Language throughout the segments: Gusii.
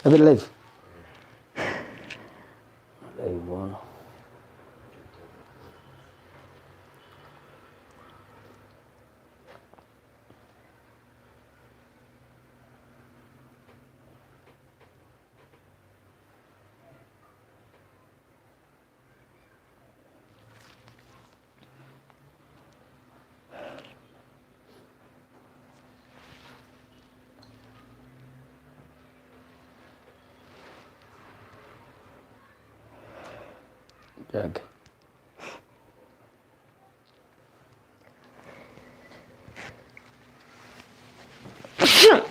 Ebere live? Live bono. Chake.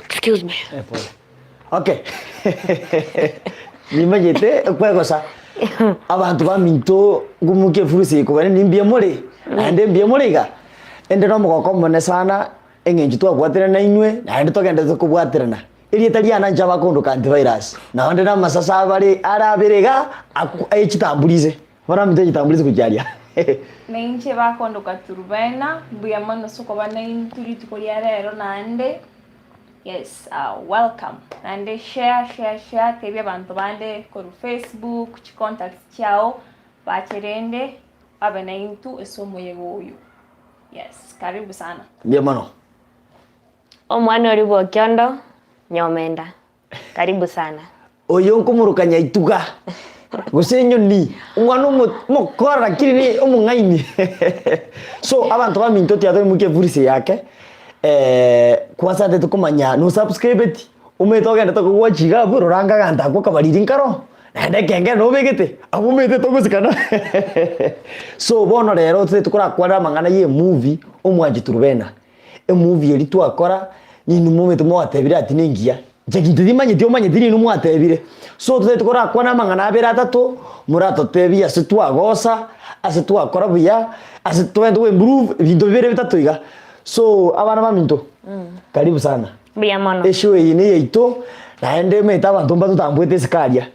Excuse me. Eh, pole. Okay. Nimanyete okwegosa abanto baminto ngomokia efursa eye kobare nimbuya more naende mbuya more iga ende na omogoko omonene sana eng'encho twabwaterana nainwe naende togenderete kobwaterana. Erieta riane inche abakondoka antivirus naende na amasase abare are abere iga aku aye chitamburi Baramite egetambuliso gochia aria. Na inche bakondoka Turubena, mbuya mono ase okoba naintwe rituko ria rero naende, yes welcome. Naende share share share tebia abanto bande korwa Facebook, chicontacts chiao, bache rende babe naintwe ase omoyega oyo. Yes, karibu sana. Mbuya mono. Omwana oria bw'Okiondo, Nyomenda. Karibu sana. Oyo nkomoroka nyaituga, gose enyoni, omwana omo omokora lakini ne omong'aini. So abanto baminto tiga toimokie efursa eye ake, kwanza ntete komanya nosubscribeti, omanyete ogendete kogwatch iga abwo rora anga aganto akwo akabariri nkaro, naende ekengere nobegete, abwo omanyete togosikana. So bono rero totagete korakwanera amang'ana ya emovie, omwanchi Turubena. Emovie eria twakora, ninwe momanyete mwatebire ati nengiya, inche gento timanyeti omanyeti ninwe mwatebire. So totagete korakwane amang'ana abere atato, moratotebie ase twagosa, ase twakora buya, ase togende go improve, ebinto bibere bitato iga. So abana baminto, karibu sana. Mbuya mono. Eshow eye ne eyaito, naende omanyete abanto mbatotamboete isiko aria.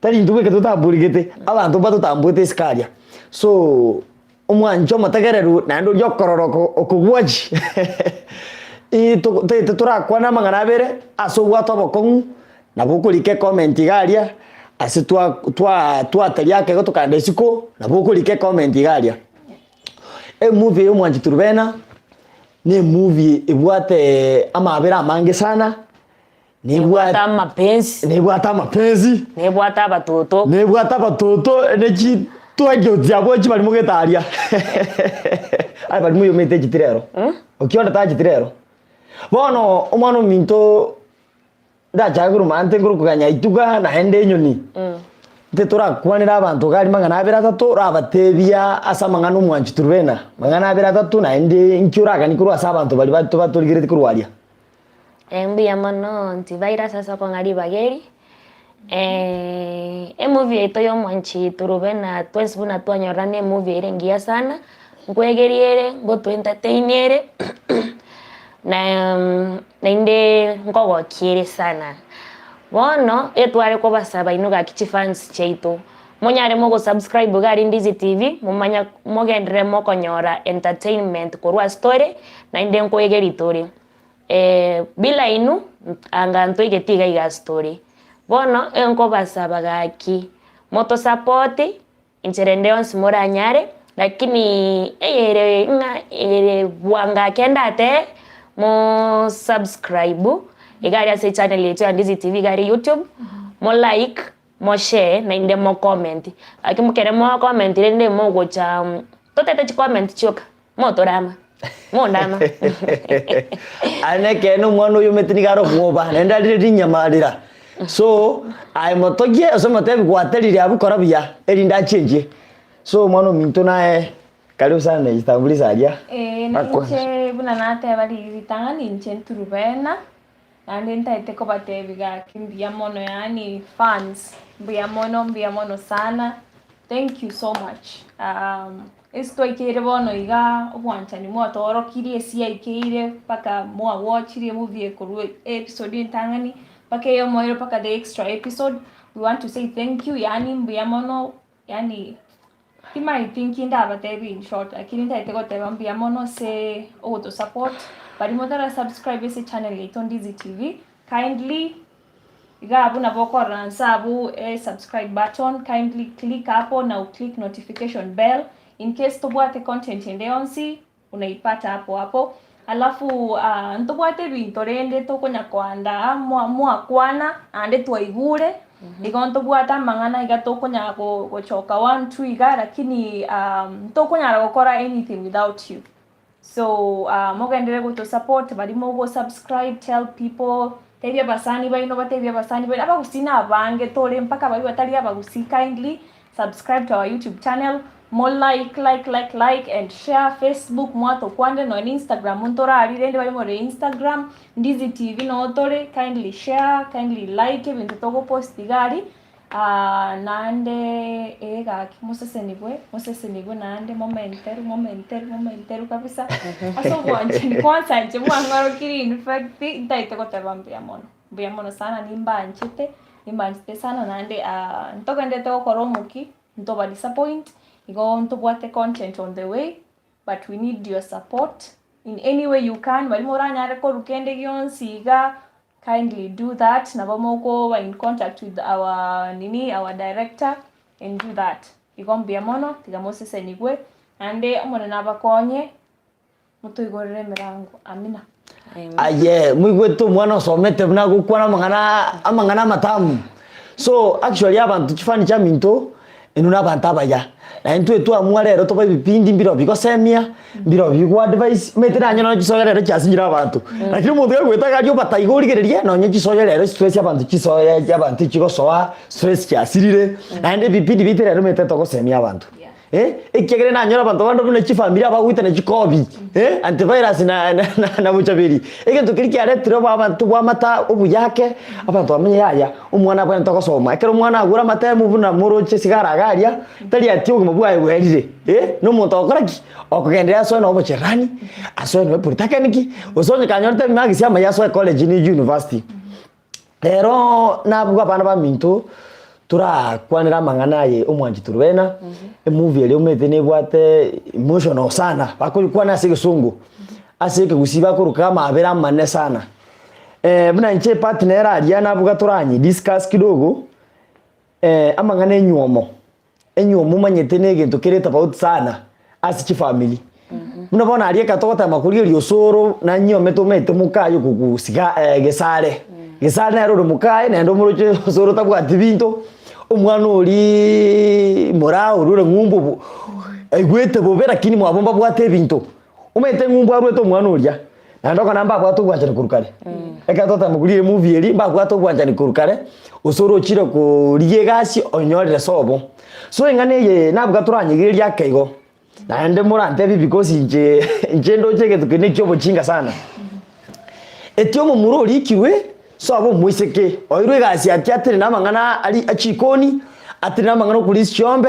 Tari intwe bweka totamburigete, abanto mbatotambuete isiko aria. So, omwancho omotegereru naende oria okorora oko okogwachi ii togo totagete torakwane amang'ana abere ase obwate obokong'u, nabo okorika ecomment iga aria, ase twa twa twataria akego tokaenda isiko, nabo okorika ecomment iga aria. Emovie ya omwanchi Turubena, na emovie ebwate amabera amange sana. Nebwate amapensi. Nebwate amapensi. Nebwate abatoto. Nebwate abatoto ne chitwengeo chiabo chibarimo gete aria. Aye barimo oyomete echiti rero. Okionde tacheti rero. Bono omwana ominto ndachake korwa maate nkore koganya ituga naende enyoni. Intwe torakwanere abanto iga aria mang'ana abere atato, orabatebia ase amang'ana omwanchi Turubena, mang'ana abere atato naende inki oraganie korwa ase abanto baria bato batorigeretie korwa aria. Mbuya mono Antivirus ase okong'a ribaga eri, emovie yaito ya omwanchi Turubena twensi buna twanyorora na emovie ere engiya sana, nkwegeria ere, ngoto entertain ere, naende nkogokia ere sana. Bono etware kobasaba inwe gaki chifans chiaito, monyare mogosubscribe iga aria Ndizi TV, momanye mogenderere mokonyora entertainment korwa ase tore, naende nkoegeria tore. Bila inwe, anga ntoigeti iga iga ase tore. Bono enkobasaba gaki, motosupport enchera ende yonsi moranyare, lakini eyere ng'a ere bwango ake ndatebe, mo subscribe iga aria ase echannel yaito ya Ndizi TV iga aria YouTube, mo like, mo share, naende mo comment. Gaki ekero mo comment rende mogocha totete chicomment chioka. Motorama, mondama. Aye nekeene omwana oyo omete nigo are obwoba, naende arire rinyama rira. So, aye motogie ase omotebi gwaterire abwo kora buya, erinde achenchie. So omwana ominto naye karibu sana na ekitambulisho aria. Ee, na Akwansa. inche buna nateba riria ritang'ani inche nturubena, naende ntaete kobatebia gaki mbuya mono yaani fans, mbuya mono mbuya mono sana, thank you so much. Ase twaikeire bono iga obwanchani mwatoorokirie ase yaikeire mpaka mwawatchire emovie ekorwa episode entang'ani mpaka eyomoerio mpaka the extra episode, we want to say thank you yaani mbuya mono yaani timanyeti nki ndabatebie in short lakini ntagete goteba mbuya mono ase ogotosupport, baria motara subscribe ase echannel yaito Ndizi TV, kindly. Iga abwo nabo okorora nse abwo e subscribe button, kindly click hapo na o click notification bell in case tobwate content ende yonsi unaipata hapo hapo. Alafu ntobwate ebinto rende tokonya koandaa mwa mwakwana naende twaigure, igo ntobwate amang'ana iga tokonya go gochoka one two iga lakini ntokonyara gokora anything without you. So mogenderere goto support baria mogo subscribe tell people, tebia abasani baino batebie abasani baino, abagusii na abange tore mpaka baria batari abagusii kindly subscribe to our YouTube channel, mo like like like like and share Facebook mwatokwanire nonya na Instagram ntorari rende baria more Instagram, Ndizi TV noo tore kindly share, kindly like ebinto togopost iga aria. Naende ee gaki mosesenigwe, mosesenigwe naende momenterwe, momenterwe, momenterwe kabisa ase obwanchani kwanza inche mwang'orokirie in fact ntaete goteba mbuya mono, mbuya mono sana nimbanchete, nimbanchete sana naende ntogenderete gokora omokia, ntoba disappoint, igo ntobwate content on the way. But we need your support in any way you can, baria moranyare korwa kende gionsi iga, kindly do that, nabo mokoba in contact with our nini, our director and do that. Igo mbuya mono, tiga mosesenigwe, naende Omonene abakonye, motoigorere emerango. Amina. Aye moigwete omwana osomete buna agokwana amang'ana amang'ana amatamu. So actually abanto chifani chiaminto inwe na abanto abaya, na intwe twamua rero tobe ebipindi mbiro bigosemia, mbiro bigo advise, omanyete nonye nonya chisoya rero chiasinyire abanto, lakini omonto gagoeta iga aria obataiga origereria nonye chisoya rero stress abanto chisoya chiabanto chigosoa, stress chiasirire, naende ebipindi biaito rero omanyete togosemia abanto. Eh, ekiagera nanyore abanto bande buna chifamiri abagoitana chikobi, eh, antivirus na, na, na, na bochaberi. Egento keria kiaretire obo abanto bw'amata obuyake, abanto bamenye yaya, omwana abwenerete gosoma. Ekero omwana agure amatemu buna moroche sigara iga aria, tari ati obogima bwaye bwerire, eh, na omonto ogokora ki? Okogenderea asoe na obocherani, asoe na epolytechnic, gose onye kanyorete emarks amaya asoe college na university. Rero nabwo abana baminto torakwanere amang'ana aye omwanchi Turubena, emovie eria omanyete nebwate emotional sana, bakoyekwana ase egesongo, ase ekegusii bakoroka amabera amanene sana. Buna inche epart nere aria nabwo toranye discuss kidogo, amang'ana enywomo. Enywomo omanyete negento kere tofauti sana ase chifamiri. Buna bono aria ekero togotema korigereria osoro nanyiomete omanyete mokaye okogosiga gesare. Gesare nere ore mokaye naende omoroche osoro tabwati binto, omwana oriiii moraa oria ore ng'umbu obo aigwete bobe lakini mwabo mbabwate ebinto. Omanyete ng'umbu arwete omwana oria, naende okona mbabwate obwanchani korwa kare. Ekero totema korigia emovie eria, mbabwate obwanchani korwa kare, gose orochire korigia egasi onyorire sobo. So eng'ana eye nabuga toranyegererie ake igo, naende morantebie because inche inche ndoche egento keria na ekiobochinga sana. Eti omomura orikirwe sobo omoiseke, oirwe egasi ati atire na amang'ana aria achikoni, atire na amang'ana okorisia chiombe,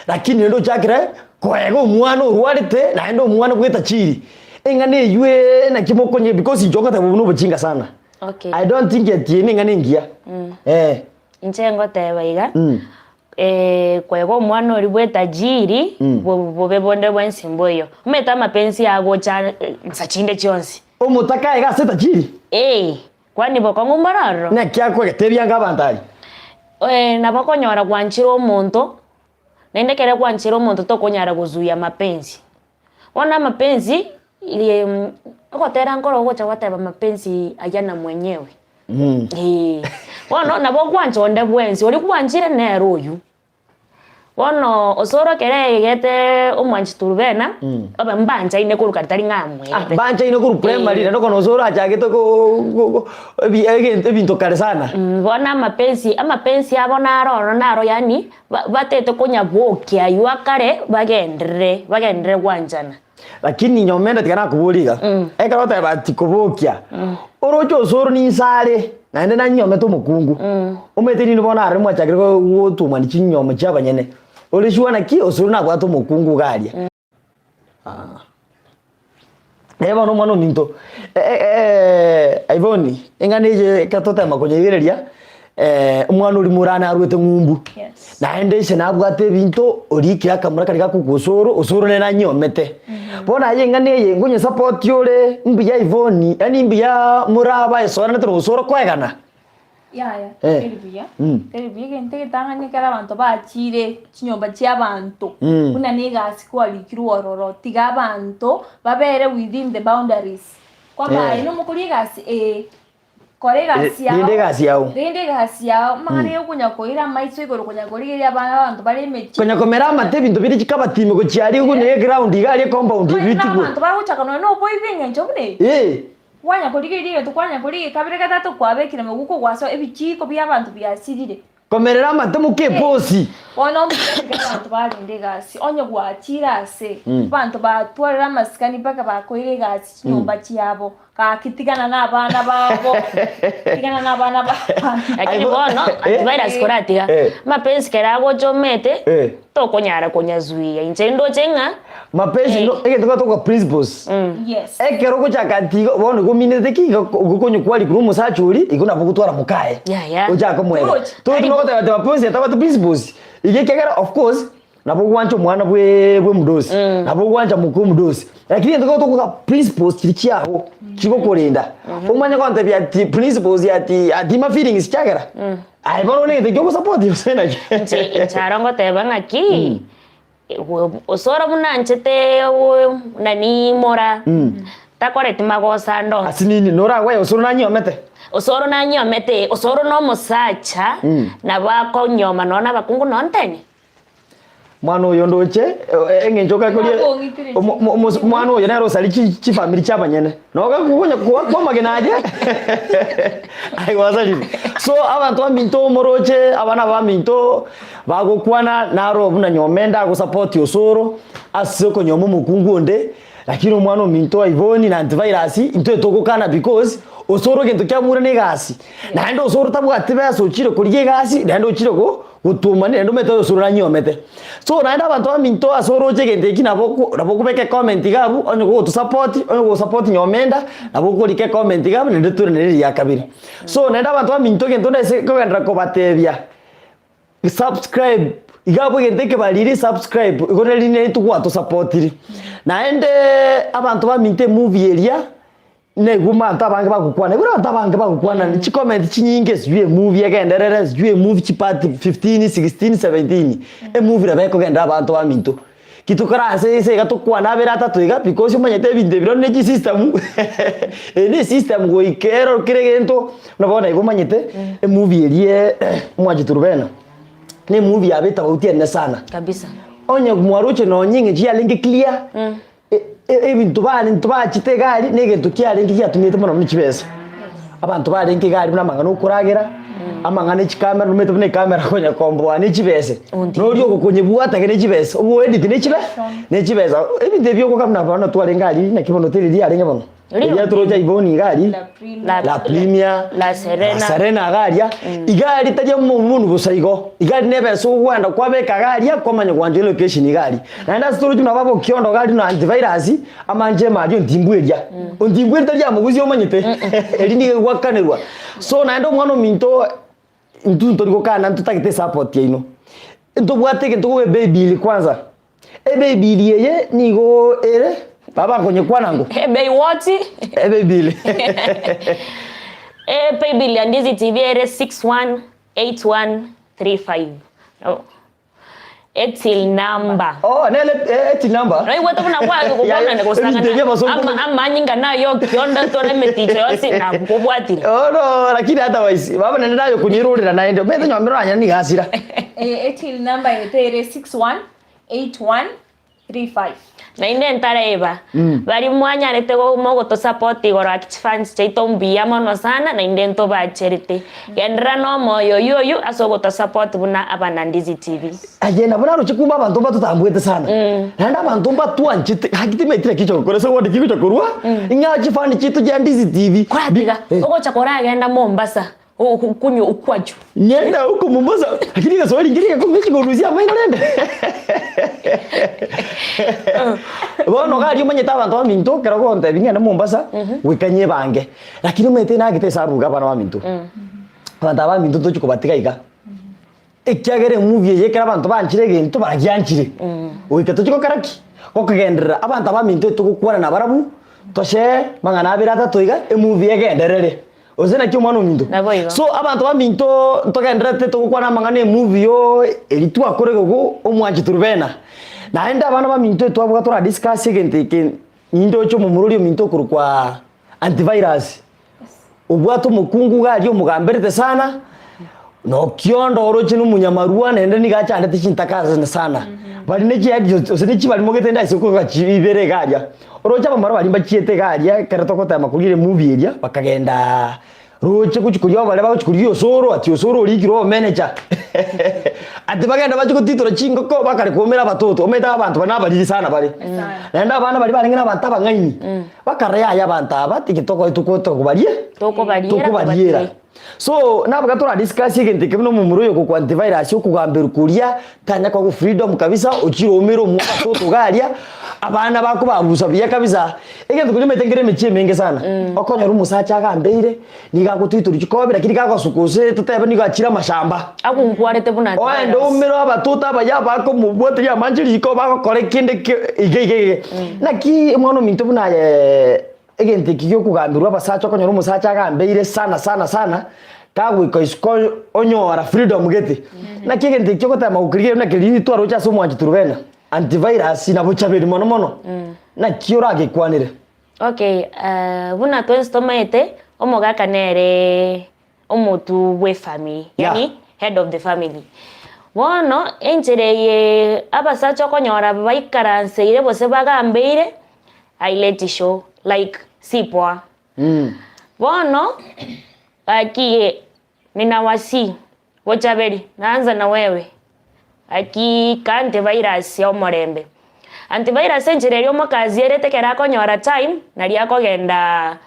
lakini rende ochakire koega omwana orwarete naende omwana bwetachiri. Eng'ana eywo naki mokonye because inche ogoteba obwo nobochinga sana. Okay. I don't think eti eye neng'ana engiya. Eh. Inche ngoteba iga, Kwega omwana oria bw'etajiri, bobe bonde bwensi mboiyo. Omanyete amapensi agocha nsa chinde chionsi. Omotaka aye ase etajiri? Ee, kwani bokong'u mbore ororo? Naki akwegete ebiango abanto aria? Nabo okonyora gwanchire omonto, naende ekero gwanchire omonto tokonyara gozuia mapenzi. Bono amapenzi, ogotera nkoro ogocha gwateba mapenzi hayana mwenyewe. Eeh, bono nabo okwancha onde bwensi, oria gwanchire nere oywo. Bono osoro ekero aigete omwanchi Turubena, obe mbanchaine korwa kare tari ng'a amwete. Mbanchaine korwa primary naende okona osoro achagete ko- ko- ko ebi egento ebinto kare sana. Bono amapensi amapensi abo naro ororo naro yaani ba- batete konyabokia aywo akare bagenderere bagenderere gwanchana. Lakini nyomenda tiga nakoboria iga, ekero oteba ati kobokia, oroche osoro ninse are, naende nanyomete omokungu, omanyete rinde bono aroro mwachakire go- gotumani chinyomo chia abanyene, ore sure naki osoro nabwate omokungu iga aria. Rero bono omwana ominto, Yvonne, eng'ana eye ekero totema konyeigereria, omwana oria morane arwete ng'umbu. Yes. Naende ise nabwate ebinto, orikire akamura karia gakogwa osoro, osoro nere anyiomete. Bono aye eng'ana eye nkonye support ore mbuya Yvonne, yaani mbuya moraba esoeranete na osoro koegana. Yaya, Eh. teri buya, Mm. teri buya egento egetang'ani ekero abanto bachire chinyomba chi'abanto, Mm. buna na egasi kwarikirwe ororo, tiga abanto babere within the boundaries. Kwamba Eh. aye nomokori egasi ee, kora egasi yao, Rende egasi yao. rende egasi yao, amang'ana ya okonya koira amaiso igoro konya korigereria abana abanto bare emechie. Konya komera amate ebinto bire chikabati ime gochia aria konya eground iga aria ecompound Omanyete na ebitigwe. abanto bagochaka nonya na oboibi eng'encho buna eye. Eh. Kwanya korigereria egento kwanya korigia kabere gatato kwabekire moguko gwasoa ebichiiko bi'abanto biasirire. Komerera amate moka eposi. Bono omochie abanto barende egasi, onye gwachire ase abanto batwarire amasikani mpaka bakoire egasi chinyomba chiabo, gaki tigana nabana babo, tigana nabana b'abande. Lakini bono antivirus koratiga mapenzi kere agocha omete tokonyara konyazuia inche ndoche ng'a Mapenzi no egento gatoka principles. Yes. Ekero ogochaka ati igo bono igo ominete ki igo okonya kwari korwa omosacha oria igo nabo ogotwara mokaye. Yaya. Ochake komoega. Torochi. Torochi nogoteba teba mapenzi atabwati principles. Igo ekiagera of course nabo ogwancha omwana bwe bwe omodosi, nabo ogwancha moka omodosi. Lakini egento getoka principles chiria chiago chigokorenda. Omanye gontebia ati principles ati ati ma feelings chiagera aye bono negento ekio ogosupport gose naki. Inche inche aro ngoteba ng'aki. Osoro buna anchete nani mora, takoreti magoso ande onsi. Ase nini noragweye osoro nanyiomete? Osoro nanyiomete, osoro nomosacha, nabo akonyoma nonya nabakungu nonya nteni. Mwana oyo ndoche eng'encho okakoria omwana oyo nere osari chifamiri chia abanyene nogakonya koa amagena aye aye gwasarire. So abanto baminto moroche abana baminto Bagokwana naro buna nyomenda ndagosapoti osoro ase okonyoma omokungu onde, lakini omwana ominto Yvonne na antivirus intwe togokana because osoro egento kiamure na egasi. Naende osoro tabwati besa ochire korigia egasi naende ochire go gotwomania naende omanyete osoro nanyomete. So naende abanto baminto ase oroche egento eki nabo oko nabo okobeka ecomment iga abwo onye gogotosapoti onye gogosapoti nyomenda nabo okorika ecomment iga abwo naende toiranere riria kabere. So naende abanto baminto egento ndase kogenderera kobatebia. Subscribe iga abwo egento ekebariri subscribe igo nari nere twatosapotiri. Naende abanto baminto emovie eria naigwe abanto abange bagokwana igoro abanto abange bagokwana chicomment chinyinge sijui emovie egenderere sijui emovie chipart 15, 16, 17 emovie nabo ekogendera abanto baminto. Ki tokore ase ense iga tokwane abere atato iga because omanyete ebinto ebi bono ne chisystem eye ne esystem goika ero kera egento buna bono iga omanyete emovie eria omwanchete Rubena ne emovie yabo etofauti enene sana. Kabisa. Onye mwaroche nonye eng'encho yarenge clear e- e- ebinto barente bachete iga aria na egento kiarenge giatumete mono mono chibesa. Abanto barenge iga aria buna amang'ana okoragera, amang'ana e chikamera nomanyete buna ekamera konya komboa ne chibese, noria ogokonyebwata gene chibese, ogoedit ne chibe ne chibesa. Ebinto ebi ogoka buna bono twarenge aria naki bono teri riarenge bono, Riria eria toroche Yvonne iga aria, La Premier. La Premier, La Serena. La Serena iga aria, iga aria tari omobunu bosa igo, iga aria nebesa ogwenda kwabeka iga aria kwamanya gwancha elocation iga aria. Naende ase toroche buna baba Okiondo iga aria na antivirus, Amanche emaria ontimbwe eria. Ontimbwe eria tari amogusi omanyete, eri nigo egwakanerwa. So naende omwana ominto intwe ntori gokana ntotagete esupport yaino. Ntobwate egento koba ebaby kwanza. Ebaby eye nigo ere, baba nkonyekwana ngo? Ebei what? Ebaby. Epaybill ya Ndizi TV ere 618135. Etil number. Oh, nere eh, etil number. Noigwete buna gwagokwana gosang'ana Ebinto ebio abasongo ama amanyinga nayo okionda tore emeticho yonsi nakobwatire. Oh no, lakini otherwise baba nende nayo kunyirurira naende omanyete nyomire oranyare nigo asira. Eh, etill number yaito ere 618135. Naende ntareba, baria mwanyarete mogotosupport igoro ake chifans chiaito mbuya mono sana naende ntobacherete. Genderera nomoyo oyio oyio ase ogotosupport buna abanandizi TV. Aye nabo naroche kumbe abanto mbatotambuete sana naende abanto mbatwanchete gaki timanyeti naki chogokora ase obondi ki gocha korwa ing'a chifani chiaito chia Ndizi TV Koratiga, Eh. ogocha koragenda Mombasa, okunywa ukwaju. Ng'ende huko Mombasa lakini egeswahili nkeri gekongu chikorusia amaino rende bono iga aria omanyete abanto baminto ekero ogontebia ng'ende Mombasa goika nyebange lakini omanyete nagete esabu iga abana baminto abanto aba baminto ntochi kobatiga iga ekiagera emovie eye ekero abanto banchire egento bagianchire goika tochi gokora ki? Gokogenderera abanto abaminto etogokwana nabarabwo toshare mang'ana abere atato iga emovie egenderere. Gose naki omwana ominto? Naboigo. So abanto baminto ntogendererete togokwana amang'ana emovie yoo eri twakora egogo omwanchi Turubena. Naende abana baminto etwabwate tora discuss egento eke nindoche omomura oria ominto okorokwa antivirus. Obwate omokungu iga aria omogamberete sana, na okiondo oroche na omonyamarua naende nigo achandete chintaka ase sana. Bari ne chiadi gose ne chibarimogete inde ase okoga chibere iga aria. Oroche abamura baria mbachiete iga aria ekero togotema korigia emovie eria, bakagendaa roche gochia koria obare bagochia korigia osoro ati osoro orikire obomeneja ati bagende bachie gotitora chingoko bakare koumera abatoto omanyete abanto baria nabariri sana bare. Naende abana baria barenge na abanto abang'aini. Bakarora yaya abanto aba tigitoko tokobaria Tokobariera, tokobariera. tobatige. So naboka tora discuss egento eke buna omomura oyo okokwa antivirus okogamberwa koria tanya koa freedom kabisa ochire oumere omwana atoto iga aria abana bakobabusa buya kabisa. Egento keria omanyete nkere emechie emenge sana okonyora omosacha agambeire nigo agotoitorwa chikobi lakini kagosuka gose totebe nigo achire amashamba. Agonkwarete buna Oende antivirus. oumere abatoto abaya bakomobwateria amanche riko bagokora kende ke iga iga iga. Naki omwana ominto buna aye egento eki giokogamberwa abasacha okonyora omosacha agambeire sana sana sana, kagoika isiko onyora freedom gete. Naki egento eki ogotema gokerigereria buna keria twaroche ase omwanchi Turubena, antivirus na bochaberi mono mono, naki oragekwanere? Okay, buna twensi tomaete, omogaka nere omotu bw'efamiri, Yeah. yaani head of the family. Bono enchera eye abasacha okonyora baikaranseire gose bagambeire, haileti show like si poa. Bono gaki ninawasihi Bochaberi, naanza na wewe, hakika antivirus ya omorembe. Antivirus enchera eria omokazi erete ekero akonyora time, naria akogenda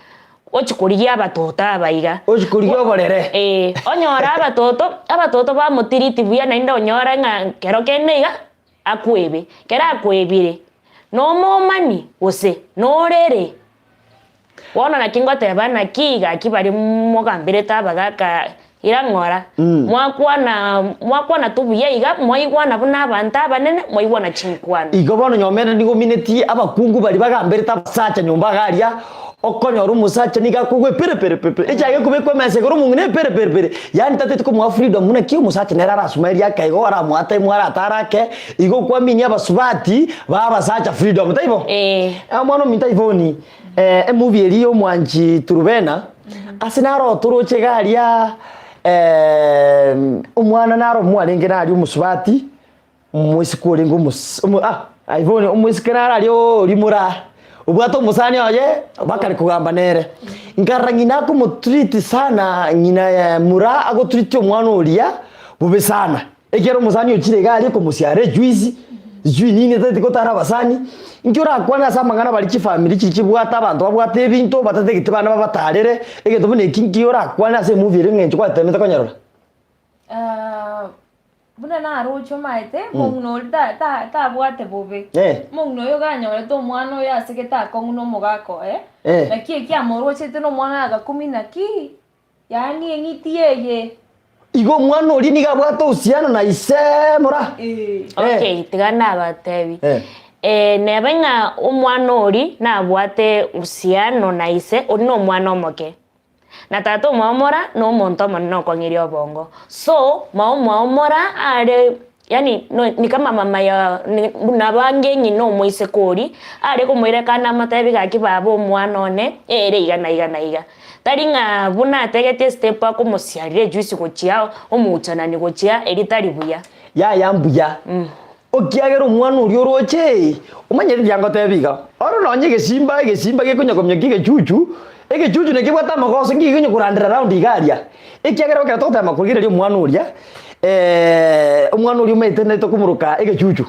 gochia korigia abatoto aba iga. Gochia korigia oborere. Eeh, onyore abatoto, abatoto bamotiriti buya naende onyore ng'a kero kende iga, akwebe. Kero akwebire, nomomani gose norere. Bono naki ngoteba, naki gaki baria mogamberete abagaaka ira ng'ora, mwakwana mwakwana tu buya iga, mwaigwana buna abanto abanene, mwaigwana chinkwana. Igo bono nyomere nigo ominetie abakungu baria bagamberete abasacha nyomba iga aria, okonyora omosacha nigo akogwa epereperepepe, echaye gekobekwa emesa igoro omong'ina epereperepere, yaani tateti komoa freedom buna ki omosacha nere arasuma erio ake igo aramoa time aratare ake, igo okwaminia abasubati ba abasacha freedom, taibo? Ee. Omwana ominto Yvonne, emovie eria ya omwanchi Turubena, ase naro otoroche iga aria omwana naro mwarenge naria omosubati, omoiseke orenge omos omo ah Yvonne omoiseke naro aria oria moraa, obwate omosani oye, bakare kogamba nere. Nkarora ng'ina akomotreat sana ng'ina moraa agotreat omwana oria bobe sana. Ekero omosani ochire iga aria komosiara ejuice, sijui nini etagete gotara abasani, inki orakwane ase amang'ana baria chifamiri chiria chibwate abanto babwate ebinto batatagete bana babatarere, egento buna eki nki orakwane ase emovie ere eng'encho gwatemete konyerora? Buna naroche omaete, omong'ina oria ta- ta- tabwate bobe. Eh. Omong'ina oyo iga anyorete omwana oyo asegete akong'u na omogaka oye, Eh. naki eki amorochete na omwana oye agakumia naki, Yaani eng'iti eye. Igo omwana oria nigo abwate uhusiano na ise mora. Ee. Okay, tiga nabatebi. Eh. Eh, nebe ng'a omwana oria nabwate uhusiano na ise, oria na omwana omoke. Na tata omwabo mora na omonto omonene okong'iria obongo. So, mao omwabo mora are yaani no ni kama mama ya ni buna bange ng'ina omoiseke oria, are komoira ekana amotebi gaki baba omwana one, ere iga na iga na iga. Tari ng'a buna ategete estep akomosiarera ejuice gochia omoochanani gochia eria tari buya. Yaya mbuya, okiagera omwana oria oroche, omanyete riria ngotebia iga, oro nonye egesimba egesimba gekonya kominyokia egechuchu, egechuchu nekebwate amagoso nki gekonya korandera round iga aria, ekiagera ekero togotema korigereria omwana oria, omwana oria omanyete naye tokomoroka egechuchu.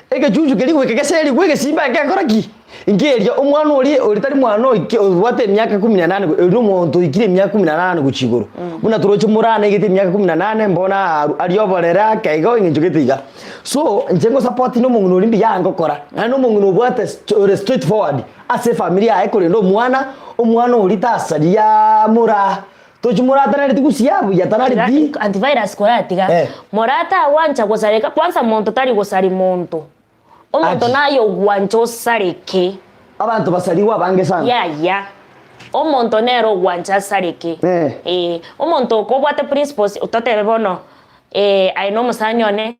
Egechuchu keria goika geserigwe egesimba nkekora ki? Nkeria omwana oria oria tari mwana oike obwate emiaka kumi na nane oria nomonto oikire emiaka kumi na nane gochia igoro. Buna toroche morana aigete emiaka kumi na nane mbono aru aria oborere ake igo eng'encho gete iga. So inche ngosapoti na omong'ina oria mbuya ngokora, naende omong'ina obwate st ore straight forward ase efamiri yaye korenda omwana, omwana oria tasaria moraa. Tochi moratanareti gusii buya tanareti. Antivirus koratiga Eh. moratagwancha gosareka kwanza monto tari gosari monto omonto Achi. naye ogwancha osareke Abanto basarigwe abange sana. yaya. Omonto nere ogwancha asareke. Eh. Eh, omonto okobwate principles, totebe bono, aye na omosani one,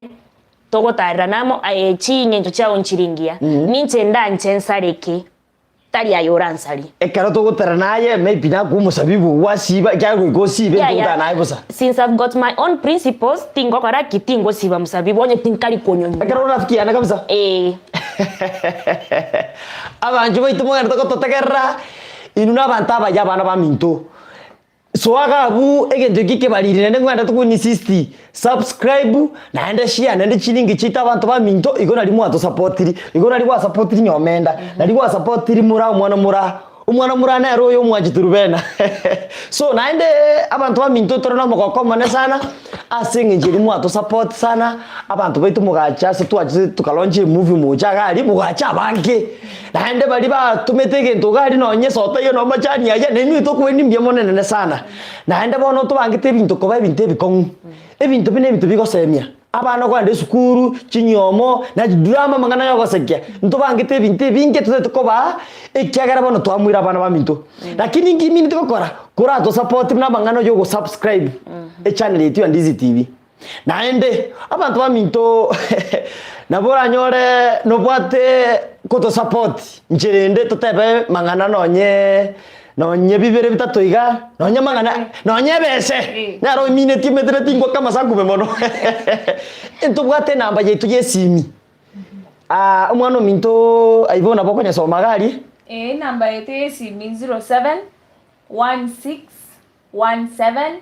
togotarerana amo, aye ching'encho chiao nchiri ngiya, ninche ndanche nsareke, tari aye oransarie. Ekero togotarana aye, maybe nakwo omosabibu gwasiba, ekiagera goika osibe Yaya, ntogotara naye bosa. since I've got my own principles, tingokora ki? Tingosiba mosabibu onye tinkari konyonywa. Ekero ore rafiki yane kabisa. Eh. Abanchwa baito mogenderete gototegerera, inwe nabanto abaya abana baminto. Soa iga abwo egento eke ekebariri naende ngogenderete ko insist, subscribe naende share naende chilinki chiaito abanto baminto igo naria mwatosapotiri, igo naria gwasapotiri Nyomenda, naria gwasapotiri Moraa omwana Moraa, omwana Moraa nere oyo omwanchete Rubena so naende abanto baminto tore na omogoko omonene sana ase eng'encho eria mwatosupport sana, abanto baito mogacha ase twachete tokalaunch emovie mocha iga aria mogacha abange. Naende baria batomete egento iga aria nonye esota eyio na amachani ayia, nainwe tokoenia mbuya mono enene sana. Naende bono tobangete ebinto koba ebinto ebikong'u, ebinto buna ebinto bigosemia, abana kogenda esukuru, chinyomo, na chidrama amang'ana ya ogosekia, ntobangete ebinto ebinge totagete kobaa, ekiagera bono twamoire abana baminto. Lakini inki mineti gokora? Koratosapoti buna amang'ana ya ogosubscribe echannel yaito ya Ndizi TV. Naende abanto baminto nabo oranyore nobwate gotosupport inche rende totebe mang'ana nonye nonye bibere bitato iga nonye mang'ana nonye ebese nero ominetie omanyete na tingwaka amasakume mono ntobwate enamba yaito ya esimi omwana ominto aibo nabo okonyesoma iga aria. Ee enamba yaito ya esimi 0716 17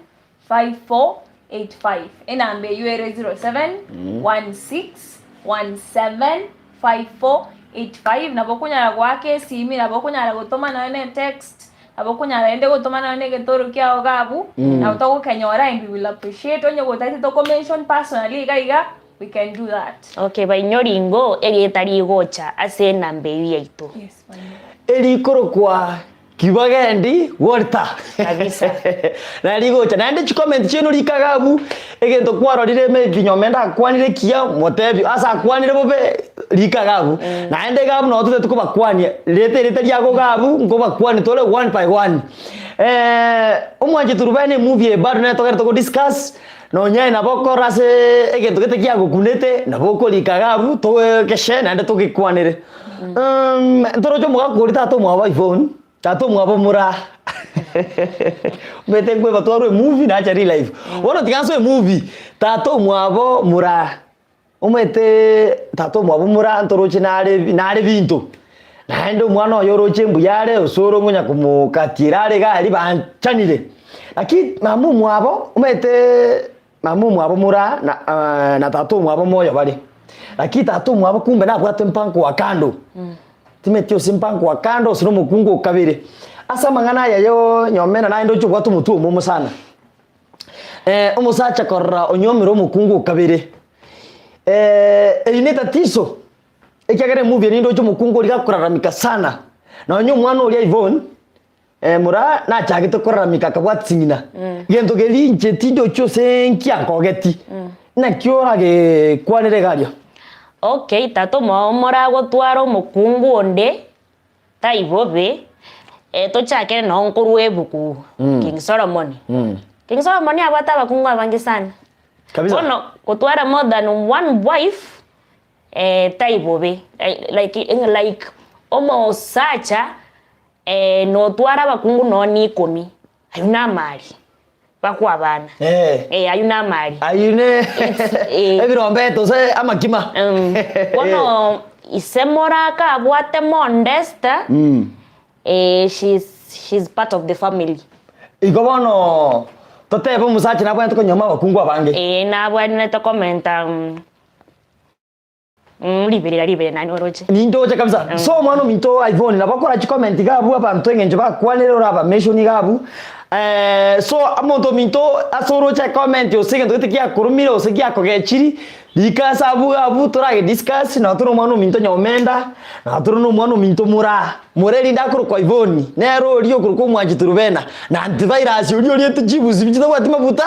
5485 Enamba eyio ere 0716175485 Nabo okonyara goaka esimi, nabo okonyara gotoma nonya na etext, nabo okonyara rende gotoma nonya na egetoro kiago iga abwo, nabo togokenyora and we will appreciate onye gotagete toko mention personally iga iga, we can do that. Okay, bainyori ingo erieta rigocha ase enamba eyio yaito. Yes, bainyori. Erikorokwa Kibagendi Walter. Kabisa. Na rigocha naende chicomment chiaino rikaga abwo egento kwarorire maybe nyomenda akwanire ekiya motebi ase akwanire bobe rikaga abwo naende iga abwo nabo totagete kobakwania reta erieta riago iga abwo nkobakwania tore one by one. Omwancheti Rubeni emovie eye bado nere togerete godiscuss nonye aye nabo okora ase egento gete kiagokunete nabo okorika iga abwo togeshe naende togekwanere. Ntoroche omogaka oria tata omwabo Yvonne, tata omwabo Moraa omanyete nkoeba twarwa emovie nacha real life. Bono tiga nsoe emovie, tata omwabo Moraa, omanyete tata omwabo Moraa ntoroche nare nare binto, naende omwana oye oroche mbuya are osoro onya komokatiera are iga aria banchanire. Lakini mama omwabo omanyete Mama omwabo moraa na na tata omwabo moyo bare. Lakini tata omwabo kumbe nabwate mpango wa kando. Timeti ose mpango wa kando ose nomokungu o kabere. Ase amang'ana aya yo nyomena naende oche obwate omotwe omomo sana. Eh, omosacha korora onyomire omokungu o kabere. Eh, eyio ne etatiso, ekiagera emovie eye ninde oche omokungu oria gakoraramika sana. Nonye omwana oria Yvonne, Moraa nachagete koraramika akabwatisia ng'ina, Gento keria inche tindochi ase nkiankogeti, naki oragekwanere iga aria? Okay, tata omwao moragotwara omokungu onde tai bobe, eh, tochakere noo nkorwa ebuku King Solomon. King Solomon abwate abakungu abange sana. Kabisa. Bono gotwara more than one wife eh, tai bobe like like omosacha Notware abakungu nonya na ikomi, ayio namari, bakwe abana. Eh. Eh, ayio namari. Ayio ne eh. ebirombete gose amakima. Mm. Bono ise moraka abwate Mondesta, Mm. eh, she's, she's part of the family. Igo bono totebe omosacha nabwenerete konyoma abakungu abange. Eh, nabwenerete komenta mm, Riberera riberera nani oroche. Nindoche kabisa. So omwana ominto Yvonne nabo okora chicomment iga abwo abanto eng'encho bakwanire oraba mention iga abwo. Eh, so omonto ominto ase oroche ecomment gose egento gete giakoromire gose giakogechiri, rika ase abwo iga abwo torage discuss nabo tore omwana ominto Nyomenda, nabo tore na omwana ominto Moraa. Moraa erinde akorokwa Yvonne, nere oria okorokwa omwanchi Turubena, na antivirus oria oriete chibusi chitabwati mafuta,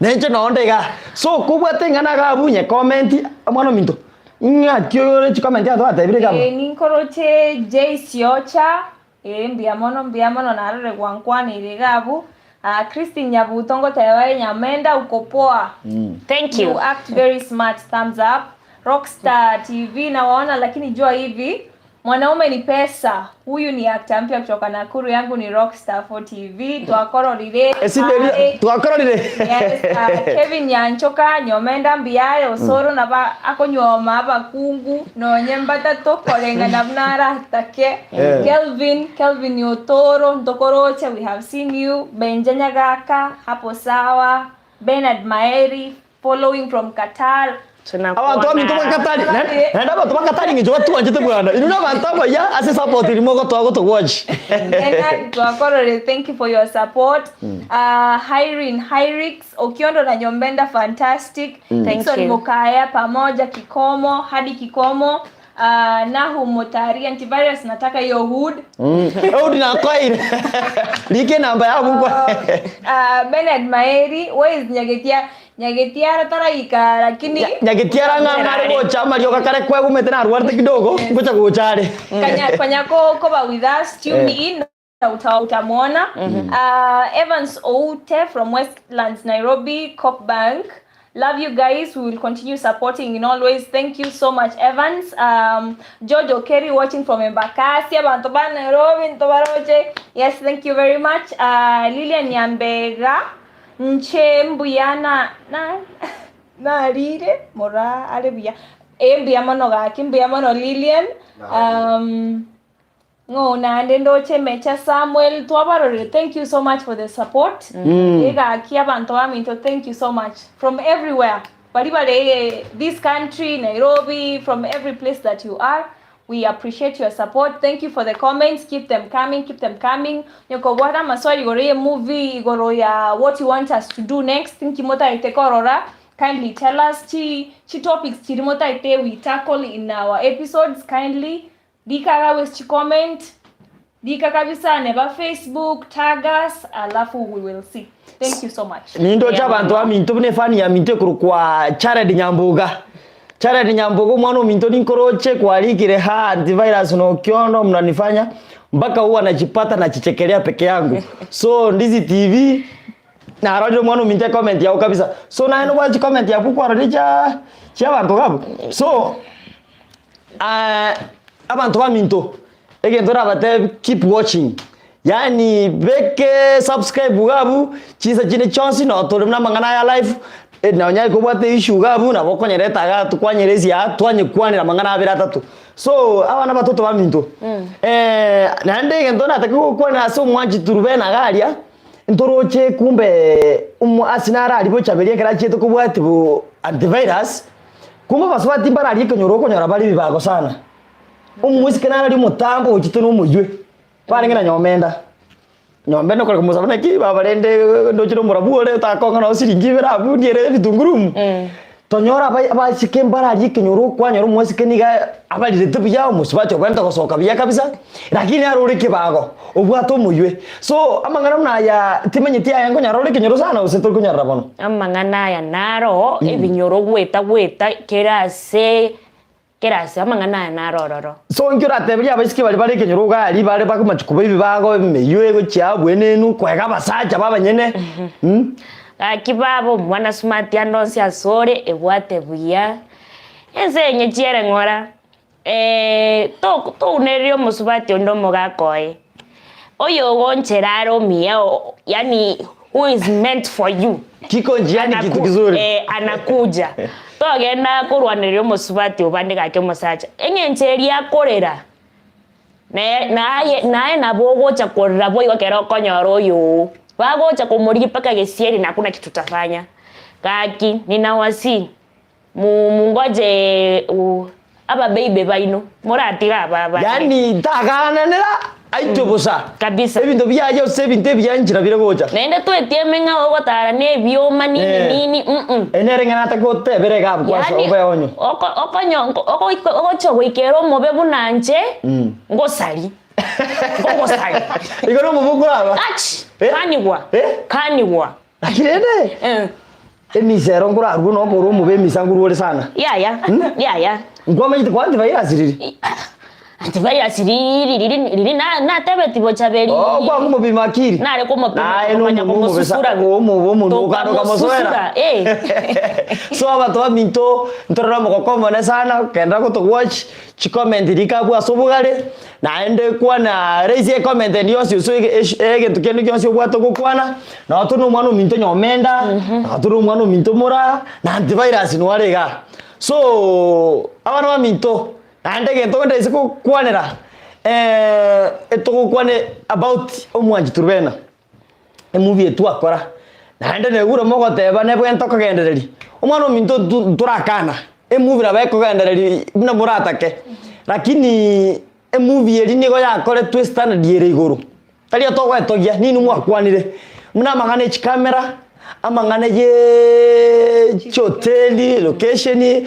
na inche nonde igaa. So kobwate ing'ana iga abwo onye comment, omwana ominto, ng'aki ore chicomment abanto batebire iga abwo? Ee, ninkoroche Jay Siocha. Ee mbuya mono mbuya mono narore gwankwaneire iga abwo. Ah, Christine Nyabuto ngoteba aye Nyamenda uko poa. Thank you. You act very smart, thumbs up. Rockstar TV nawaona lakini jua hivi mwanaume ni pesa. Huyu ni actor mpya kutoka Nakuru yangu ni Rockstar 4 TV. Twakororire. Esiberi Hi. twakororire. Yes, uh, Kevin Nyanchoka Nyomenda mbuyaye Osoro naba akonywoma abakungu nonye mbatato koreng'ana buna aratake. Eh. Kelvin, Kelvin Otoro ntokoroche we have seen you. Benja Nyagaka hapo sawa. Bernard Maeri following from Qatar. Abanto baminto ba Katari, naende abanto ba Katari ng'encho batwanchete bwana. Inwe nabanto abaya ase support eria mogotoa gotogwachi. Bernard twakorore thank you for your support. Uh, Irene Hyrix Okiondo na Nyombenda fantastic. Thank Nixon you. Mukaya pamoja kikomo hadi kikomo. Uh, Nahum Motari antivirus nataka hiyo hood. Mm. Hood nakoeire. Rika enamba yabo nkwa. Uh, Bernard Maeri where is Nyagetia Nyagetiara taraika lakini Nyagetiara ng'a ng'are gocha amariogo kare kwegumete narwarete kidogo ngocha gocha are. Kanya kanya ko koba with us tune Eh. in na uta, utamwona uh, Evans Oute from Westlands Nairobi Cop Bank love you guys we will continue supporting in all ways thank you so much Evans um, George Okeri watching from Embakasi abantu ba Nairobi ntobaroche yes thank you very much uh, Lilian Nyambega Nche mbuya na na narire mora are buya eh mbuya mono gaki mbuya mono Lilian um, ng'o naende ndoche Mecha Samuel twabarorire thank you so much for the support mm. gaki abanto baminto thank you so much from everywhere bari bare this country Nairobi from every place that you are We appreciate your support thank you for the comments keep them coming keep them coming onye kobwate amaswali igoro ye movie igoro ya what you want us to do next nki motaete korora kindly tell us chi chi topics chiri motaete we tackle in our episodes kindly rika iga ase chi comment rika kabisa neba facebook tag us alafu we will see thank you so much Nindoche abanto baminto buna efani yaminto ekorokwa Jared Nyamboga. Jared Nyamboga omwana ominto ninkoroche kwarikire haa antivirus na okiondo mnanifanya mpaka huwa najipata nachichekelea peke yangu. So Ndizi TV narorire omwana ominto ecomment yao kabisa. So naye nobwate chicomment abwo kwarorire chia chia abanto iga abwo. So ah, abanto baminto egento orabatebi keep watching Yaani beke subscribe iga abwo, chinsa chinde chionsi noo tore buna amang'ana aya live, nonya kobwate issue iga abwo nabo okonyereta igaa tokwanyere ase aa twanyekwanera amang'ana abere atato. So abana abatoto baminto, naende egento natake gokwanera ase omwanchi Turubena iga aria, ntoroche kumbe omo ase naro aria bochaberia ekero achiete kobwatia bo antivirus, kumbe abasubati mbararia ekenyoro okonyora bare ebibago sana. Omosike naro aria omotambe ochete na omoywe. Kwarenge na nyomenda, nyomenda okore komosaba naki baba rende ndoche nomorabu ore otakong'a nonye siringi ibere abwo ndiere ebitunguru. Tonyore aba abasike mbararie ekenyoro okwanyora omosike niga abarirete buya omosubati obwenerete gosoka buya kabisa, lakini aro ore ekebago obwate omoywe. So amang'ana buna aya timanyeti aya nkonyara ore ekenyoro sana gose tori konyarora bono? Amang'ana aya naro ebinyoro gweta gweta kera ase Kera ase amang'ana aya naro ororo. So inki orateberie abaiseke baria bare ekenyoro iga aria bare bakomachi koba ebibago emeyio egochia abwenenu koega abasacha b'abanyene mm? Gaki baba omwana smart ande onsi asore ebwate buya ense enye chiere ng'ora to tounereria omosubati onde omogaka oye oyo ogonchera are omuya yaani who is meant for you. Kiko njiani kitu kizuri. Eh, anakuja togenda korwanereria omosubati obande gaki omosacha eng'encho eria akorera naye naye naye nabo ogocha korera boigo ekero okonyora oyo oo bagocha komorigia mpaka gesieri na hakuna kitu utafanya gaki ninawasihi Mu mungoje u ababeibe baino, moratiga aba abande. Yaani tagananera aitwe bosa. Kabisa. Ebinto biaye ase ebinto ebiya nchera bire gocha. Naende twetieme ng'a ogotara na ebioma nini Eh. nini mm. Eye nere ng'a natake gotebera iga abwo kwase Yaani obe onye. oko okonyo ogoika ogocha goikera omobe buna inche, ngosari, ngogosari. Igo nomobe okoraba. Ach! Eh? Kanigwa, Eh? kanigwa. Lakini rende Eh. emisa ero nkorarue nokore omobe emisa nkorwa ore sana. Yaya, yaya. Nkwamanyete kwa antivirus riria? Antivirus riri riri riri na natebeti bochaberi. Oh, kwang'omopima akili. Nare komopima Naye tokamanya nomonwe omobesa, komosusura. omobe omonwe okande okamosoera. Tokamosusura, eh. So abanto baminto ntorore omogoko omonene sana kenda gotowatch chicomment rika abwo ase obogare naende kwana raise ecomment ende yonsi ase ege esh egento kende gionsi obwate gokwana nabo tore na omwana ominto Nyomenda, nabo tore na omwana ominto Moraa, na antivirus nigo are igaa. So abana baminto Naende egento kende ase gokwanera, etogokwana about omwanchi Trubena, emovie eye twakora, naende naigure mogoteba nebwene tokogendereria, omwana ominto ntu ntorakana, emovie nabo ekogendereria buna moratake, lakini emovie eria nigo yakoretwe estandard ere igoro. Tari togoetogia, ninwe mwakwanire, buna amang'ana e chikamera, amang'ana ye chihoteli, location, eh,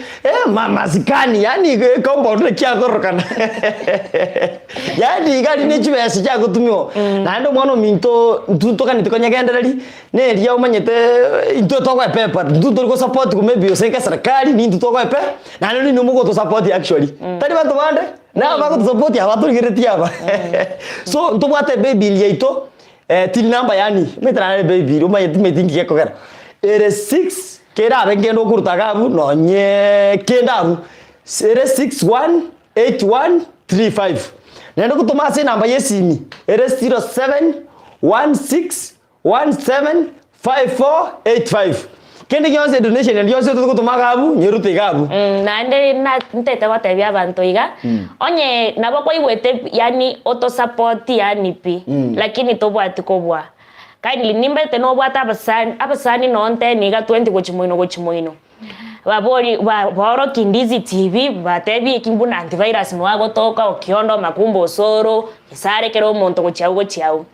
ma masikani, yaani ecompound naki yakorokana yaani iga aria ne chibesa chiagotumiwa. Naende omwana ominto intwe ntoganeti konyegendereria, na eria omanyete intwe togoepepa, intwe tori gosupport maybe gose nka eserekari, nintwe togoepe, naende ninwe mogotosupport actually, tari banto bande. Nabo bagotusapoti aba torigeretie aba. So ntobwate ebaybill yaito eh, till number yaani omanyete naende ebaybill omanyete timanyeti nki gekogera. Ere six kerabe nkende okoruta iga abwo nonye kende abwo, ere 618135. Naende gotoma ase enamba ya esimi ere 0716 175485 Kende gionsi edonation ende yonsi otagotoma iga abwo, nyerute iga abwo. Mm, naende na ntete gotebia abanto iga, onye nabo kwaigwete yaani otosapoti yaani pi, lakini tobwati kobua. Kindly nimbete nobwate abasani, abasani noo nteni iga 20 gochia moino gochia moino. Babori ba baoroki Ndizi TV, batebi eki buna antivirus noo agotoka, Okiondo, Makumba, Osoro, Gesare kera omonto gochia agwo gochia agwo.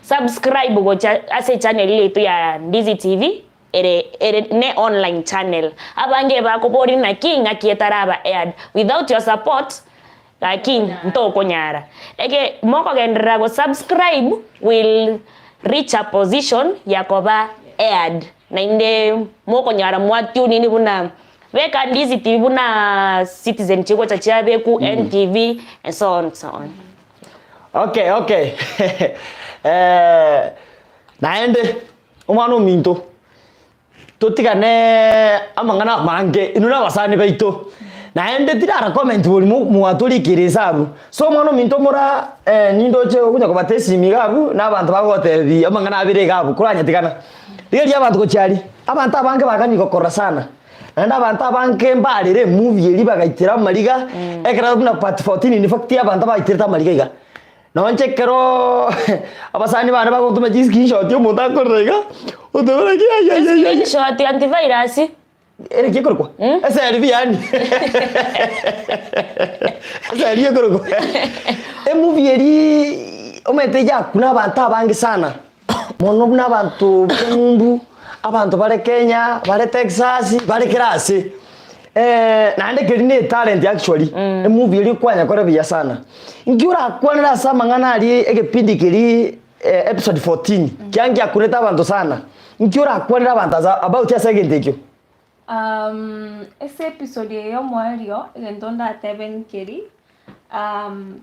Subscribe gocha ase echannel yaito ya Ndizi TV ere ere ne online channel. Abange bakoboria naki ng'aki etaraba aired. Without your support gaki ntokonyara. Eke mokogenderera go subscribe will reach a position ya koba aired. Naende mokonyara mwa tune in buna beka Ndizi TV buna Citizen chigocha chiabeku NTV and so on so on. Okay, okay. Eh, naende omwana ominto totigane amang'ana amange inwe na abasani baito naende tirara comment bori mo- mwatorikire esabu so omwana ominto mora eh, nindoche okonya kobata esimi iga abwo na abanto bagotebi amang'ana abere iga abwo koranyatigana rigereria abanto gochia aria abanto abange bagani gokorora sana Naende abanto abange mbarere emovie eria bagaitera amariga, ekero buna part 14 in fact abanto abaiterete amariga iga. Nonye ekeroo abasani bane bagotoma chiscreenshot omonto akorera iga, oteba naki ayayayaya. Screenshot antivirus. Ere ki ekorokwa? Eselfie yaani. Eselfie ekorokwa. Emovie eria omanyete yakuna abanto abange sana. Mono buna abanto b'eng'umbu, abanto bare Kenya, bare Texas, bare kera ase. Naende keria ne etalent actually, emovie eria kwanyakora buya sana. Inki orakwanere ase amang'ana aria egepindi keria episode 14, kianga giakunete abanto sana, inki orakwanere abanto ase about ase egento ekio? Ase episode eye y'omoerio, egento ndatebe nkeri,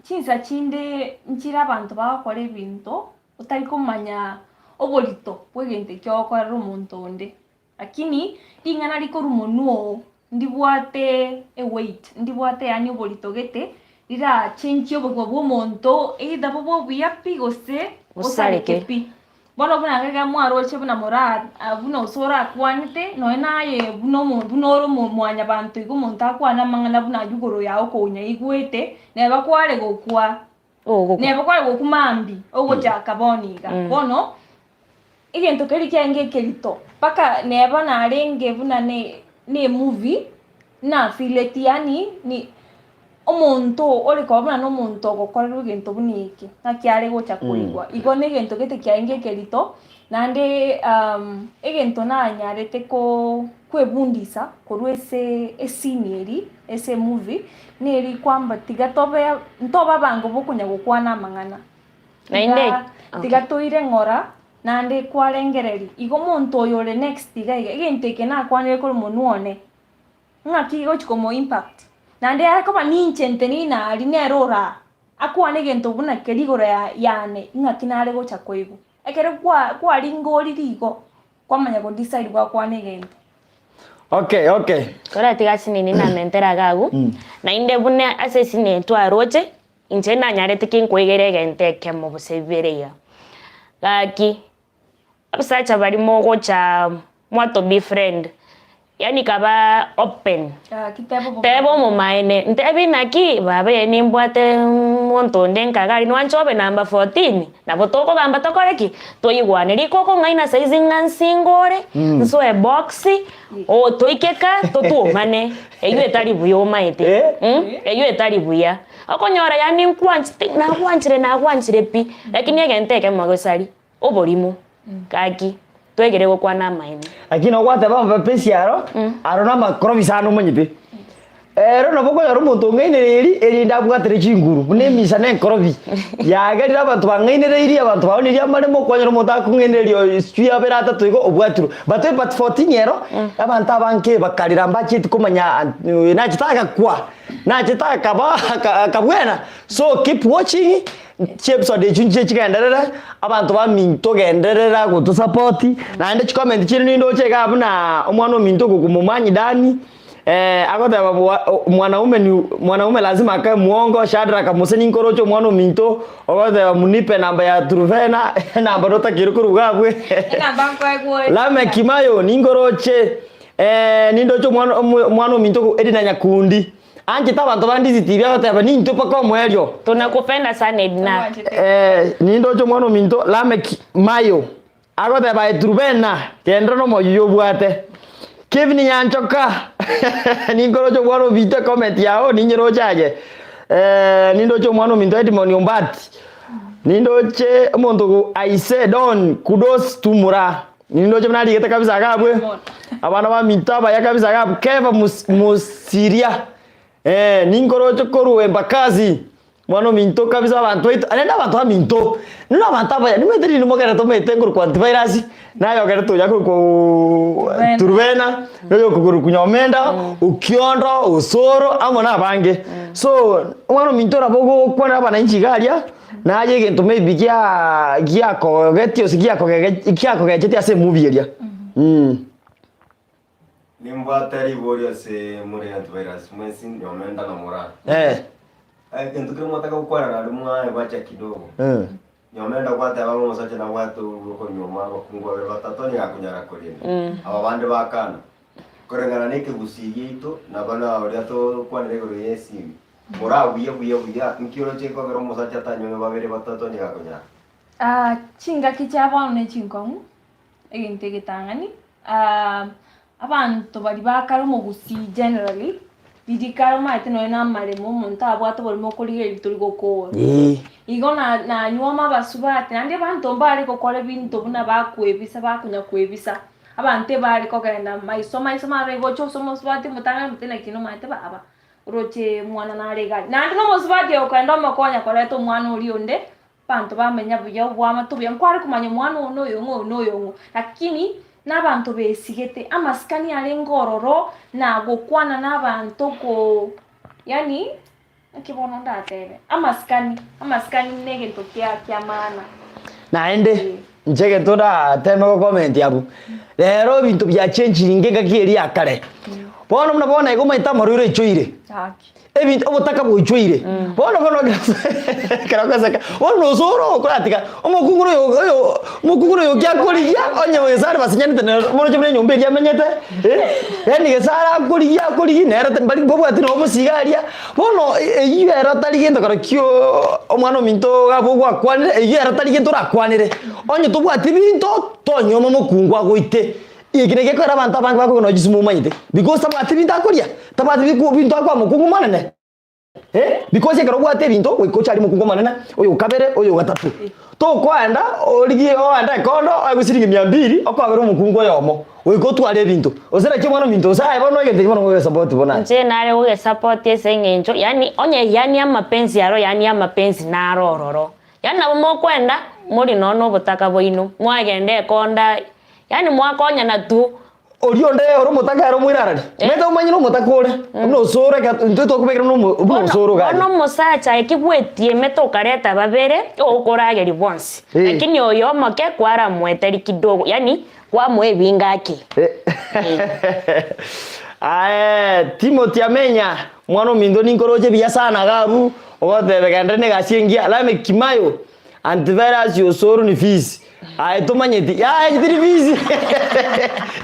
chinsa chinde nchire abanto bagokora ebinto. otari komanya oborito bw'egento ekio ogokorera omonto onde. Lakini ring'ana rikorwa monwe oo ndibwate eweight, ndibwate yaani oborito gete, rirachenchie obogima bwa omonto either bobe obuya pi gose bosareke pi. Bono buna iga mwaroche buna mora buna ase orakwanete nonye naye buna omo buna ore omo mwanyabanto iga omonto akwane amang'ana buna aywo igoro yago konyaigwete, neba kware gokwa. Ogokwa. Neba kware gokwa mambia, ogochaka bono iga. Bono, egento keria kiarenge ekerito, mpaka neba narenge buna ne ne emovie, nafeeleti yaani ni omonto ore koba buna na omonto ogokorerwa egento buna eke, naki are gocha koigwa. Igo na egento gete kiarenge ekerito, naende egento nanyarete ko kwebundisa korwa ase esini eria, ase emovie, neri kwamba tiga tobe ntobe abango bokonya gokwana amang'ana. Naende Tiga okay. tiga toire ng'ora, naende kwarengereria, igo omonto oyo ore next iga iga, egento eke nakwanire korwa monwe one, ng'aki gegochi komo impact. Naende akoba ninche nteneine aria nere ore aa. Akwane egento buna keria igoro ya yane, ing'aki nare gocha koigwa. Ekero kwa kwaringorire igo, kwamanya go decide gwakwana egento. Okay, okay. Koratiga ase nini namentere iga agwo, naende buna ase esini twaroche, inche nanyarete ki nkoigera egento ekemo gose bibere iga. Gaki, abasacha baria mogocha mwato befriend, yaani kaba open, Gaki teba obomaene. teba omomaene, ntebi naki baba ee nimbwate omonto onde nkaga aria nwanche obe number 14, nabo tokogamba tokore ki? Toigwane. Riko okong'aina saizi ng'a nsingo ore, nsoe box, oo toike ka totwomane, eywo etari buya omaete eywo etari buya. Okonyora yaani nkwanchete nagwanchire nagwanchire pi, lakini egento ekemo gosari, oborimo, gaki twegere gokwana amaene. Lakini ogwateba amapepesi aro, aro namakorobi sana omanyete. Ero nabo okonyora omonto ong'ainereiri erinde abwatere chinguru, buna emisa na enkorobi. Yagerire abanto bang'ainereirie, abanto baonirie amaremo, okonyora omonto akong'ainereria oyo sijui abere atato igo obwatirwe. But part 14 ero, abanto abange bakarera mbachieti komanya nachete agakwa. Nachete akaba akabwena so keep watching chiepisode echio nchiche chigenderere abanto baminto genderera gotosupport naende chicomment chire nindoche igaa buna omwana ominto okomomanyi Dani agoteba bwa mwanaume ni mwanaume lazima akae muongo Shadrack mose ninkoroche omwana ominto ogoteba munipe namba ya Truvena enamba notakeire korwa iga abwe Enamba nkoegwa ore. Lameck Mayo ninkoroche Nindoche omwana omwana ominto Edina Nyakundi, anchete abanto ba Ndizi TV agoteba nintwe mpaka omoerio. Tunakupenda sana Edna. Nindoche omwana ominto Lameck Mayo agoteba aye Trubena genderera nomoyo oyio obwate. Kevin Nyanchoka ninkoroche omwana ominto ecomment yao ninyeroche aye. Nindoche omwana ominto Edmond Ombati, nindoche omonto Aise Don Kudos to Muraa. Nindoche buna arigete kabisa iga abwe, abana baminto abaya kabisa iga abwe, Kefa mos- mosiria, eh, ninkoroche korwa Embakasi, mwana ominto kabisa abanto baito, naende abanto baminto, nuna abanto abaya, nimanyete rinde mogerete omanyete nkorokwa antivirus, naye ogerete oria akorokwa Turubena, na oyo okorokwa Nyomenda, Okiondo, Osoro, amo na abange. So, omwana ominto nabo ogokwana abananchi iga aria. Naye egento maybe gia giakogetie gose giakogege giakogechetie ase emovie eria mm. Nimbwate riborio ase more antivirus mwensi nyomenda na moraa. Eh. Egento keria mwataka gokwana naende mwaebacha kidogo. Eh. Nyomenda gwateba ng'a omosacha nabwate okonyuoma abakungu babere batato nigo akonyara korenda. Aba bande bakana. Koreng'ana na ekegusii giaito nabo na oria tokwanera igoro ya esimi. Moraa buya buya buya, inki oroche kogera omosacha atanyuome babere batato nigo akonyara? Ah, chingaki chia bono ne chinkong'u, egento egetang'ani, abanto baria ba kare omogusii generally, riria kare omanyete nonye na amaremo omonto abwate oboremo okorigereria tori gokora. Eeh. Igo na nanyuoma abasubati, naende abanto mbare gokora ebinto buna bakoebisa bakonya koebisa, abanto ebare kogenda maiso maiso mara gocha ase omosubati omotang'ani omote naki nomanyete baba. Oroche mwana nare iga aria. Naende nomosubati okogenda omokonya koreta omwana oria onde, abanto bamenya buya obwamate obuya, nkware komanya omwana oyo noyo ng'o oyo noyo ng'o. Lakini nabanto besigete, amasikani arenge ororo, na gokwana na abanto ko yaani naki bono ndatebe, amasikani, amasikani negento kia kia maana. Naende inche egento ndateme gokomenti abwo, rero ebinto biachenchiri ngengaki eria ya kare. Bono buna bono iga omanyete amarwaire aichoire, ebinto obotaka bwoichoire, bono bono ekero ogoseka, bono nosoro okoratiga omokungu oyo oyo omokungu oyo okia akorigia onye gesare basinyanete nere moroche buna enyomba eria amenyete eh, yaani gesare akorigia akorigia nere ta mbari mbabwati nonye obosiga aria, bono eywo ero tari gento kero kio omwana ominto iga abwo gwakwanire, eywo ero tari gento orakwanere, onye tobwati binto tonyuoma omokungu agoite. Eki nakio gekogera abanto abange bakogenda nonya chisimo omanyete, because tabwati binto akoria, tabwati biku binto akoa mokungu monene eh, because ekero obwate ebinto goika ochare mokungu omonene, oyo okabere, oyo ogatato. Tokoenda origie oende ekondo oegwe siringi mia mbiri okoabera omokungu oyomo, goika otware ebinto. Gose naki omwana ominto gose aye bono egento ekio bono ngogesupport bono aye. Inche nare gogesupport ase eng'encho yaani onye yaani amapenzi aro yaani amapenzi naro ororo. Yaani nabo mokwenda mori nonya na obotaka bwaino, mwagenda ekonda, yaani mwakonyana tu. Oria onde ore omotaka ere omoirarari. Omanyete omanyire omotaka ore, buna osoro ekero intwe tokobekera buna omo buna Bono osoro iga aria. bono omosacha eki bwetiemete okareta babere, ogokorageria bonsi. Eh. Lakini oyo omoke kwaramoeteri kidogo, yaani kwamoa ebinga ake. Aye Timothy Amenya, omwana ominto ninkoroche buya sana iga abwo, ogoteba genda na egasi engiya. Lameck Kimayo, antivirus osoro ni fees. Aye tomanyeti, yaya tiri busy.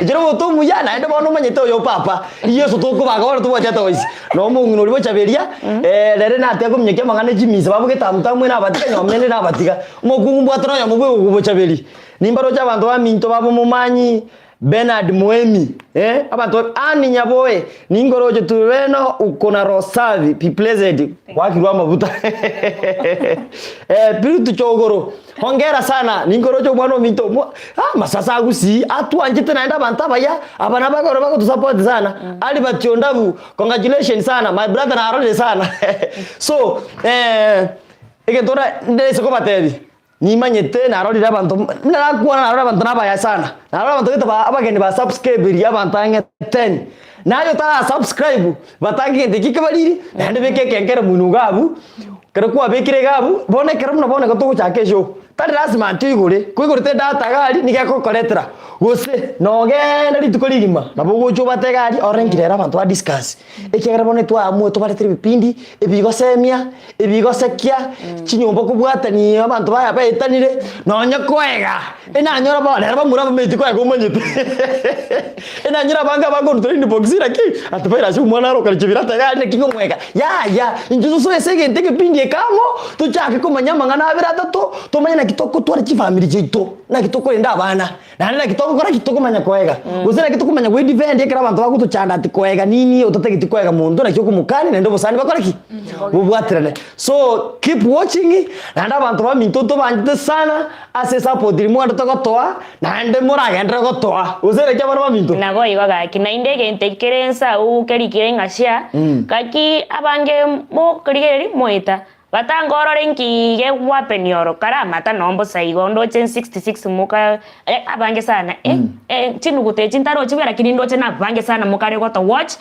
Ekero omonto omuya naende bono omanyete oyo papa, Yeso tokobaga bono tobwati ata oisi. Na omong'ina oria bochaberia, eh, rere natia kominyokia amang'ana e chimisa baboge tamu tamu nabatiga nyomba ende nabatiga. Omokungu mbwate noyomo bwe ogobochaberia. Nimbaroche abanto baminto babo momanyi, Bernard Moemi, eh, abanto ba Ann Nyaboe, ninkoroche Turubeno uko na Rosavi, be blessed, gwakirwe amabuta. eh, Piritu Chogoro, hongera sana, ninkoroche omwana ominto, mwa, ah, masasa agusii, atwanchete naende abanto abaya, aba nabagoro bagotusupport sana, Albert Ondabu, congratulations sana, my brother narorire sana. So, eh, egento ora ndese kobatebia. Nimanyete narorire abanto buna nakwana narorire abanto nabaya sana, narorire abanto gete ba abageni ba subscriberia abanto ang'e ten, naye otara subscribe batange egento ekio kebariri naende beka ekengere monwe iga abwo, ekero kwabekire iga abwo, bono ekero buna bono iga togochaka eshow, tari lasima ati oigore, koigorete edata iga aria nigo egokoretera, gose nogenda rituko rigima nabo ogocha obate iga aria orore nki rero abanto ba discuss. Ekiagera bono twaamua tobaretere ebipindi ebigosemia, ebigosekia, chinyomba kobwatania abanto baya baetanire, nonya koega, enanyora bo rero bamura bamaeti koega omanyete enanyora abange abakoruta inbox naki atibaire ase omwana arokare chibirata iga aria naki ng'omwega, yaya inche tosoe ase egento egepindi eke amo, tochake komanya amang'ana abere atato, tomanye naki tokotwara chifamiri chiaito, naki tokorenda abana. Naende naki togokora ki tokomanya koega? Gose naki tokomanya gwedefend ekero abanto bagotochanda ati koega nini otatageti koega monto naki okomokania naende obosani bakore ki? Bobwaterane. So keep watching naende abanto baminto ntobanchete sana ase esupport eria mwande togotoa naende moragenderere gotoa gose naki abana baminto? Naboigo gaki, naende egento eki kere nsa agwo kerikire ng'a share, gaki abange mokorigereria moeta, Batanga orore nki gegwapenia oro kare amata noo mbosa igo ndoche 66 moka eh, abange sana eh, eh, chinuguta echi ntarochi buya lakini ndoche nabange sana mokare goto watch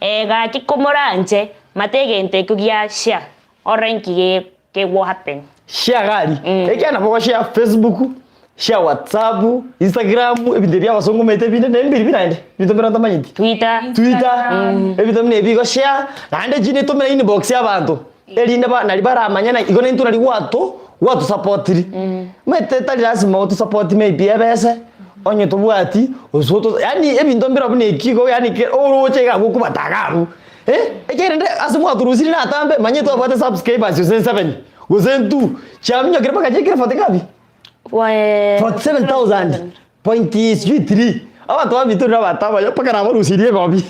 eh, gaki komoranche mate egento ekio gia share orore nki ge kegwapen. Share gari ekiagera nabo ogoshare Facebook, share WhatsApp, Instagram, ebinto ebi abasongo omanyete ebinde naende mbiri bi naende, ebinto mbire ntamanyeti. Twitter. Twitter, ebinto buna ebi igo share, naende chinde tumera inbox ya abanto. Erinde ba nari baramanye na igo naintwe nari gwato gwatosapotiri. Omanyete tari lasima otosapoti maybe ebese, onye tobwati, gose oto yaani ebinto mbire buna eki igo yaani ke oroche iga abwo okobata iga abwo eh, ekiagera rende ase mwatorusirie natambe manya twabwate subscribers gose seven, gose two, chiaminyokire mpaka chiaikire forty ngapi? 47,000 point sijui 3 abanto baminto nabanto abaya mpaka nabarusirie egobi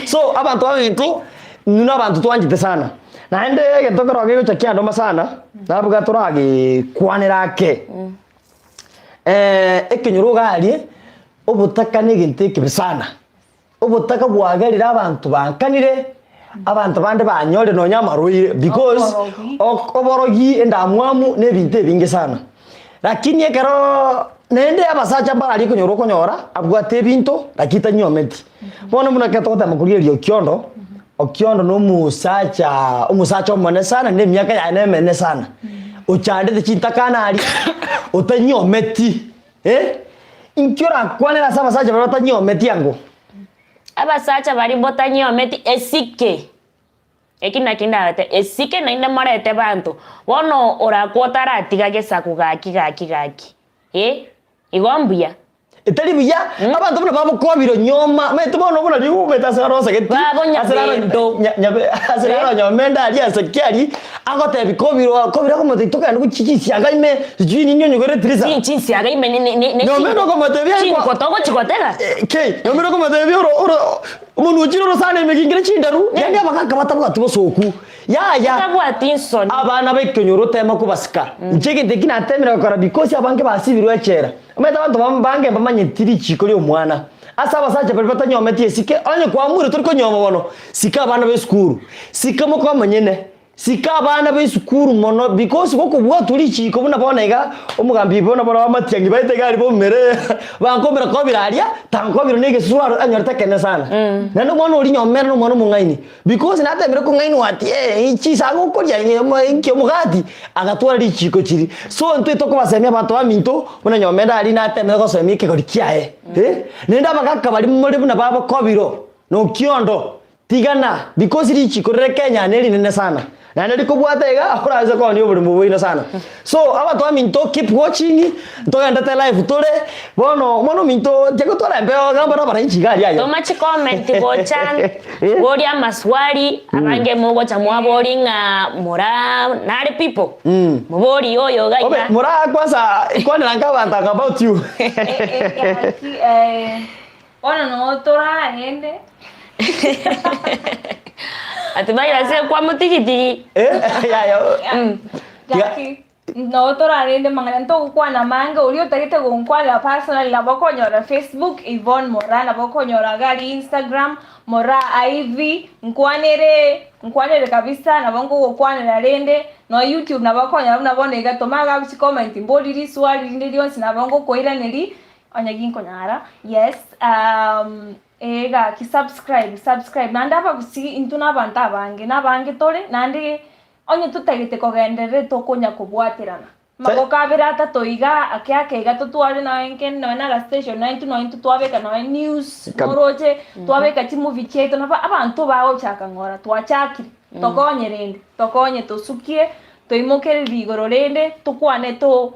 so abanto baminto inwe na abanto twanchete sana naende egento ekero kegocha kiandoma sana nabuga toragekwanera ake ekenyoro iga aria obotaka na egento ekebe sana. Obotaka bwagerire abanto bankanire, abanto bande banyorire nonya amarwaire because Oborogi. ok oborogi, endamwamu na ebinto ebinge sana. Lakini ekeroo naende abasacha mbararia okonyora okonyora abwate ebinto lakini tanyiometi. Bono buna ekero togotema korigereria Okiondo, Okiondo na omosacha omosacha omonene sana na emiaka yaye na emenene sana, ochandete chintakana aria, otanyiometi. Eh, inki orakwanere ase abasacha baria batanyiometi ango? Abasacha baria botanyiometi esike, eki naki ndagotebe, esike naende morete banto, bono orakwa otaratiga gesaku gaki gaki gaki, eh, igo mbuya. Etari buya, abanto buna babokobire nyoma, omanyete bono buna riria omanyete ase arosegeti, Babo ase raro nyabendo. nya- nyabe ase Eh. raro nyomende aria ase ki aria, agotebi kobirwa kobira akomotebia togende gochia chinsiaga ime sijui nini onyegore etirisa. Chi- chinsiaga ime ne- ne- ne- ne Nyomende okomotebia chinko kwa- togochigotega. Eh, kei, nyomende okomotebia oro oro omonwe ochire orosana ime gingire chindaru, yaani abagaka batabwati bosoku, yaya. Batabwati nsoni. Abana b'ekenyoro tema kobasika. Inche egento eki natemire gokora because abange basibirwe echela. Omanyete abanto bam bange mbamanyeti richiiko ri'omwana. Ase abasacha baria batanyometi esike, onye kwamuire tori konyoma bono, sika abana b'esukuru, sika moka omonyene. Sika abana b'esukuru mono because gokobwatwa richiiko buna bono iga omogambi bono bono bamatiang'i baete iga aria bomere bankomera kobira aria tankobire na egesusu aro anyorete ekenene sana. Naende omwana oria nyomera na omwana omong'aini because natemire kong'ainwa ati eh chinsa agokoria inki omogati agatwara richiiko chiri. So intwe tokobasemia abanto baminto buna nyomenda aria natemire gosemia ekegori kiaye eh, naende abagaka baria more buna babokobiro na okiondo Tigana, because richiko rire Kenya nerinene sana naende rikobwata iga oraanse koonia oboremo bwaino sana. So abanto baminto keep watching ntogendete live tore bono omwana ominto tiga gotwara embeo gamba na abananchi iga aria aye. Toma chicomment gocha boria amaswali abange mogocha mwabori ng'a mora nare people mobori oyo iga Obe iga. mora kwanza kwanera nka abanto about you. Gaki eh, Bono noo torarende. Ati bai ase kwa motigitigi. Eh, yaya. Gaki noo torarende mang'ana ntogokwana amange oria otagete gonkwanera personally nabo okonyora Facebook Yvonne Moraa nabo okonyora iga aria Instagram Moraa Ivy nkwanere nkwanere kabisa nabo nkogokwanera rende nonye YouTube nabo okonyora buna bono iga toma iga chicomment mbori riswali rinde rionsi nabo ngokoiraneria Onye ginkonyara yes um, ee gaki subscribe subscribe naende abagusii intwe na abanto abange na abange tore naende onye totagete kogenderera tokonya kobwaterana. Amaboko abere atato iga ake ake iga totware nonya nke nonya na agastation nonya intwe nonya intwe twabeka nonya news Kab- moroche twabeka chimovie chiaito nabo abanto bagochaka ng'ora twachakire tokonye rende tokonye tosukie toimokererie igoro rende tokwane to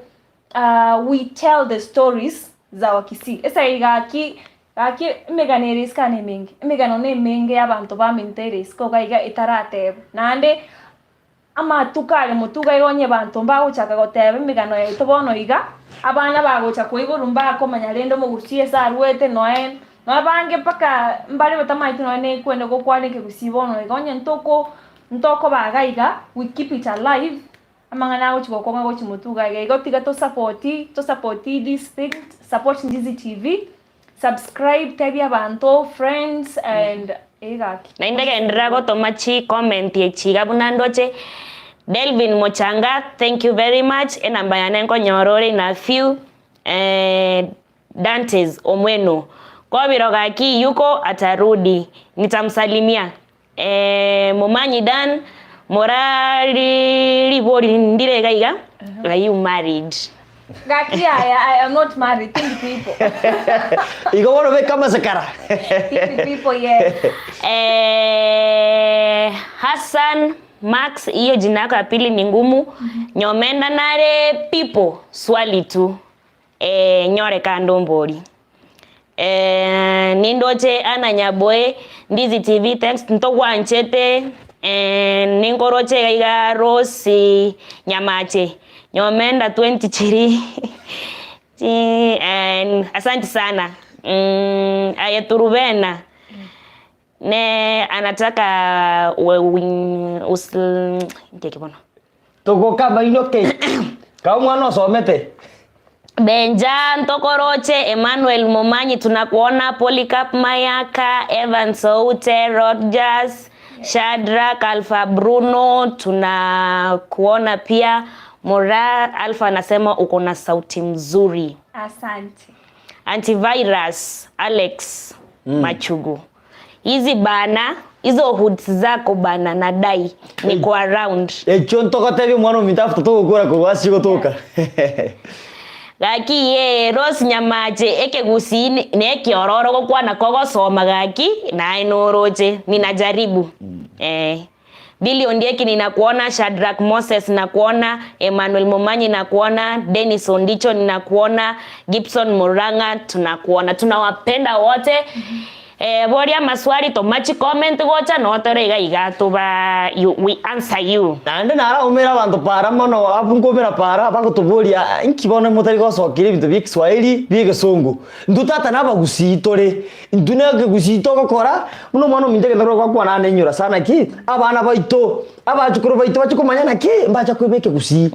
We tell the stories za Wakisii. Esegi gaki gaki emegano ere isiko aa nemenge, emegano nemenge y'abanto baminto ere isiko iga iga etaratebwa. Naende amatuko are motwe iga iga onye abanto mbagochaka goteba emegano yaito bono iga, abana bagocha koiborwa mbakomanya rende omogusii ase arwete noe noe abange mpaka mbare batamanyeti nonya na ekwende gokwana ekegusii bono iga. Onye ntoko ntokoba iga iga, we keep it alive. Amang'ana agochia gokong'a gochia motwe iga iga igo tiga to support to support this thing support Ndizi TV subscribe tebia abanto friends and eh gaki. Naende genderera gotoma chi comment echi iga buna ndoche Delvin Mochanga thank you very much enamba yane nkonyora ore in a few eh, Dantes Omweno kobiro gaki yuko atarudi nitamsalimia Eeh Momanyi Dan, mora ribori ndire iga iga, are you married? Gaki yaya I am not married tindi people. Igo bono beka amasekara. Tindi people yes. Eeh Hassan Max, hiyo jina yako ya pili ni ngumu. Nyomenda nare people swali tu. Eeh nyore kande ombori. Eeh nindoche Anna Nyaboe, Ndizi TV thanks ntogwanchete eeh ninkoroche iga iga Rose Nyamache, Nyomenda 20 chiri chi eeh asanti sana aye Turubena ne anataka nki eke bono. Togoka amaino ki? Kaa omwana osomete. Benja ntokoroche, Emmanuel Momanyi tunakuona, Polycarp Mayaka, Evans Oute, Rodgers, Shadrack, Alpha Bruno tunakuona pia. Mora Alpha anasema uko na sauti mzuri. Asante. Antivirus Alex Machugu. Hizi bana, hizo hoods zako bana nadai niko around. Ekio ntogotebia omwana ominto after togokora korwa ase chigotoka. Gaki yee Rose Nyamache ekegusii nekiororo gokwana kogosoma gaki naye noroche ninajaribu eh. Billy Ondieki ninakuona, Shadrack Moses nakuona, Emmanuel Momanyi nakuona, Dennis Ondicho ninakuona, Gibson Murang'a tunakuona. Tunawapenda wote. Eh, boria amaswali tomachi comment gocha notore iga iga toba you, we answer you. Naende naraumere abanto para mono, abwo nkoumera para bagotoboria, inki bono motari gosokeria ebinto bia ekiswahili bia egesongo? Intwe tata nabagusii tore, intwe na ekegusii togokora, buna omwana ominto egento korwa gwakwana anenyora sana ki, abana baito, abachukuru baito bachie komanya naki, mbacha koeba ekegusii.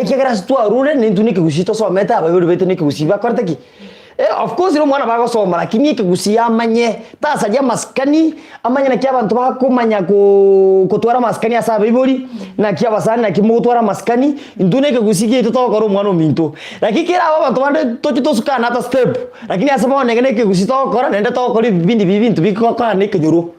Ekiagera ase twarure, nintwe na ekegusii tosomete, abaibori baito na ekegusii bakorete ki? Eh, of course nomwana bagosoma lakini ekegusii amanye, tasaria amasikani, amanye naki abanto bakomanya koo kotwara amasikani ase abaibori, naki abasani naki mogotwara amasikani, intwe na ekegusii giaito togokora omwana ominto. Lakini kera aba abanto bande toche tosukane ata step, lakini ase bono iga na ekegusii togokora naende togokora ebipindi biria ebinto bigokora na ekenyoro.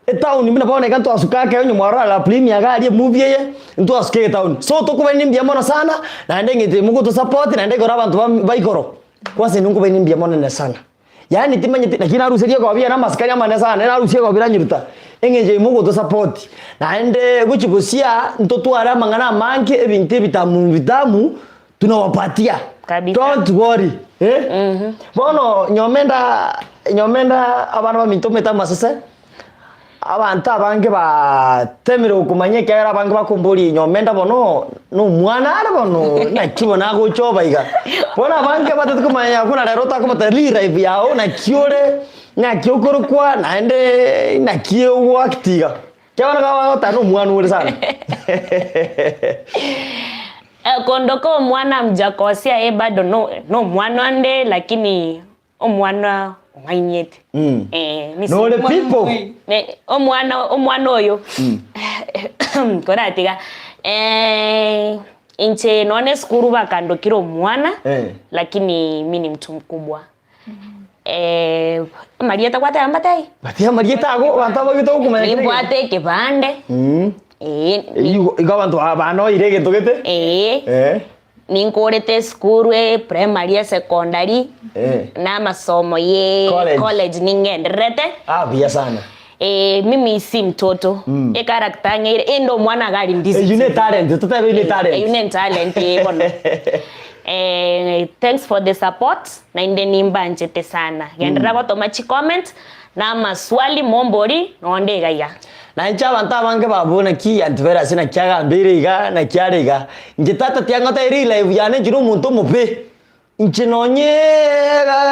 Etown buna bono iga ntwasuka ake onye mwarora La Premiere iga aria emovie eye, ntwasuka egetown. So tokobaini mbuya mono sana, naende eng'encho eye mogotosupport naende ekero abanto bam ba igoro, kwanza inwe nkobaini mbuya monene sana. Yaani timanyeti naki naruserie egobia na amasikani amanene sana, nere narusia egobia ranyeruta, eng'encho eye mogotosupport. Naende gochia gosia, ntotware amang'ana amange ebinto ebitamu vitamu, tunawapatia. Kabisa. Don't worry eh? Bono nyomenda nyomenda abana baminto omanyete amasese, abanto abange batemire gokomanya ekiagera abange bakomboria nyomenda bono na omwana are bono naki bono agocha oba iga. Bono abange batete komanya buna rero otakobatebia rirife yago naki ore, naki okorokwa naende naki ogoact iga. Ekiagera nigo bagoteba na omwana ore sana. Kondoka omwana mjakosea ye bado no nomwana onde lakini omwana ong'ainiete Mm. eh, nisi- Nore people. Ne- omwana omwana oyo koratiga eh, inche nonye esukuru bakandokire omwana Eh. lakini mi ni mtu mkubwa Eh, amarieta gwateba mbatebie? Batebie amarieta ago abanto abagete gokomanya kera egento. Nimbwate ekebande, Mm. eh, ni- Igo igo abanto aba banoire egento gete. eh, Eh. ninkorete esukuru eprimary, esecondary, Eh. na amasomo ye College. college ningendererete. Ah buya sana. Eh, mimi si mtoto Mm. echaracter ng'eire ende omwana iga ari Eyio ne etalent, totebe eyio ne etalent. Eyio ne etalent eh bono. Eh, thanks for the support naende nimbanchete sana. Genderera gotoma chicomment na amaswali mombori nonde iga iga. Na inche abanto abange babwo naki antivirus naki agambeire iga naki are iga. Inche tata tiangotebia relife yane inche nomonto omobe. Inche nonye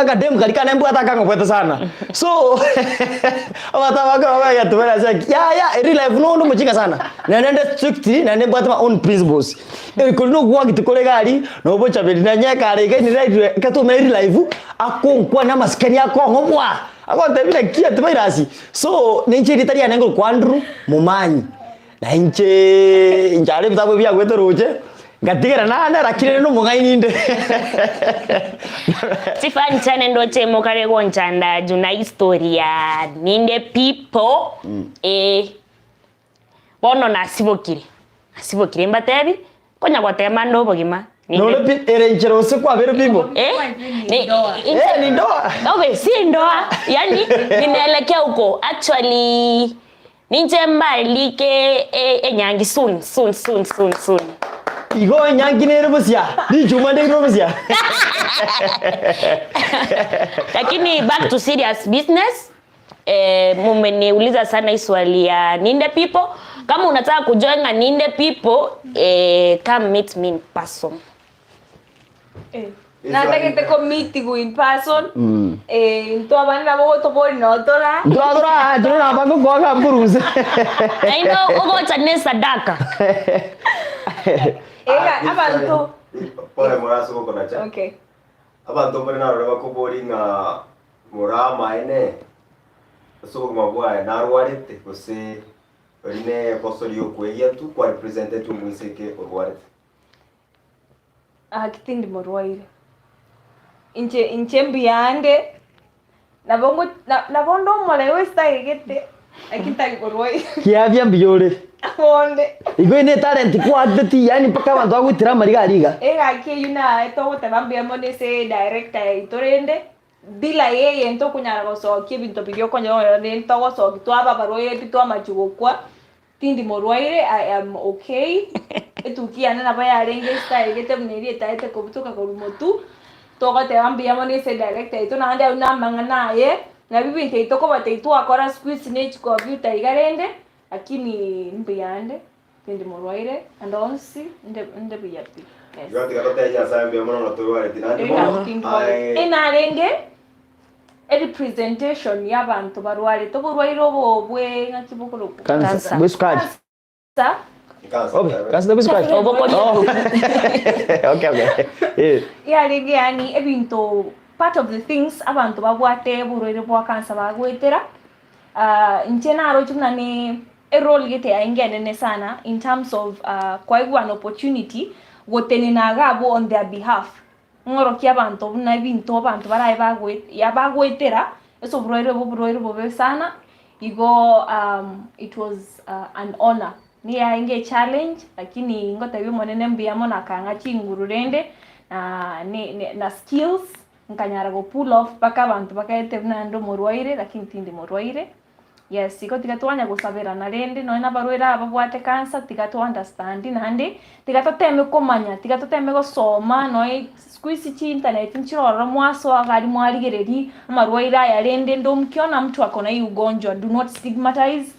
akademu karia kane mbwate akang'obwete sana. So abanto abange bagoetubera ase aki yaya eri life nonde omochinga sana. Naende nde strict naende mbwate my own principles. Kori nogwagete kore iga aria, na obochaberi nonye ekare iga inde nairwe ekero twaumera eri life, akonkwania amasikani akong'oboa, agontebia naki antivirus. So ninche erieta riane nkorokwa Andrew Momanyi. Na inche inche are ebitabu ebi biagwete roche, ngatigera naende lakini rende omong'aini inde. Chifani chiane ndoche mokare gonchanda juu na history ya ninde people eh, bono nasibokire nasibokire mbatebi konya gotema nde obogima ninde Nore pi ere inchera gose kwabere pimo? Eh, ni, Eh, ni ndoa. Okay, si ndoa. Yani ninaelekea huko. Actually Ninche mbalike enyangi soon soon soon soon soon. Igo enyangi nere bosia, richuma ndeire bosia. Lakini back to serious business. Eh, mumeniuliza sana hii swali ya Ninde people. Kama unataka kujoin na Ninde people, eh, come meet me in person. Eh, natagete komeetigwa in person eh, intwe abande nabo gotobori notora Ntwatora tore naba ngokoaga mburuse. Naende ogocha ne sadaka. Ega abanto Pole morase gokonacha. okay Abanto mbare narore bakobori ng'a more amaene ase obogima bwaye narwarete gose ori ne ekoso riokweyia tu kwarepresentetwe omoiseke orwarete. Gaki tindi morwaire, inche inche mbuyande, nabo ngo na- nabo nde omoreu ase tagegete, lakini tari morwaire Kiafya mbuya ore. bonde. Igo eye ne etalent kwateti yaani mpaka abanto bagoitera amariga aria iga. Egaki eywo naye togoteba mbuya mono ase edirector yaito rende, bila yeye ntokonyara gosokia ebinto biria okonyora rende ntogosokia twaba abarwaire pi twamachia gokwa. Tindi morwaire, I am okay, etuki yane nabo yarenge estyle gete buna eria etaete kobutoka korwa motwe, togoteba mbuya mono ase edirector yaito naende aywo na amang'ana aye, nabio ebinto ebi tokobatebia twakora siku hizi ne chicomputer iga rende, lakini mbuyande, tindi morwaire, ande onsi nde nde buya pi, yes. Igo tiga totebie Nyasaye mbuya mono notorwareti naende bono Tindi morwaire. aye Enarenge. Erepresentation y'abanto barwarete oborwaire obo bwe ng'aki bokorokwa? Cancer. Bwe sukari. Cancer. Cancer. Obe, cancer bwe sukari. Obokoria Oh. Okay, okay. Eh. Yarenge yaani ebinto. part of the things abanto babwate oborwaire bwa cancer bagoetera, inche naroche buna ne erole gete yaye enene sana in terms of koegwa an opportunity gotenena iga abwo on their behalf. Ng'orokie abanto buna ebinto abanto barabe bagoe ya bagoetera ase oborwaire obo oborwaire obobe sana, igo it was an honour. Nigo yarenge echallenge lakini ngotebia omonene mbuya mono akang'a chinguru rende na ne ne na skills nkanyara go pull off mpaka abanto bakaete buna nde omorwaire lakini tindi morwaire. Yes, igo tiga twanya gosaberana rende nonye na abarwaire aba babwate cancer tiga to understand naende tiga toteme komanya, tiga toteme gosoma nonye siku hizi chi internet nchire ororo mwasoa iga aria mwarigereria amarwaire aya rende ndo mkiona mtu ako na hii ugonjwa do not stigmatize,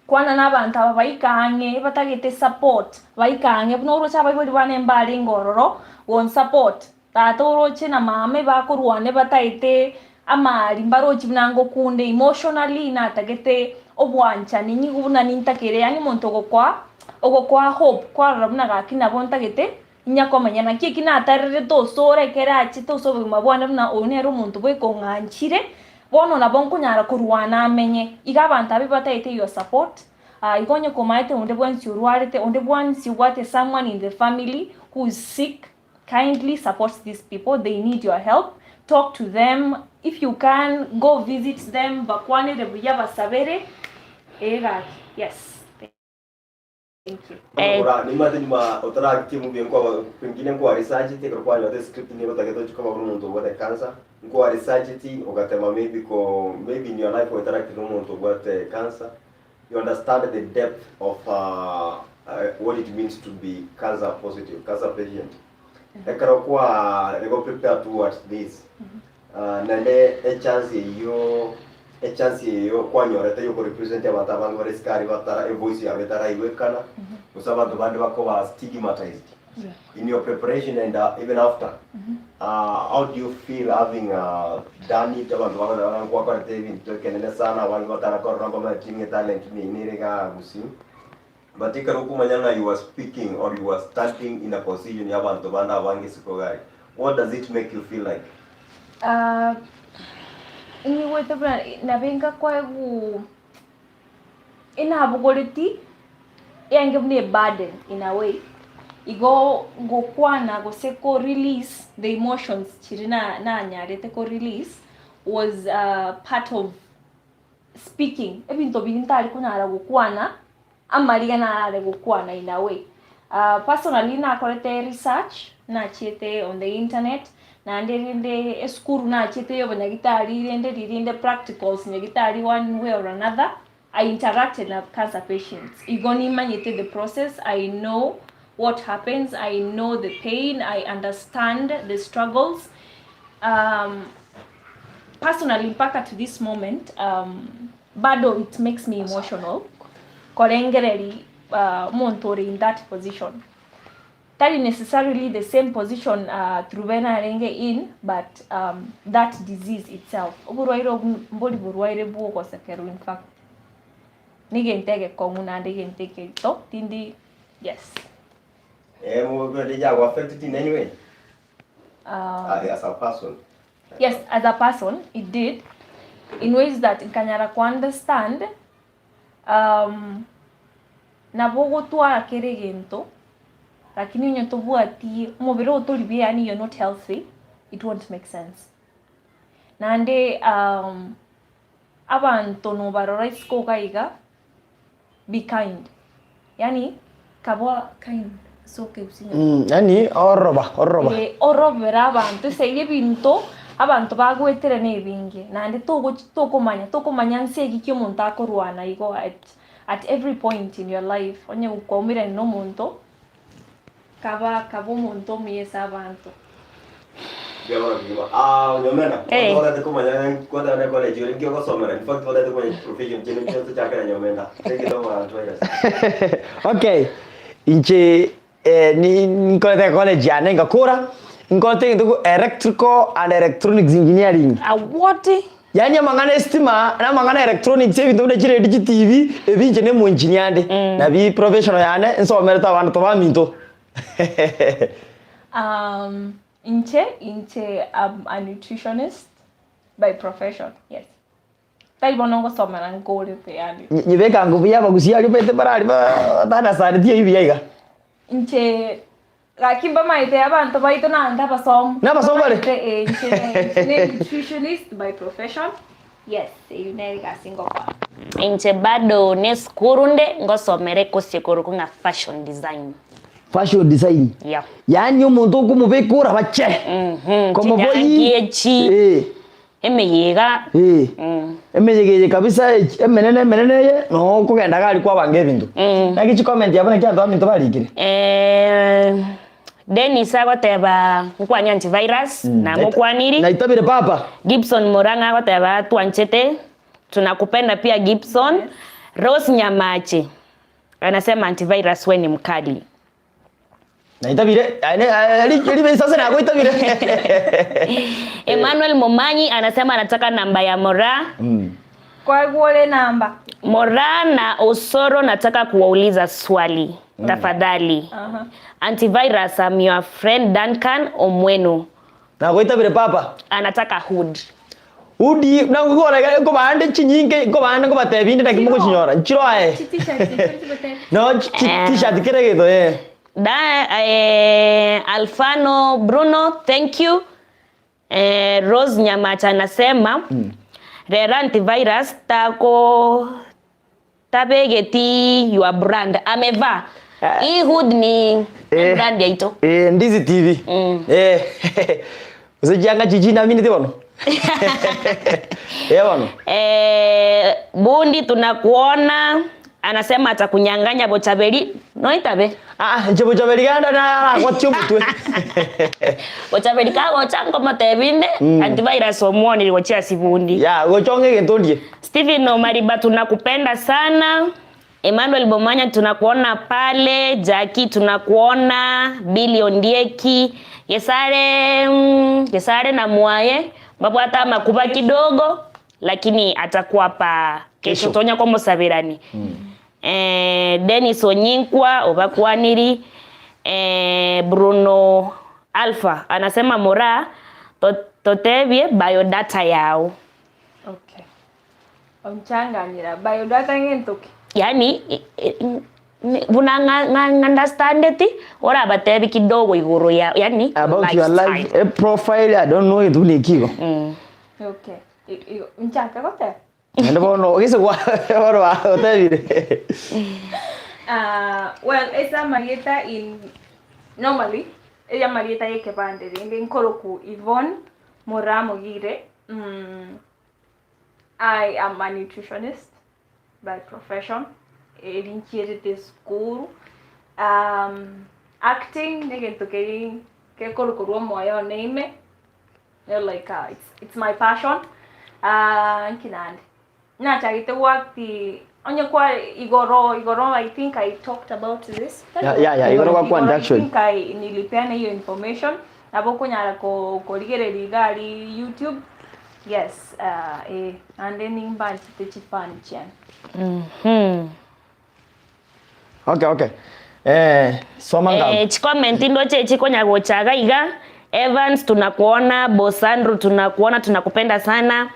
kwana na abanto aba baike ang'e batagete support baike ang'e buna oroche abaibori bane mbarenge ororo gonsupport. Tata oroche na mama ebakorwana ebataete amari mbarochi buna ngokunde emotionally natagete obwanchani nigo buna nintakere yaani omonto ogokoa ogokoa hope kwarora buna gaki nabo ntagete inyakomenya naki eki natarerete osore ekere achete ase obogima bwane buna oyo nere omonto bweka ong'anchire bono nabo nkonyara korwana amenye. Iga abanto abwo ebatagete your support igo onye komaete onde bwensi orwarete onde bwansi obwate someone in the family who is sick Kindly support these people they need your help talk to them if you can go visit them bakwanere buya basabere ee gaki yes thank you. Eh. Ora nimate nyuma otaraki movie nkoba pengine nkoa research ti ekero kwanyora script nigo otagete ochi koba buna omonto obwate cancer nkoa research ti ogatema maybe ko maybe in your life ointeract na omonto obwate cancer you understand the depth of uh, what it means to be cancer positive, cancer patient. Ekero kwa nigo prepare towards this uh, naende echance eyio echance eyo kwanyorete yokorepresent abanto abange bare sikari batara evoice yabo etaraigwekana gose abanto bande bakoba stigmatized in your preparation and uh, even after uh, how do you feel having uh, done it abanto bagoteba ng'a nkwakorete ebinto ekenene sana abange batarakorora mbamaeti ng'a etalent neyio nere igaa gusii but ekero okomanya ng'a you are speaking or you are standing in a position ya abanto bande abange isiko iga aria what does it make you feel like? Ah, niigwete buna nabe nkakoegwa Inabogoreti enge buna eburden in a way, igo ngokwana gose ko release the emotions chiria na nanyarete ko release was part of speaking ebinto biria ntari konyara gokwana amariga narare gokwana in a way. Personally nakorete research nachiete on the internet naende rende esukuru nachiete ya obonyagitari rende ririnde practicals nyagitari one way or another I interacted na cancer patients igo nimanyete the process I know what happens I know the pain I understand the struggles personally mpaka to this moment bado it makes me emotional korengereri omonto ore in that position. Tari necessarily the same position Truvena arenge in but that disease itself. Oborwaire obwo mbori borwaire bwa ogosekerwa in fact. Negento egekong'u naende egento ekerito tindi yes. Eh, mo- did you affect in any way? Uh, as a person. Yes, as a person it did in ways that nkanyara ku understand um, nabo ogotwara kera egento lakini onye tobwati omobere oo tori buya yaani you're not healthy it won't make sense. Naende um, abanto nobarora isiko iga iga be kind yaani kaba kind ase okegusinya. Mm, yaani oroba oroba. Eh, orobere abanto ase iga ebinto abanto bagoetera na ebinge naende togochi tokomanya tokomanya nse eki ki omonto akorwana igo at at every point in your life onye gokwaumerana na omonto kaba kaba omonto omuya ase abanto. Mbuya mono kegima. Ah, Nyomenda, Eh. otagete komanya kwataka ne college ore nki ogosomera. In fact, otagete komanya profession chinde chionsi chakera Nyomenda. Take it over and try us. Okay, inche eh, ni nkorete college yane ngakora, nkorete egento ko electrical and electronics engineering. A what? Yaani amang'ana estima na amang'ana electronics ebinto buna chiredio chitivi ebi inche ne omoengineer ande. Nabi professional yane nsomerete abana tobaminto. Um. Inche inche am a nutritionist by profession, yes. Tari bono ngosomera nkorete yaani. Nyibeka nguvu ya abagusia aria omanyete bare aria batandastandeti eyio buya iga. Inche gaki mbamaete abanto baito naende abasomu. Nabasomu bare? Mbamaete eh, inche inche ne nutritionist by profession, yes eyio nere egasi ngokora. Inche bado nesukuru nde ngosomera ekosi ekorokwa ng'a fashion design. Fashion design. Yeah. Yaani omonto okomobeka orabache. Mhm, Komoboyi. chinyangi echi, Eh. emeyega. Eh. Mm. Emeyega eye kabisa echi- emenene emenene eye noo okogenda iga aria kwabanga ebinto. Mm. Naki chicomment abwo naki abanto baminto barikire. Eh, Dennis agoteba nkwanie antivirus, namokwaniri. Naitabire papa. Gibson Murang'a agoteba twanchete, tunakupenda pia Gibson. Rose Nyamache Anasema antivirus we ni mkali. Naitabire, aye ne- aye ri- ribe sasa nagoitabire. Emmanuel Momanyi anasema anataka namba ya Moraa. Mm. Kwaigwa ore namba. Moraa na Osoro nataka kuwauliza swali tafadhali. Aha. Antivirus I'm your friend Duncan Omweno. Nagoitabire papa. Anataka hood. Udi nagokora iga nkobande chinyinge nkobande nkobatebia inde naki mogochinyora nchiro aye Chi t-shirt echio chigotebia. no chi chi t-shirt kera egento eh. Da eh, Alfano Bruno thank you. Eh, Rose Nyamacha anasema rero antivirus tako Tabegeti your brand amevaa hii hood ni Eh. brand yaito Eh, Ndizi TV. Mm. Eh. Gose chianga chichi namineti bono. Eh bono. Eh, bundi tunakuona anasema atakunyang'anya bochaberi noitabe Ah, inche bochaberi genda naragwatie omotwe. bochaberi kagocha nkomotebi inde antivirus omwoniri gochia ase bundi Ya, gocha ong'e egento ondie. Stephen Omariba tunakupenda sana. Emmanuel Bomanya tunakuona pale, Jackie tunakuona, Billy Ondieki, Gesare mm, Gesare na Mwaye babwata amakuba kidogo lakini atakuwa pa kesho Kesho. tonya komosabirani mm. Eh, Dennis Onyinkwa obakwaniri eh, Bruno Alpha anasema Moraa totebie biodata yao Okay. Onchanganyera biodata ng'ento ki? Yaani buna ng'understandeti orabatebi kidogo igoro ya yaani About your life, a profile, I don't know egento buna eki igo. Okay. Igo nchake goteba? Naende bono gese gwa bono bagotebire. Ah, well ase amarieta in normally eri amarieta ya ekebande rende nkoroku Yvonne Moramogire I am a nutritionist by profession, eri nchietete esukuru, acting negento keria gekorokorwa omoyo one ime, like it's my passion, nki naende, nachagete goact onye kwa igoro igoro I think I talked about this, Yeah, yeah, yeah, igoro gwakwanire actually. I think I nilipeana hiyo information. Nabo okonyara korigereria iga aria YouTube, yes eh, naende nimbanchete chifani chiane. Okay, okay. Eh, soma ngabo. Eh, chicomment ndoche chikonya gocha iga iga Evans tunakuona, Boss Andrew tunakuona, tunakupenda sana.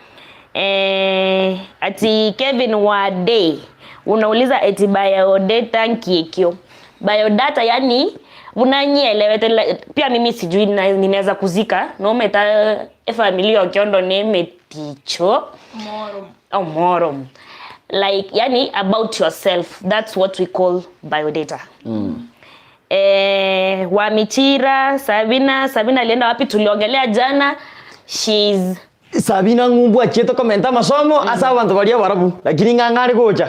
Eh, ati Kevin Wade unauliza eti biodata nkiekio biodata yani buna nyielewete la- pia mimi sijui na- ninaweza kuzika nometa efamili okiondo nemeticho Moro. omoro like yani about yourself that's what we call biodata eh, Wamichira Sabina Sabina alienda wapi tuliongelea jana she's Sabina ng'umbu achiete komenta amasomo ase abanto baria abarabu, lakini ng'a ng'are gocha.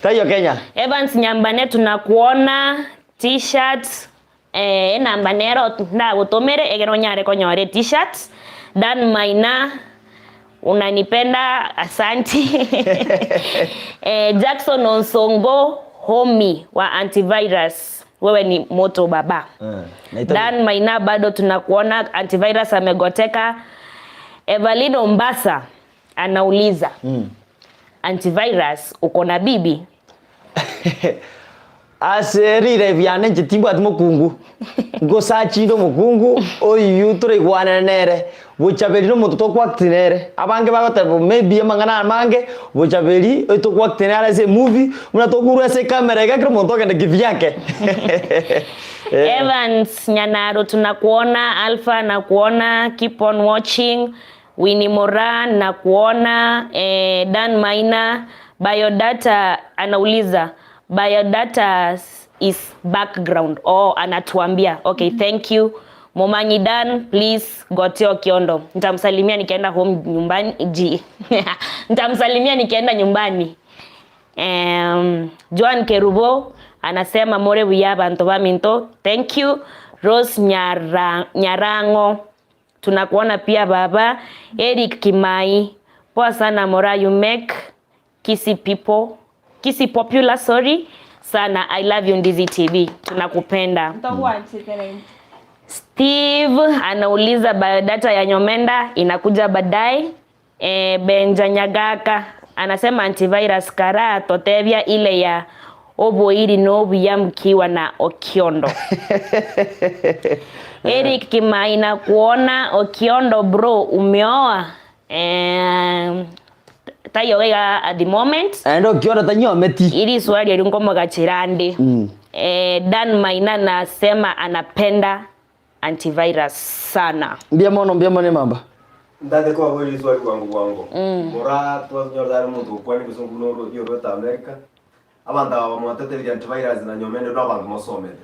Taiyo Kenya. Evans Nyambane tunakuona t-shirt eh, enamba nero ndagotomere egere onyare konyora e-t-shirt Dan Maina unanipenda asanti eh, Jackson Onsongo homie wa antivirus wewe ni moto baba Dan Maina bado tunakuona antivirus amegoteka Evelyn Ombasa anauliza mm. Antivirus uko na bibi? Ase riire biane inche timbwati mokungu, ngosacha inde omokungu oyio toraigwanane nere, Bochaberi nomonto tokwacti nere. Abange bagoteba maybe amang'ana amange, Bochaberi oyo tokwacti nere ase emovie, buna tokorwa ase ecamera iga kera omonto ogenda kivyake. Eh. Evans Nyanaro tunakuona, Alpha nakuona, keep on watching, Winnie Moraa nakuona, eh, Dan Maina, Biodata anauliza Biodata is background oh anatuambia okay thank you Momanyi Dan please Goteo Okiondo nitamsalimia nikienda home nyumbani ji nitamsalimia nikienda nyumbani um, Joan Kerubo anasema more buya abanto baminto thank you Rose Nyara, Nyarango tunakuona pia baba Eric Kimai poa sana Mora you make Kisii people Kisii popular sorry sana I love you Ndizi TV tunakupenda. Ntogwanchete naintwe. Steve anauliza biodata ya Nyomenda inakuja baadaye. E, Benja Nyagaka anasema antivirus karaa totebia ile ya oboiri nobuya mkiwa na Okiondo. Eric Kimai nakuona Okiondo bro umeoa? E, Taiyo iga at the moment. Naende okiora tanyuometi. Iri swali eri nkomogachera ande. Eh, Dan Maina nasema anapenda antivirus sana. Mbuya mono mbuya mono emamba. Ntate kobaboria riswali bwango bwango. Moraa twanyorete are omonto ogokwana egesongo buna oro orwete America. Abanto aba bamwatetebirie antivirus na nyomende na abanto mosomete.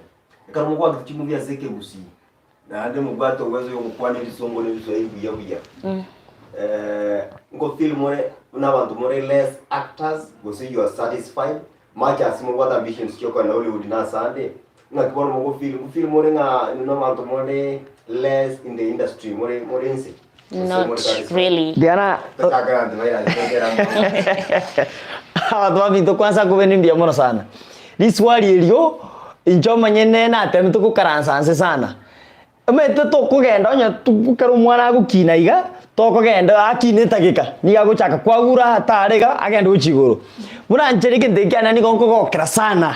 Ekero mokwanete chimovie ase ekegusii. Naende mobwate owezo yogokwana ebisongo na ebiswahili buya buya. Nko feel more buna abanto more less actors gose you are satisfied much as mobwate ambitions chiokogenda Hollywood na asande, ng'aki bono mogo feel, nko feel more ng'a inwe abanto more less in the industry more more inse? Gose Not more satisfied? really. Diana Tochakera antivirus tokera amo. Abanto baminto kwanza nkobe nimbuya mono sana. Riswali erio, inche omonyene natemete gokaransa nse sana. Omanyete tokogenda onye ekero omwana agokina iga, tokogenda akine etageka, nigo agochaka kwagura atare iga, agende gochia igoro. Buna inche egento eke kiane nigo nkogokera sana,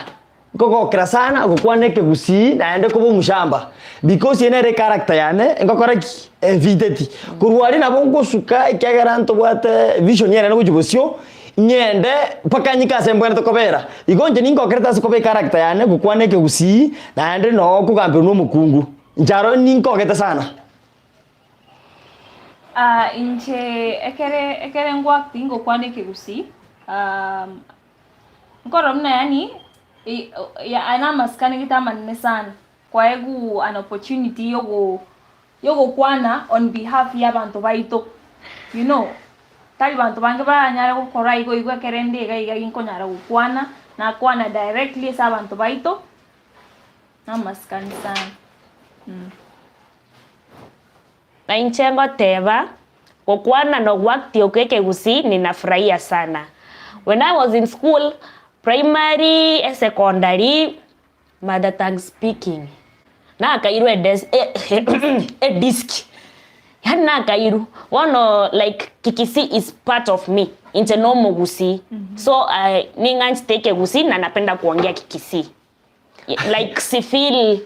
nkogokera sana gokwana ekegusii naende koba omoshamba, because eye nere echaracter yane ngokora ki? Enfiteti. Korwa aria nabo ngosuka ekiagera ntobwate vision enene gochia bosio, Ng'ende mpaka nyike ase mbwenerete kobera. Igo inche ningokerete ase koba echaracter yane gokwana ekegusii naende noo kogamberwa nomokungu. Inche aro ninkogete sana. Ah, inche ekere ekere ngwakti ngokwana ekegusii um, nkorora buna yaani i- ya aya namasikani gete amanene sana kwaegwa an opportunity yogo yogokwana on behalf y'abanto baito, you know, tari banto bange baranyare gokora igo igo ekere inde iga iga ginkonyara gokwana, nakwana directly ase abanto baito, namasikani sana mh. Na inche ngoteba, gokwana nogwakti okwo ekegusii ninafurahia sana. When I was in school, primary, esecondary, Mother tongue speaking nakairwe edes edisk yaani nakairwe bono like kikisii is part of me inche na omogusii so I ning'anchete ekegusii na napenda kuongea kikisii like si feel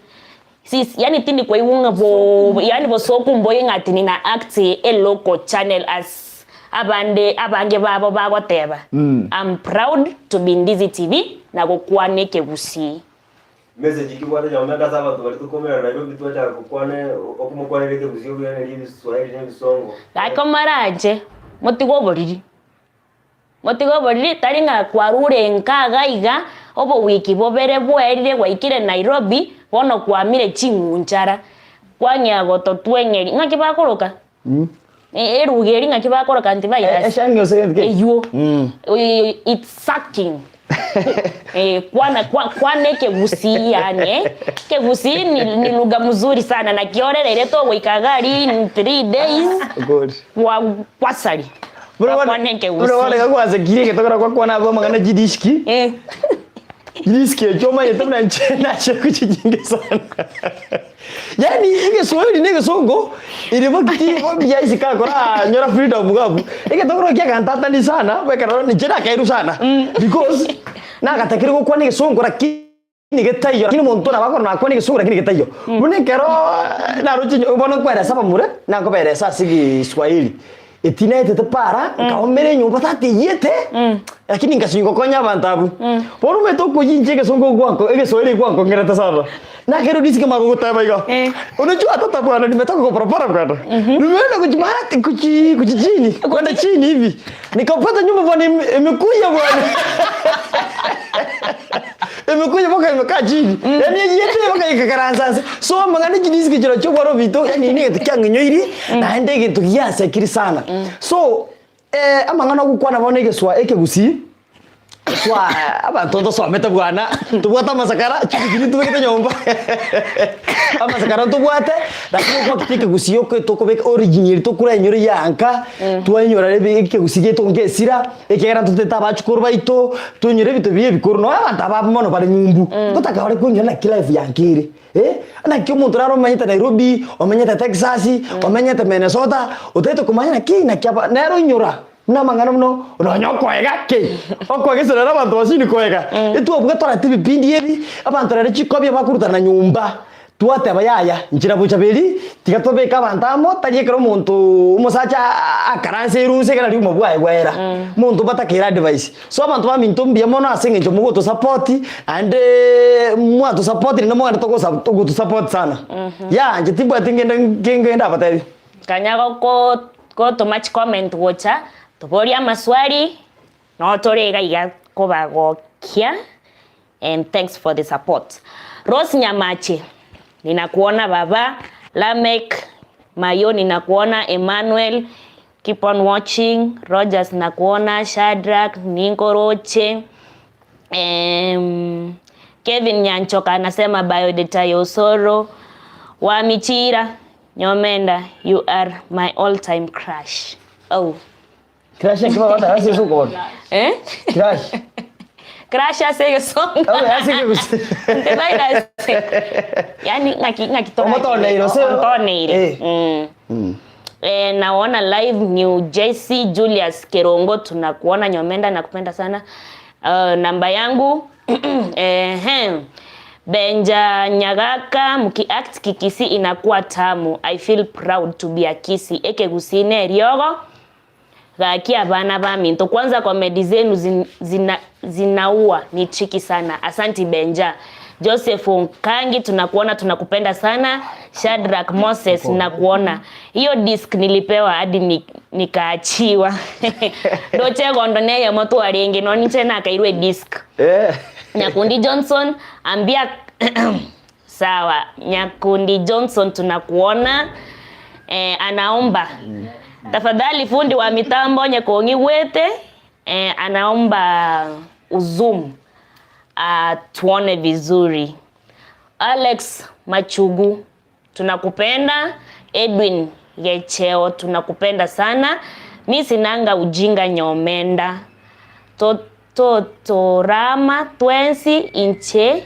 si yaani tindi koigwa ng'a bo yaani bosoku mboiyo ng'a ati nina act a local channel as abande abange babo bagoteba I'm proud to be Ndizi TV na gokwana ekegusii. Message ki bwate nyomenda ase abanto baria tokomerana Nairobi twachaka gokwana okomokwanera ekegusii okoiraneria ebiswahili na ebisongo. Gaki omoranche motige oboriri, motige oboriri tari ng'a kwarure nka iga iga obowiki bobere bwaerire gwaikire Nairobi bono kwamire ching'unchara kwang'ea gototweng'eria ng'aki bakoroka? Eruga eria ng'aki bakoroka antivirus Eshangi gose gento ki? Eywo it's sucking kwana kwana ekegusii yaani eh, ekegusii ni lugha mzuri sana naki orereire togoika iga aria in 3 days Good. kwasari Buna bono gwakwana buna bono ekegusii. iga gwasekire egetogora gwakwana abwo amang'ana chidishki. Chidishki echio omanyete buna inche nachire chinyinge sana. Yaani egeswahili na egesongo ere baki mbuya isiko akoranyora freedom iga abwo. Egetongoro kiagantatani sana bwa ekero inche nakairwe sana because nagatakire gokwana egesongo lakini. Getaiyo, lakini omonto nabo akorora nakwane egesongo lakini getaiyo. Buna ekero naroche bono nkweresa abamura, nakoberesa ase egeswahili, eti naetete para, nkaomera enyomba tata eyete, lakini ngasinywa gokonya abanto abwo. Bono omanyete okoyinchia egesongo gwanko egeswahili gwankong'erete sana. Nakerwa risiko mara goteba iga, unajua tata bwana nimetoka kwa barabara bwana, nimeenda kuchimara kuchi kuchi chini, kwenda chini hivi, nikapata nyumba bwana ime imekuja bwana. Emekuya mpaka imekaa chini. Yaani eyiete mpaka ikaikaransa ase. So amang'ana echidisiki chirochio chia obwaro oboito yaani negento kiang'inyoiri naende egento giasekire sana. So amang'ana ogokwana bono egeswa ekegusii, twa abanto ntosomete bwana, tobwate amasakara, chibigiri ntobegete nyomba amasakara ntobwate, lakini okwakita ekegusii oke tokobeka origin eria tokorenyora ya nka, twainyora ebe ekegusii giaito ngesira. Ekiagera ntotete abachukuru baito, toinyore ebinto biria ebikoro, nonya abanto aba mono bare ng'umbu, ngotaka bare koinyora naki life yanka ere, eh. Naki omonto naro omenyete Nairobi, omenyete Texas, omenyete Minnesota, otagete komanya naki naki aba nere oinyora buna amang'ana buna nonya okoega ki, okoega ase rero abanto basini koega, etwabua torete ebipindi ebi, abanto rero chikobia bakorutana nyomba. Twateba, Yaya, nchera bochaberi, tiga tobeke abanto amo, tari ekero omonto omosacha akaranse erunse ekero aria obogima bwaye bwaera. Omonto batakeire advice. So abanto baminto mbuya mono ase eng'encho mogotosapoti, naende mwatosapoti naende mogende togosa gotosapoti sana. Yaya inche timbwati ngende ngende ndabatebi. Kanya goko gotoma chicomment gocha, toborie amaswali, noo tore iga iga kobagokia. And thanks for the support. Rose Nyamache ninakuona baba, Lameck Mayo ninakuona, Emmanuel keep on watching, Rogers nakuona, Shadrack ninkoroche, ehm Kevin Nyanchoka anasema biodata ya Osoro, Wamichira Nyomenda you are my all time crush. Oh. Crush ekero bagoteba ase esukuru. Eh? Crush. Crush ase egesongo. Obe ase ekegusii. Ntebaire ase. Yaani ng'aki ng'aki to. Omotoneire ose. Ontoneire. Eh. Mm. Eh, naona live New Jersey Julius Kerongo tunakuona Nyomenda nakupenda sana. Uh, namba yangu ehe Benja Nyagaka mkiact Kikisii inakuwa tamu I feel proud to be a Kisii ekegusii neriogo Gaki abana baminto kwanza comedy zenu zina zinaua ni tricky sana asanti Benja Joseph Onkangi tunakuona tunakupenda sana Shadrack Moses nakuona hiyo disc nilipewa hadi nikaachiwa ndoche egondo neyemo twarenge nonye inche nakairwe edisc Nyakundi Johnson ambia Sawa Nyakundi Johnson tunakuona eh, anaomba tafadhali fundi wa mitambo onye kong'igwete eh, anaomba uzoom ah, tuone vizuri. Alex Machugu tunakupenda. Edwin Gecheo tunakupenda sana. Mi sinanga ujinga nyomenda totorama twensi inche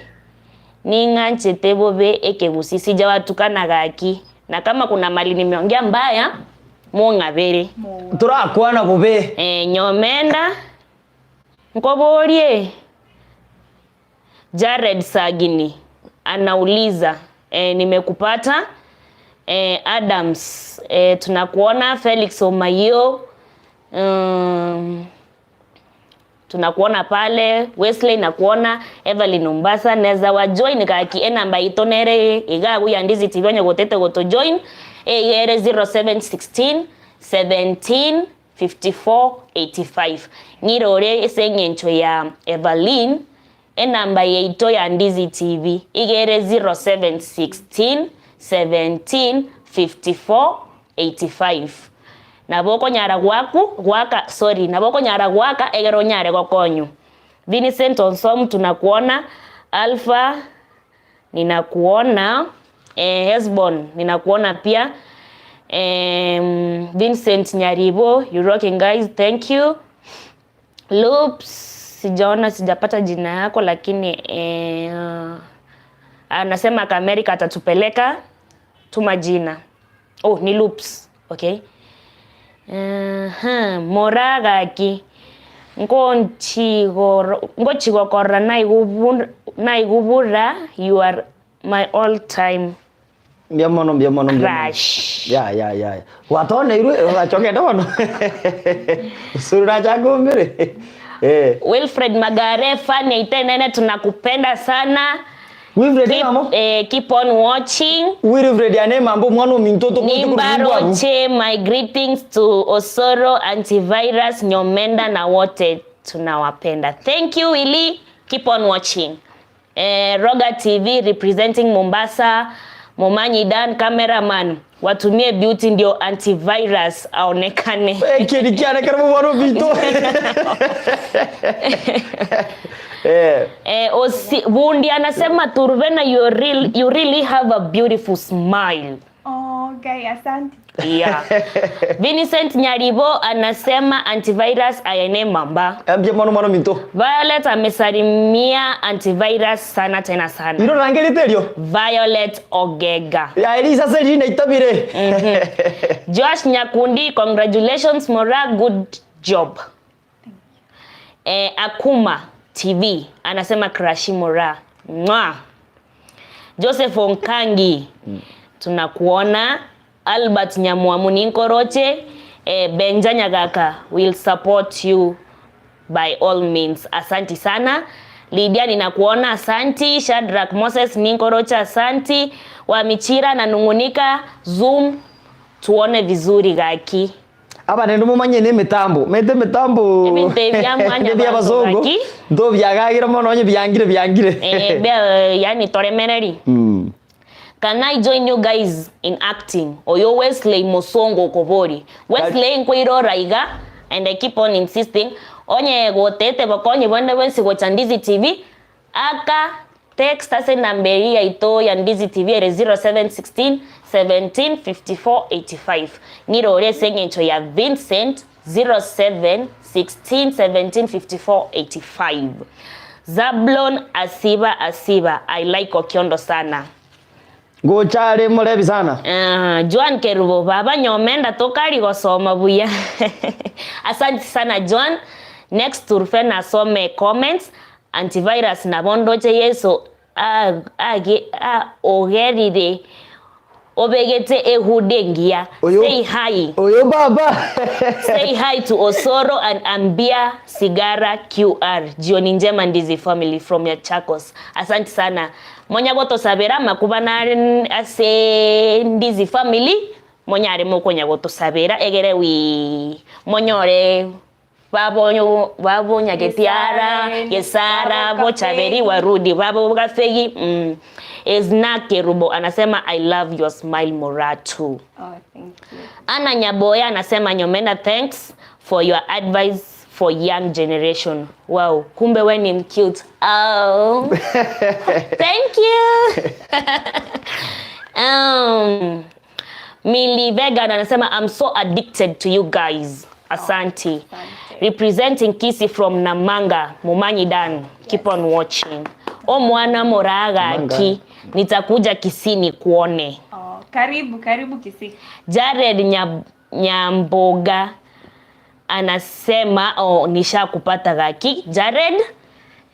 Ning'anchete bobe ekegusii sijawatukana gaki na kama kuna mali nimeongea mbaya mong'abere. Torakwana bobe. Eh, nyomenda nkoborie Jared Sagini anauliza eh, nimekupata eh, Adams eh, tunakuona Felix Omayo mm, Tunakuona pale Wesley nakuona Evelyn Ombasa neza wa join gaki enamba yaito nere iga agwo ya Ndizi TV onye gotete goto join eiga ere 0716 17 54 85 ng'ire ore ase eng'encho ya Evelyn enamba yaito ya Ndizi TV iga ere 0716 17 54 85 Nabo okonyara gwaku goaka sorry nabo okonyara goaka egere onyare gokonywa. Vincent Onsomu tunakuona, Alpha ninakuona, eh, Hesbon ninakuona pia, eh, Vincent Nyaribo you rocking guys thank you. Loops sijaona sijapata jina yako lakini eh, anasema ka America atatupeleka tuma jina. Oh, ni loops. Okay. Uh-huh. Mora gaki. Ngonchigoro ngochigokorora naigubura you are my all time Mbuya mono mbuya mono mbuya mono. crush. Ya ya ya ya. Gwatoneirwe ogacha ogende bono. Osoro nachake omere. Eh. Wilfred Magare fan yaito enene tunakupenda sana. Wilfred Keep, ng'amo? eh, keep on watching. Wilfred ane mambo omwana ominto tokote korwa nyimbo abwo. Nimbaroche my greetings to Osoro antivirus Nyomenda na wote tunawapenda. Thank you Willy. Keep on watching. Eh, Roga TV representing Mombasa, Momanyi Dan cameraman, watumie beauty ndio antivirus aonekane. Ekieni kiane kere omwana ominto. Eh. Eh, osi, Bundi anasema Turvena you, real, you really have a beautiful smile. Okay, asante. Yeah. Vincent Nyaribo anasema antivirus ayene mamba. Mbuya mono mono minto. Violet amesalimia antivirus sana tena sana. Iro rangerete erio. Violet Ogega. Ya Elisa se rina itabire. Josh Nyakundi, congratulations Mora, good job. Eh, Akuma TV anasema Crashi Mora. Mwa. Joseph Onkangi tunakuona. Albert Nyamwamu Ninkoroche eh, Benja Nyagaka will support you by all means. Asanti sana. Lydia ninakuona, asanti. Shadrack Moses Ninkoroche, asanti. Wamichira nanung'unika Zoom tuone vizuri gaki. Aba naende momanye na emetambo, omanyete emetambo Ebinto ebi bia mwanya ebia banto abasongo, gaki. ntobiagagire mono onye biangire biangire. Eh, bia yani toremereri. Mm. Can I join you guys in acting? Oyo Wesley Mosongo okobori. Wesley nkoirora iga and I keep on insisting onye gotete bokonyi bonde bwensi gocha Ndizi TV aka text ase enamba eyio yaito ya Ndizi TV ere 0716 17 54 85 Nirore ase eng'encho ya Vincent 07 16 17 54 85 Zablon Asiba Asiba I like Okiondo sana. Ngocha are morebi sana. Ah, Joan Kerubo baba nyomenda tokari gosoma buya Asante sana Joan next Turfena asome comments antivirus nabo ndoche Yeso age a ogerire obegete ehuda engiya Oyo say hi oyo baba say hi to Osoro and ambia sigara QR jioni njema Ndizi family from Machakos asante sana monya gotosabera amakuba nare ase Ndizi family monyare mokonya gotosabera egere we monyore Babonyo babo Nyagetiara, Gesara, Bochaberi warudi babo Gafegi mm. Ezna Kerubo anasema I love your smile Moratu. Oh, thank you. Anna Nyaboya anasema Nyomenda thanks for your advice for young generation. Wow, kumbe we ni mcute. Oh. Thank you. um, Milly Vegan anasema I'm so addicted to you guys. Asante. Asante. Representing Kisii from Namanga, Mumanyi Dan. Keep on watching. Omwana Moragaki, nitakuja Kisii nikuone. Oh, karibu karibu Kisii. Jared Nyamboga anasema oh, nishakupata gaki. Jared.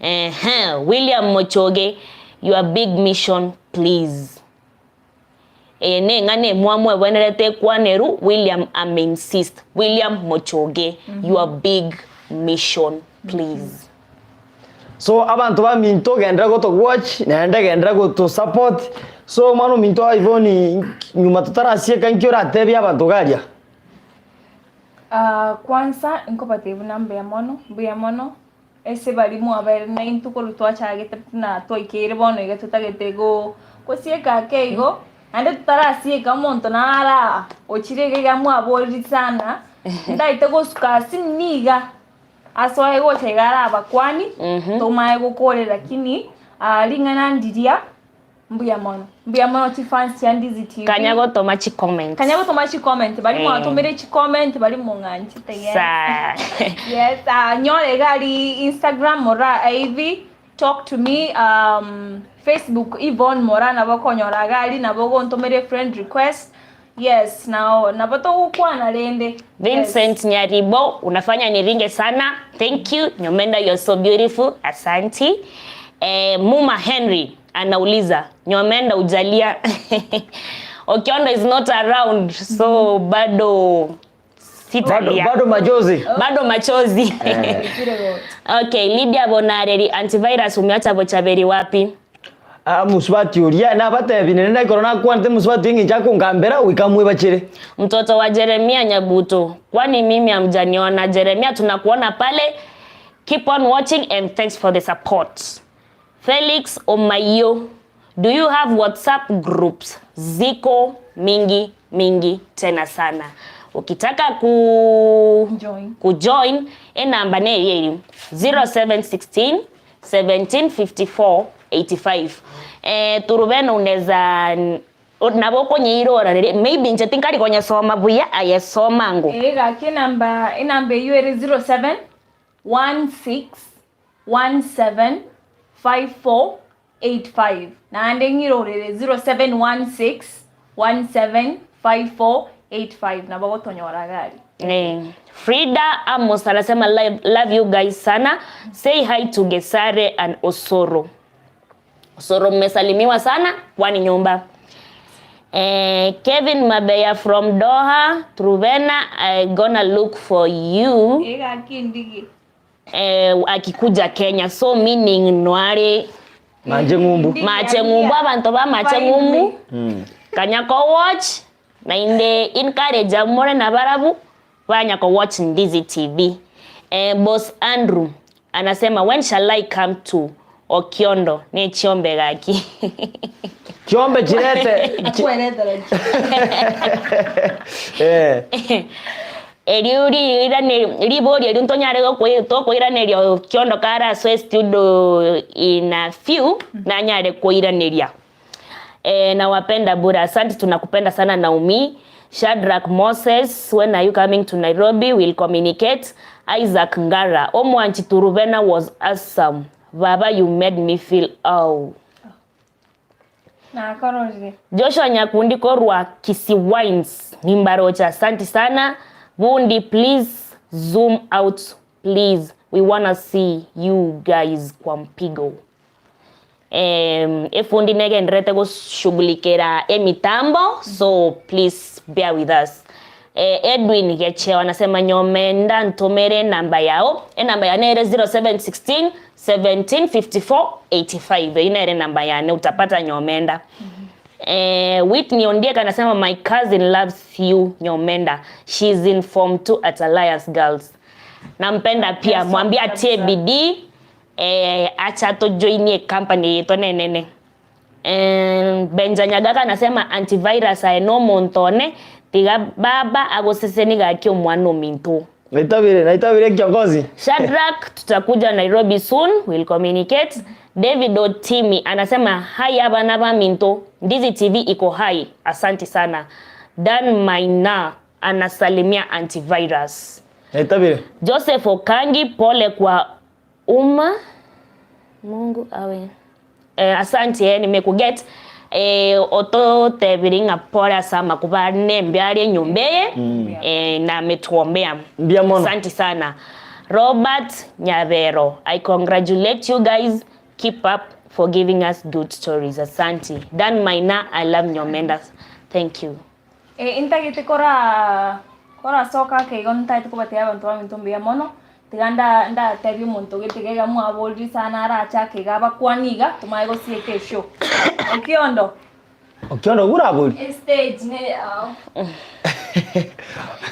Ehe, William Mochoge, your big mission please. Eye neng'ana emwamu ebwenerete ekwaneru William ame insist William Mochoge your big mission please. So abanto baminto genderera goto watch naende genderera goto support so omwana ominto Yvonne nyuma totarasieka nki oratebie abanto iga aria? Ah, kwanza nkobatebia buna mbuya mono, mbuya mono Ase baria mwabaire naintwe korwa twachagete buna twaikeire bono iga totagete go gosieka ake igo, naende totarasieka omonto nare aa ochire iga iga mwaboriri sana, ntaete gosuka ase niga, asoe gocha iga arabakwani, tomaye gokore lakini ring'ana ndiria. Mbuya mono. Mbuya mono chifans chia Ndizi TV. Kanya gotoma chicomments. Kanya gotoma chicomment. Bari Eh. mwatomire chicomment bari mong'anchete yes. Sa. Yes, uh, nyore iga ari Instagram Mora Ivy talk to me um, Facebook Yvonne Mora nabo okonyora iga ari nabo ogontomere friend request. Yes nao nabo togokwana rende. Yes. Vincent Nyaribo unafanya niringe sana thank you Nyomenda you're so beautiful asanti eh, Muma Henry anauliza Nyomenda ujalia Okiondo is not around so bado Bado, sitalia bado majozi. bado machozi okay Lydia Bonareri antivirus umeacha Bochaberi wapi Ah, musubati oria nabatebi nere naikoro nakwanete musubati eng'encho akongambera goika mwebachere. Mtoto wa Jeremia Nyabuto, kwani mimi hamjaniona? Jeremia, tunakuona pale. Keep on watching and thanks for the support. Felix Omayo, do you have WhatsApp groups? Ziko mingi mingi tena sana. Ukitaka ku Join. kujoin enamba neyeri 0716 1754 85 eh, turubena uneza nabo okonyeirora rere maybe inche tinkari konyesoma buya aye soma ango Ee gaki enamba enamba eywo ere 07 16 17 54 85 naende ng'irorere 0716 17 54 85 nabo ogotonyora iga aria. Eh, Frida Amos anasema love, love you guys sana. Say hi to Gesare and Osoro. Osoro mmesalimiwa sana kwani nyumba. Eh, Kevin Mabeya from Doha, Truvena, I gonna look for you. Ee gaki ndigi. Eh, akikuja Kenya so meaning nware Manche ng'umbu. mache ng'umbu abanto ba mache ng'umbu kanya ko watch nainde encourage more na barabu banya ko watch Ndizi TV. Eh, boss Andrew anasema when shall I come to Okiondo ne chiombe gaki. Chiombe chirete. chi- Akweretera chi. Eh. Erio riirane riborio erio ntonyare gokoi tokoiraneria Okiondo kare ase estudio in a few nanyare koiraneria. Eh, nawapenda bure. Asante, tunakupenda sana Naomi. Shadrack Moses, when are you coming to Nairobi? We'll communicate. Isaac Ngara, Omwanchi Turubena was awesome. Baba, you made me feel oh. Nakororire. Joshua Nyakundi korwa Kisi Wines Nimbarocha, asante sana. Bundi, please zoom out please, we wanna see you guys kwa mpigo. Em, efundi negenderete goshughulikera emitambo so please bear with us. Eh, Edwin Gecheo anasema nyomenda ntomere namba yao enamba yane ere 0716 1754 85 ina ere namba yane utapata nyomenda Eh, Whitney Ondiek anasema my cousin loves you Nyomenda. She's in form 2 at Alliance Girls. Nampenda pia, mwambie atie bidii eh, acha tojoinie company yetu nenene. Eh, Benja Nyagaka anasema antivirus aye no montone tiga baba agoseseni gaki omwana ominto. Naitabire, naitabire kiongozi. Shadrack, tutakuja Nairobi soon, we'll communicate. David Otimi anasema hai abana ba minto, Ndizi TV iko hai, asante sana. Dan Maina anasalimia antivirus. Naitabire. Joseph Okangi, pole kwa umma, Mungu awe eh, asante eh, nimekuget eh, ototebiri ng'a pole ase amakuba nembe are enyomba eye eh, na ametuombea Mbuya mono. asante sana Robert Nyabero I congratulate you guys keep up for giving us good stories asante Dan Maina I love Nyomenda thank you Eh, intagete kora korasoka ake igo ntagete kobatebia abanto baminto mbuya mono, tiga nda ndatebie omonto gete iga iga mwaborire sana arache ake iga abakwanie iga tomanye gosieka eshow. Okiondo. Okiondo obwo orabori. Estage ne yao.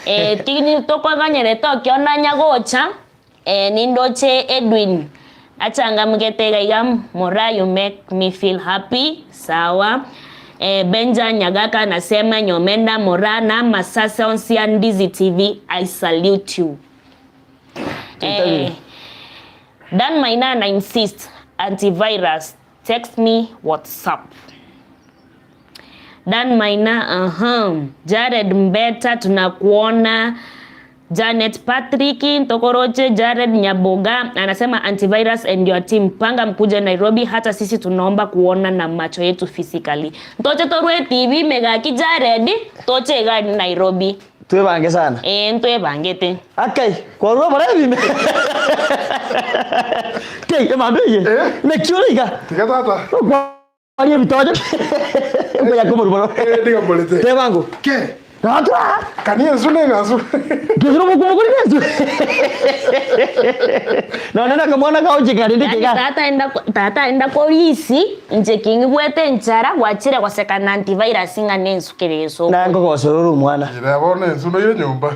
Eh, tini tokoganyerete okiondo anya gocha eh, nindoche Edwin achangamgete iga iga Moraa you make me feel happy sawa eh, Benja Nyagaka anasema Nyomenda Moraa na Masasa onsi ya Ndizi TV I salute you eh, Dan Maina ana insist antivirus text me WhatsApp Dan Maina, aha. Jared Mbeta tunakuona. Janet Patrick, Ntokoroche, Jared Nyaboga anasema antivirus and your team panga mkuje Nairobi hata sisi tunaomba kuona na macho yetu physically. Ntoche torwe TV ime gaki Jared toche iga Nairobi. Twebange sana. Ee ntwebangete. Akai, kwarua oborebi ime. Kei, emambia eye. Eh? Naki ore iga? Tiga tata. Okwaria ebitoche. Nkoya komoruboro. Eh, nigo mborete. Tebango. Ke, Natura. kani ensu na eng'ansu. Kesiro mokumokori nesu. Nonye na kamwana kaocheka rende Yaani kega. tata enda tata enda polisi inche king'igwete enchara gwachire goseka na antivirus ng'a nensukere esoko. Naye nkogosera ore omwana. Ira bono ensu noire nyomba.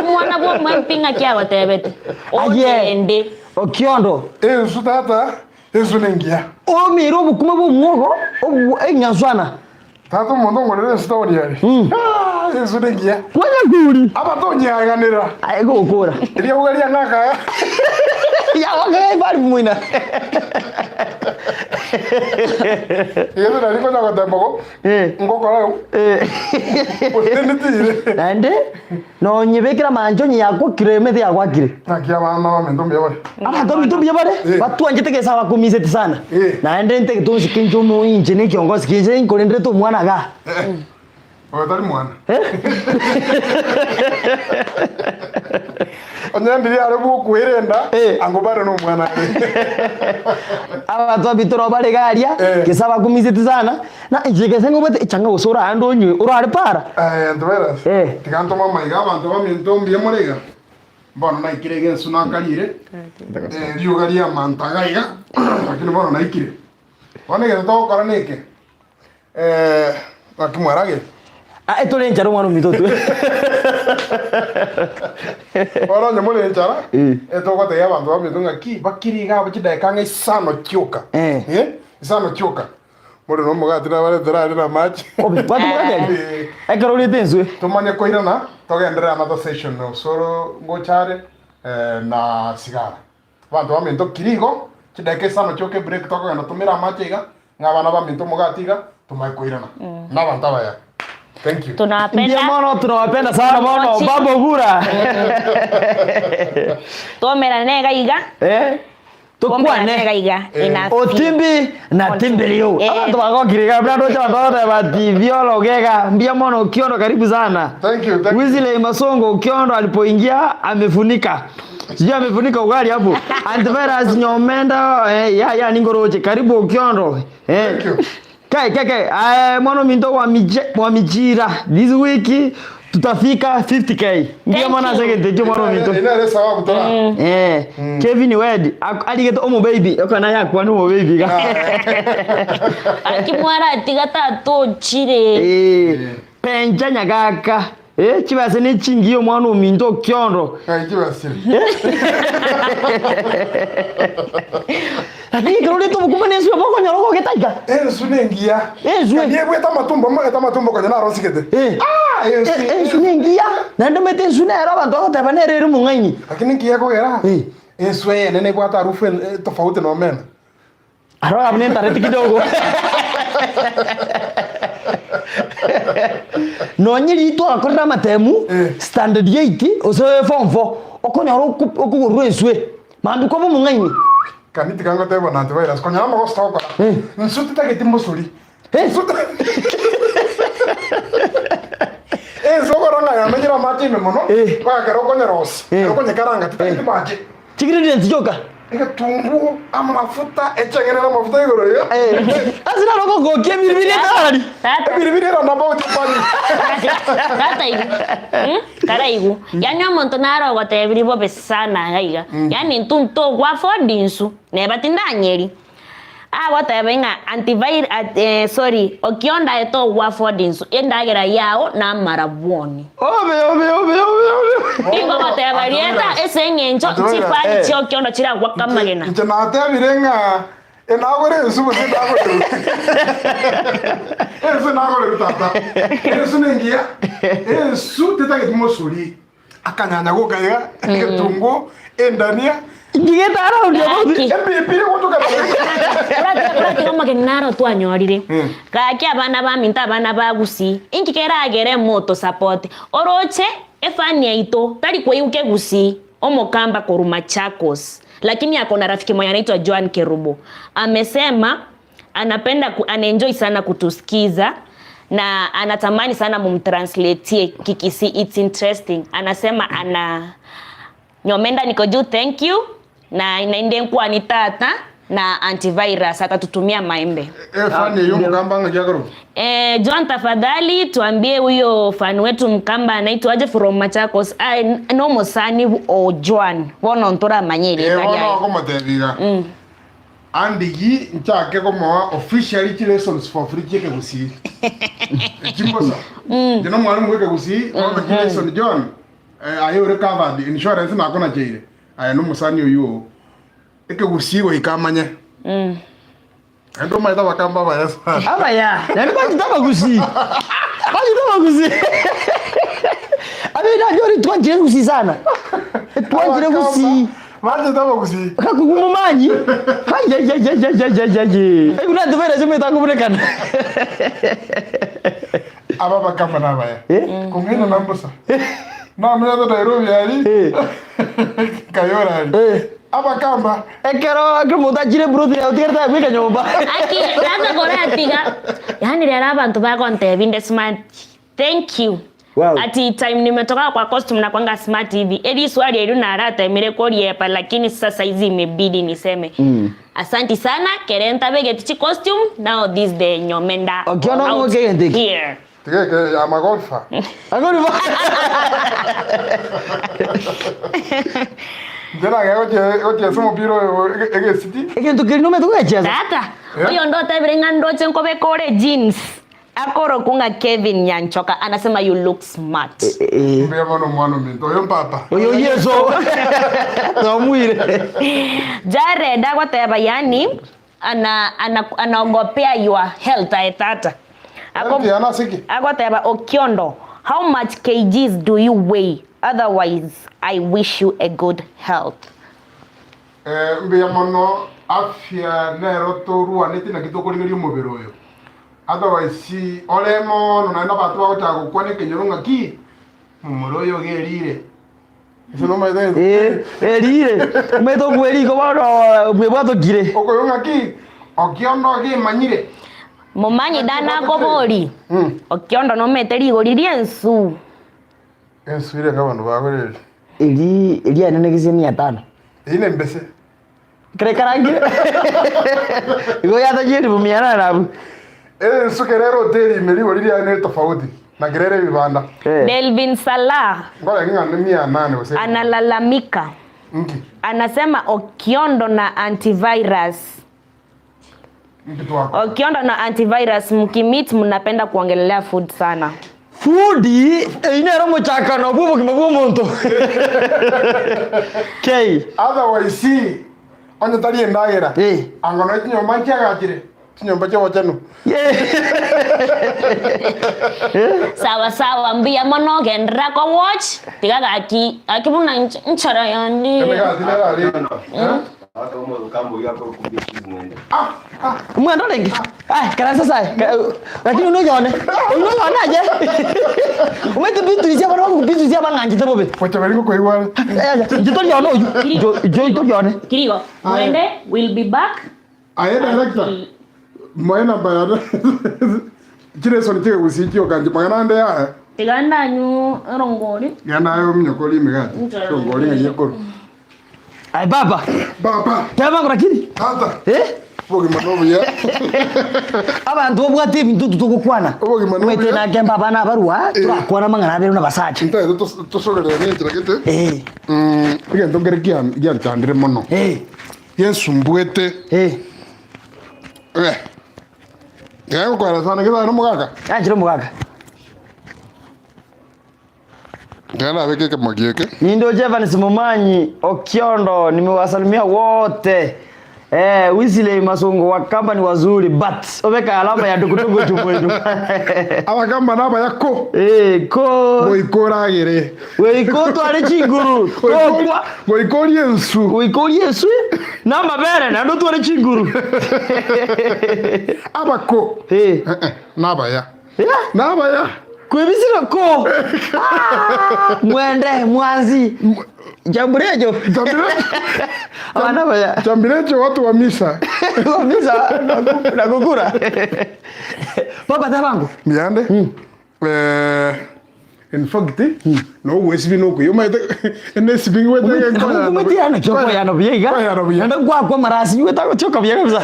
Omwana bwa omwempi ng'aki agotebete? Aye. Ogende. Okiondo. Ensu tata, ensu nengiya. Omire obokima bw'omwogo obwo eng'answana. Tata omonto ongorere ensu taoni are. Ah, ensu nengiya. Kwanyakuri. Abatonyiaganera. Aye gokora. Riauga riang'aka. Yawakaga ebari moina. Egento nari konya gotemba go, Eh. ngokora Eh. gose nitire. Naende nonyebekera amanche onye yakwakire emete yakwakire. Naki abana baminto mbuya bare. Abanto baminto mbuya bare, Eh. batwanchete gesa abakumiseti sana. Eh. Naende ntagete onsike inche omo inche na ekiongosi kinche nkorenderete omwana igaa. Oyo tari mwana. Eh? Onye ndiri are bw'okwerenda, Eh. ango bare nomwana are. Abanto baminto nabo bare iga aria, Eh. gesa abakumiseti sana, na inche gese ngobwate echanga gose oraande onywe, orare para. Eh, Antivirus, Eh. tiga ntome amaiga abanto baminto mbuya more iga. Bono naikire iga ensu nakarire, eh, riuga riamantaga iga, lakini bono naikire. Bono egento togokora neke, eh, naki mwaragire? Ah, etore enchara omwana ominto otwe. Bono onye more enchara, Eh. etogotebia abanto baminto ng'aki, bakire iga abwo chidakika ang'e isano chioka. Eh. Eh, isano chioka. More na omogati nabaretera aria na amache. Obe, bwate omogati aria? Eh. Ekero oriete enswe. Tomanye koirana togenderere another session osoro ngocha are eh, na sigara. Abanto baminto kiri igo chidakika isano chioka ebreak tokogenda tomere amache iga ng'a abana baminto omogati iga tomanye koirana. Na abanto abaya. Thank you. Tunawapenda. Mbuya mono tunawapenda sana mono Mochi. baba Obura. Twomerane iga iga. Eh? Twomerane iga Tokwane. iga. Eh. Enough. Otimbi na timbilio. Eh. Abanto bagokire iga buna ndoche abanto bagoteba ati Viola Ogega mbuya mono Okiondo karibu sana. Thank you, thank you. Wesley Masongo Okiondo alipoingia amefunika. Sijui amefunika ugali hapo. Antivirus nyomenda eh, ya ya ningoroche karibu Okiondo. Eh. Thank you. Kai kai kai eh, mwana ominto wa mije wa mijira this week tutafika 50k. Ndiyo Thank maana you. ase egento ekio mwana ominto. Ina ere sawa gutora. Eh, Kevin Wed ak- arigete omo baby okona yakwana omo baby iga. Aki mwaratiga tatochire. Eh, pencha nyagaka. Eh, chibase ne chingiya omwana ominto okiondo. Ngai chibasire. Lakini ekero orete obokima na enswe bokonyora ogogetaika. Ensu nengiya. Enswe. Kadi ebwete amatumbo mo- ete amatumbo konya narosigete. Eh. Ah, ensu. Eh, Ensu nengiya. Naende omanyete ensu nero abanto bagoteba nere ere omong'aini. Lakini nkiya kogera. Eh. Ensu eyene nebwate harufu en- eh, tofauti na omena. Aro abwo nentareti kidogo. Nonye riria twakorire amatemu, Eh. standard eight gose form four, okonyora oko- okogorwa enswe, mambia kwaba omong'aini. Kani tiga ngotebe bono antivirus konyora amagoso togokora. Eh. Nsu titageti mosori. Eh. Nsu Ensu okora ng'a yamenyire amache ime mono, Eh. mpaka ekero okonyerosia, Eh. ekero okonyekaranga titageti Eh. mache. Chigredients chioka. Egetunguo, amafuta, echeng'enere amafuta igoro iga. Ase naro okogokia ebiribiri etarari. Tata. Ebiribiri era nabo ogochia Tata igu. Mm? Kara igu. Yaani omonto naro ogotebirie bobe sana iga iga. Yaani intwe ntogwa afford insu, neba tindanyeri. Agoteba ng'a antivir at eh, sorry, okionda aye togwa afford insu, endagera yao namarabwoni. Obe obe obe obe obe. Nigo ogoteba rieta ase eng'encho Antivirus. chifani Eh. chia okiondo chiragwake amagena. Inche natebire ng'a enagore ensu gose ndagorerwe. Ensu nagorerwe tata. Ensu nengiya. Ensu tetageti mosori. Akanyanya goka iga, egetunguo, endania. Ngigete around about Gaki. Epiripiri gotoka Koratiga koratiga omogeni naro twanyorire. Gaki abana baminto abana ba Gusii, inki keragere motosupport? Oroche efani yaito tari koigwa kegusii omokamba korwa Machakos lakini ako na rafiki mwenye anaitwa Joan Kerubo amesema anapenda ku, anaenjoy sana kutusikiza na anatamani sana mumtranslatie Kikisii it's interesting anasema ana Nyomenda niko juu thank you na naende nkwani tata na antivirus atatutumia maembe. Efani eyio omokamba ng'aki akorokwa? Eh, Joan tafadhali tuambie huyo fan wetu mkamba anaitwaje from Machakos. Ah, nomosani o Joan bono ntoramanye Eh, erieta bono riaye. okomotebia iga. Andigi nchake komoa officially chilessons for free chiekegusii. Chimbosa. Inche nomwalimu bwekegusii, bono chilesson John. Aye ore covered, insurance nakonacheire, aye nomosani oyio oo. Ekegusii goika amanye. Naende omanyete abakamba abaya sana. Abaya, naende bachete abagusii. Bachete abagusii. Abe nanyo ore twanchire gusii sana. Twanchire gusii. Bachete abagusii. Kakugu mumanyi. Hayayayayayayaye. Egu natubere chimetakuburekana. Aba bakama nabaya. Eh? Kong'aina na mbosa. Namenyete Nairobi ari. Eh. Kayora ari. Eh. Abakamba. Ekero ekero omonto achire eploti yago tigarete aye bweka nyomba. Aki sasa koratiga yaani rero abanto bagontebia inde smart thank you Wow. Ati time nimetoka kwa costume na kwanga smart hivi eri swali erio naratemire koriepa lakini sasa hizi imebidi niseme mm. Asanti sana kere ntabegeti chi costume now this the nyomenda Okiona out omoke egento eke. here. Tiga eke ya magolfa. Agoribo. Inche nagea gochie gochiesa omopira oyo ege- egesiti. Egento keria nomanyete kogechesa. Tata, Yeah. oyo onde otebire ng'a ndoche nkobeka ore jeans akorokwa ng'a Kevin Nyanchoka anasema you look smart. Mbuya mono omwana ominto oyo mpapa. Oyo Yeso. Twamwire. Jared agoteba yaani ana ana anaogopea your health aye tata. Ako- Health yana ase ki? Agoteba Okiondo, how much kgs do you weigh? Otherwise I wish you a good health. Eh, mbuya mono afya nero torwanete naki tokorigeria omobere oyo. Otherwise ore mono naende abanto bagochaka gokwana ekenyoro ng'aki momura oyo iga erire. Ase nomanyete ng'a Eh, erire. Omanyete okwa eriko bono bwebwatokire. okoigwa ng'aki okiondo iga emanyire. Momanyi dana akobori Okiondo nomete rigori ri'ensu. Ensu ere ng'a abanto bagorire. Eri eriane gese mia tano. Eyio nembese. Kere karangire. Igo yatachia elifu mia nane abwo. Ensu kere ere hoteli ime rigori riaye nere tofauti na kere ere ebibanda. Eh. Delvin Salah Nkorenge ng'a ne mia nane gose elfu. analalamika Nki? anasema Okiondo na antivirus Nki twakora? Okiondo na antivirus mkimeet mnapenda kuongelelea food sana. Food eyio nere omochakano bwa obogima bwa omonto. Kei. Otherwise onye tari endagera Eh. ango nonya chinyomba nchiagachire chinyomba chi'obochenu. Sawa sawa mbuya mono genderera ko watch tiga gaki gaki buna nch- nchara yane. Emegati nere aria. Omwana orenge? Aya, karasa saye. Lakini unoyone. Unoyone aye. Omanyete Beatrice abana bagoku Beatrice abang'anchete bobe. Bochaberi ngokoigwa are. Aya, inche torione oywo. Inche inche torione. Kirigo, mwende we'll be back. Aye director. Moe namba yane. Chiresoni chigegusii chioka inche mang'ana ande yaya. Tiga ndanywe erongori. Genda aye ominyoko ore emegati. Erongori ng'ai ekorwa. Aye baba. Baba. Teba ngora kiri. Tata. Eh? Obogima nobuya. Abanto babwate ebinto intwe togokwana. Obogima nobuya. Omanyete nakemba abana abarwa, torakwana amang'ana abere buna abasacha. Ntaete tosogerere nenchera gete. Eh. Mm, egento nkere gianchandire mono. Eh. Giensumbuete. Eh. Eh. Ngegokoera sana gesa nomogaka. Anchire omogaka. Ekero nabeke ekemogi eke. Nindoche Evans Momanyi Okiondo nimewasalimia wote. Eh, Wesley Masungu wa company wazuri but obeka alama ya dukuduku chumwetu. Abakamba nabaya ko. Eh, ko Goika oragere. goika otware chinguru. Tokwa Goika orie ensu. goika orie ensu na amabere naende otware chinguru. Abako. Eh. Eh, eh, nabaya. Yeah. Nabaya. Kwebisire ko. Ah, mwende mwanzi. Jamburejo. Abana baya. Chambirecho watu wa misa. Misa nakukura. Papa tabangu. Mbiande. Eh, in fact, no gwesibi nokuya omaete enesibi ngwete Kumetiana kyoko yana buya iga. Koyana buya. Nda gwakwa marasi ngweta gochoka buya kabisa.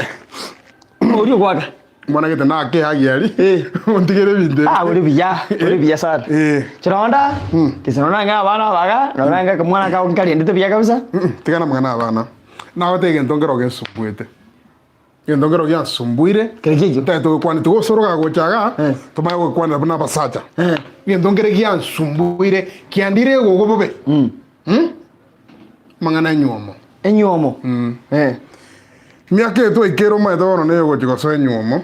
Ori gwaka. Mwana gete nake hagiari. Eh. Ontigere ebinto ebi. Ah, ori buya, ori buya sana. Eh. Chironda, kisinona ng'a abana baga, nora ng'a mwana kao nkariendete buya kabisa. Mm, Tigana mang'ana abana. Nagote egento nkero gesumbuete. Egento nkero giasumbuire. Kere kekio. Tari togokwana tigosoroka gocha iga, Eh. tomanye gokwanera buna abasacha. Eh. Egento nkere giansumbuire, kiandire egogo bobe. Mm? Amang'ana enywomo. Enywomo. Eh. Emiaka eye twaikeire omanyete bono neye ogochia gosoa enywomo,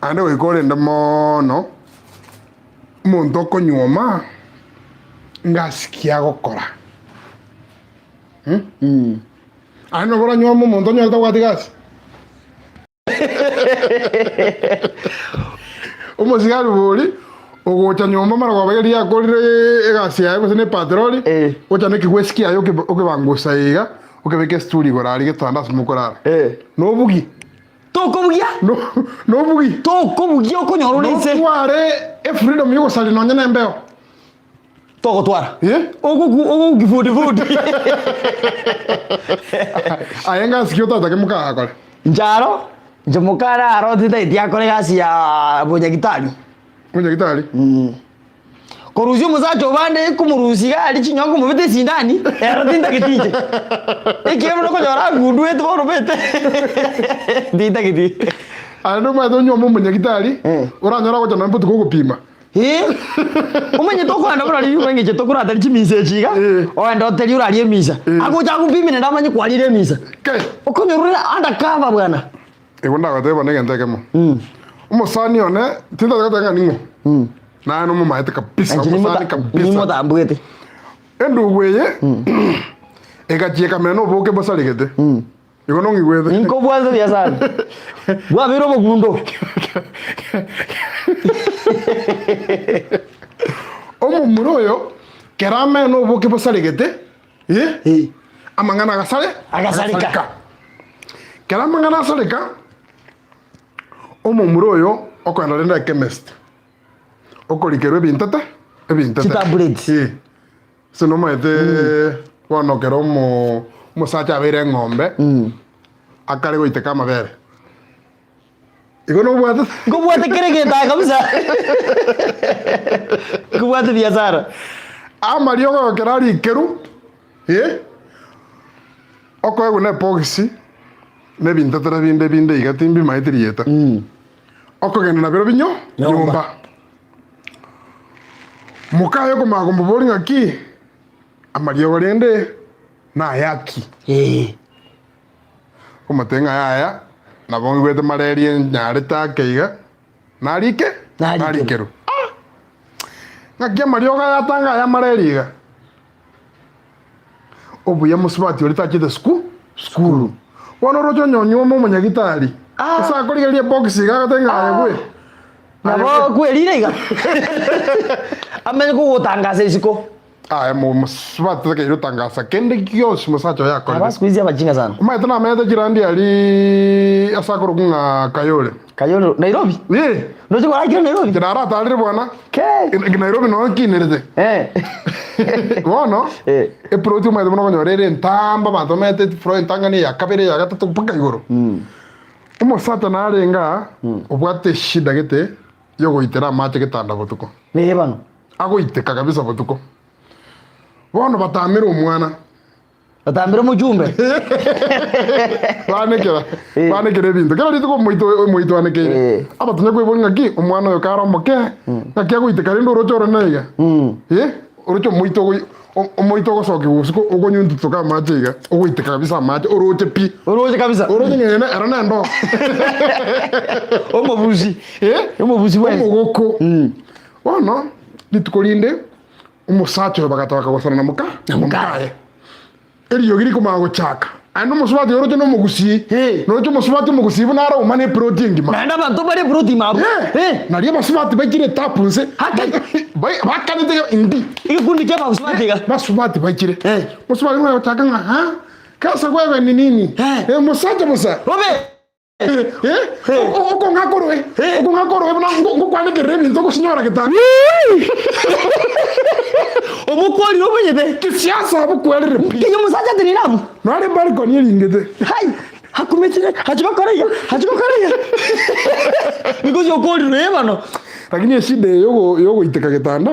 aande goika orende moono, omonto okonywoma, ngasi ki agokora? Aye nabo oranywome omonto onyore tabwati gasi? Omosigari bori, ogocha nyomba mara kwaba riria akorire egasi yaye gose na epatroli, Eh. ocha na ekegwesi kiaye oke- okebangusa iga, okebeka esituri igoro aria getanda ase mokorara. Eh. Nobugi, Tokobugia? no- nobugi. Tokobugia okonyora ore inse. Notware efreedom yogosaria nonye na embeo. Togotwara. Eh? Ogoku ogokifudifudi. Aye ngasi ki otatake mokagakore? Inche aro, inche mokare aro titaeti akore egasi ya bonyagitari. Bonyagitari? Korusia omosacha obande komorusia iga aria chinyongo komobeta esindani, ero tintageti inche. Ekiagera buna okonyora agundwete bono omanyete, tintageti. Aye nomanyete onyuome omonyagitari, Eh. oranyore agocha nonye botuko ogopima. Ee, omanyete okoenda buna riria eng'encho tokoratari chimisa echi iga, Eh. ogende oterie orarie emisa, Eh. agocha agopime naende amanye kwarire emisa. Kai. Okonyora ore undercover bwana. Igo ndagotebia bono egento ekemo. Omosani one, tintagete goteba ng'a ning'o, naye nomomaete kabisa, Inche omosani nimota- kabisa. nimotambwete. Endugu eye, egachia ekamena oboke bosaregete. Igo nong'igwete. Ninkobwate buya sana. Bwabeire obogundo. Omomura oyo kera amene oboke bosaregete, eh, Eh. amang'ana agasare Agasareka. Kera amang'ana asareka, omomura oyo okoenda rende echemist, okorikerwa ebintete, ebintete. Chitablets. Eh. Ase nomaete bono ekero omo omosacha abeire eng'ombe, akare goiteka amabere. Igo nobwate Nkobwate kera egento aya kabisa. Nkobwate biasara. Amariogo ekero arikeru, eh, okoegwa na ebogisi, na ebintetera binde binde iga timbimaeti rieta. Okogenda nabirobio binyo Nyomba. nyomba. Mokaye okomanya komoboria ng'aki, amariogo rende nayaki? Ee. Okomotebia ng'a yaya, nabo ngigwete malaria enyarete ake iga, narike? Narikerwe. Narikerwe. Ah! Ng'aki amariogo aya atanga aya malaria iga? Obuya mosubati oria tachete suku sukuru. Bono oroche onyonyuoma omonyagitari. Ah. Ase akorigereria ebox iga agote ng'a aye bwe. Nabo kwerire iga. Amenye kogotangasa isiko. Aye mo- mosubati takeire otangasa kende gionsi mosacha oye akorire. Aba siku hizi abachinga sana. Omanyete namenyete chirandi aria ase akorokwa ng'a Kayole. Kayole Nairobi. Eh, Noche korakire Nairobi. inche naratarire bwana. Ke. Nairobi noo nkinerete. Eh. Bono, Eh. eploti omanyete buna okonyora ere entambe abanto bamenyete efloor entang'ani eya kabere eya gatato mpaka igoro. Omosacha narenge aa, obwate eshida gete ya ogoitera amache getanda botuko. Neye bano. Agoiteka kabisa botuko. Bono batamere omwana. Batambire omochumbe. Banekera, Eh. banekera ebinto. Kera rituko omoito omoito anekeire. Eh. Abatonya koiboria ng'aki, omwana oyo kare omoke, ng'aki agoiteka rende oroche ore naiga. Mm. Eh, oroche omoito ogoi. Omoito ogosokia bosiko okonyuntutoka amache iga, ogoiteka kabisa amache, oroche pi. Oroche kabisa. Oroche ng'a ere ero nendoo. Omobusi. Eh? Omobusi bwensi. Omogoko. Bono, rituko rinde, omosacha oyo bagata bakagosana na moka, Na mokaye. mokaye. Eriogi rikomanya gochaka. Aye nomosubati oroche nomogusii, Eh. noroche omosubati omogusii buna arauma ne eploti engima. Naende abanto mbare eploti ime abwo. Eh, Eh. nario abasubati baikire etapu nse, Haka. bai- bakanete iga indi. Egekundi kia abasubati iga. Basubati baikire. Eh. Mosubati omanye gochaka ng'a ha, kasa kwebe ni nini? Eh. Eh, mosacha bosa. Bobe. Okong'aka oroe, okong'aka oroe buna ngokwanekerera ebinto ogosinyora getanda. Omokwarire omanyete. Kisiasa abokwerire pi. Kenya omosacha atenene abwo. Nare balcony eringete. Hai, akumechire, achi gokora iga, achi gokora iga. Because okorirwe eh bono. Lakini eshida eye yogo yogoiteka getanda,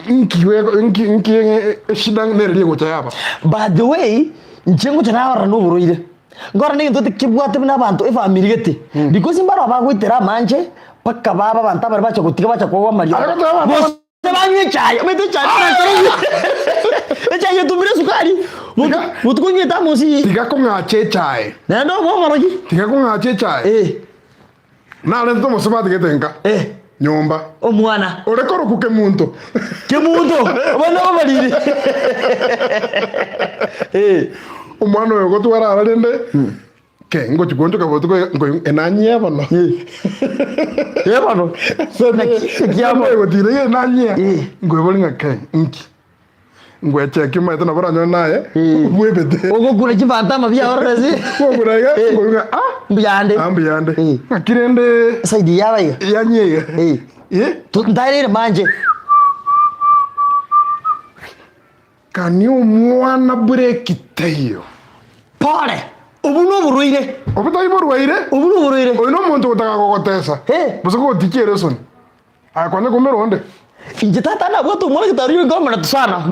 Nki nki nki eshida nere egocha yaba. By the way, inche ngocha narora na oborwaire. Nkorora na egento kebwate buna abanto efamiri gete. Because mbaroo bagoitera amanche, mpaka baba abanto abare bacha gotiga bacha kogwa amariogo. Aye goteba abanto Gose banywe echae, omanyete echae buna echae etumire esukari, Tiga- botuko onywete amosi. Tiga kong'acha echae. Naende obe omorogi. Tiga kong'acha echae. Eh. Narentete omosubati gete nka Eh. nyomba. Omwana. Ore korokwa Kemunto. Kemunto! Abana ababariri. Eh. Omwana oyo gotwara ara rende ke ngochi kuonchoka botuko iga nkoigwa enanyia bono. Eh bono. Naki ekiabo. Egotira iga enanyia. Eh. Nkoiboria ng'a ke inki? Ngwecheki omanyete nabo oranyore naye bwebete. Ogokura chifanta amabi ao orore ase. Gokura iga nkoigwa ng'a ah Mbuyande. ah mbuyande. Eh. Ng'aki rende Side yaba iga. yanyia iga. Eh. Eh. Ntaereire manje. Kani omwana bureki taiyo. Pore. Obwo noborwaire. Obwo tari borwaire. Obwo noborwaire. Oyo nomonto ogotaka gogotesa. Eh. Gose gogotichia eresoni. Aye kwanya komera onde. Inche tata nabwate omwana gete aria omonatu sana.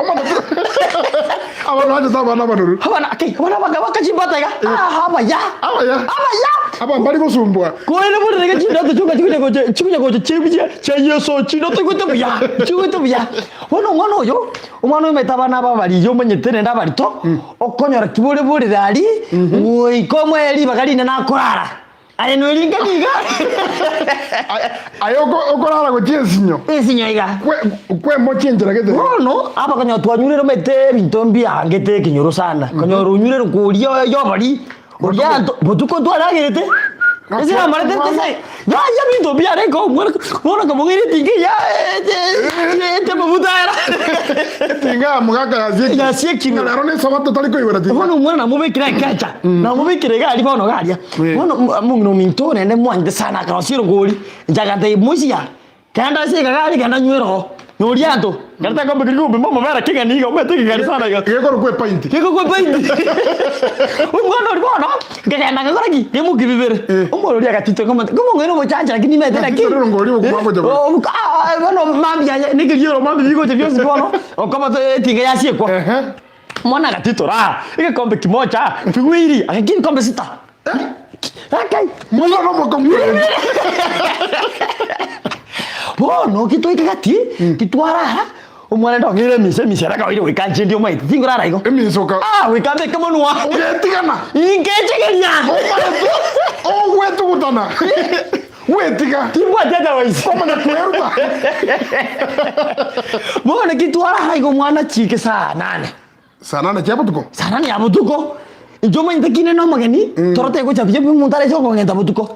Abana banchete abana abanoru. Abana okay, abana baka bakachimbata iga. Ah, abaya. Abaya. Abaya. Aba mbari gosumbua. Korende bono iga chindoto chioka chikonya gocha chikonya gocha chibuya chia Yeso chindoto chigote buya chigote buya. Bono omwana oyo, omwana oyo omanyete abana aba abariya omanyete naende abarito, okonyora kibore borere aria, goika omoe ribaga rinene akorara. Aye noringani iga. Aye okorara gochia ensinyo. Ensinyo iga. Kwemochia enchera gete. Bono aba konya twanyurire omanyete ebinto mbiangete ekenyoro sana. Konyora onyurire koria yobori, oria anto botuko ntwaragerete. Ase namarete tese yaya ebinto mbiarenge omwana bono nkamong'aina etinga eria ete amafuta aya. Etinga ya mogaka yasiekire. Yasiekire. Ng'a rero nesabato tari koigora tinga. Bono omwana namobekire ekecha, namobekire iga aria bono iga aria. Eh. Bono omong'ina ominto naende mwanchete sana akarosia erongori, inche agantebia moisia, genda ase ekagari genda nywe roho, noria anto, nkareta egekombe keria kegombe amabere kegani iga omanyete ekegani sana iga. Gekorokwa epainti. Gekorokwa epainti. Omwana oria bono, nkagenda ngakora ki, nkaimokia bibere, Eh. omwana oria agatitwa nkamotebia, ng'a omong'ina omochancha lakini nimanyete naki. Gatitwa erongori obokima bogocha bobe. Oh, ah, bono mambia aye, nekeriero mambia bigocha bionsi bono, okoba etinga yasiekwa. Ehe. Mwana agatitora egekombe kimocha viwili, agakia ebikombe sita. Akai. Mwana nomokong'u. Bono gitoika gati, titwarara, omwana ndong'eire emisa, emisa ere akabaire goika inche ndi omanyete, tingorara igo. Emisa oka- Ah, goika mbeke monwa. Ogetigana. Inkechegeria. Ogwetugutana. Gwetiga. Timbwati otherwise. Kwamanya kweruta. Bono kitwarara igo omwana chike saa nane. Saa nane chia botuko. Saa nane ya botuko. Inche omanyete kinde na omogeni, toro tegocha buya omonto araiche gokong'enta botuko.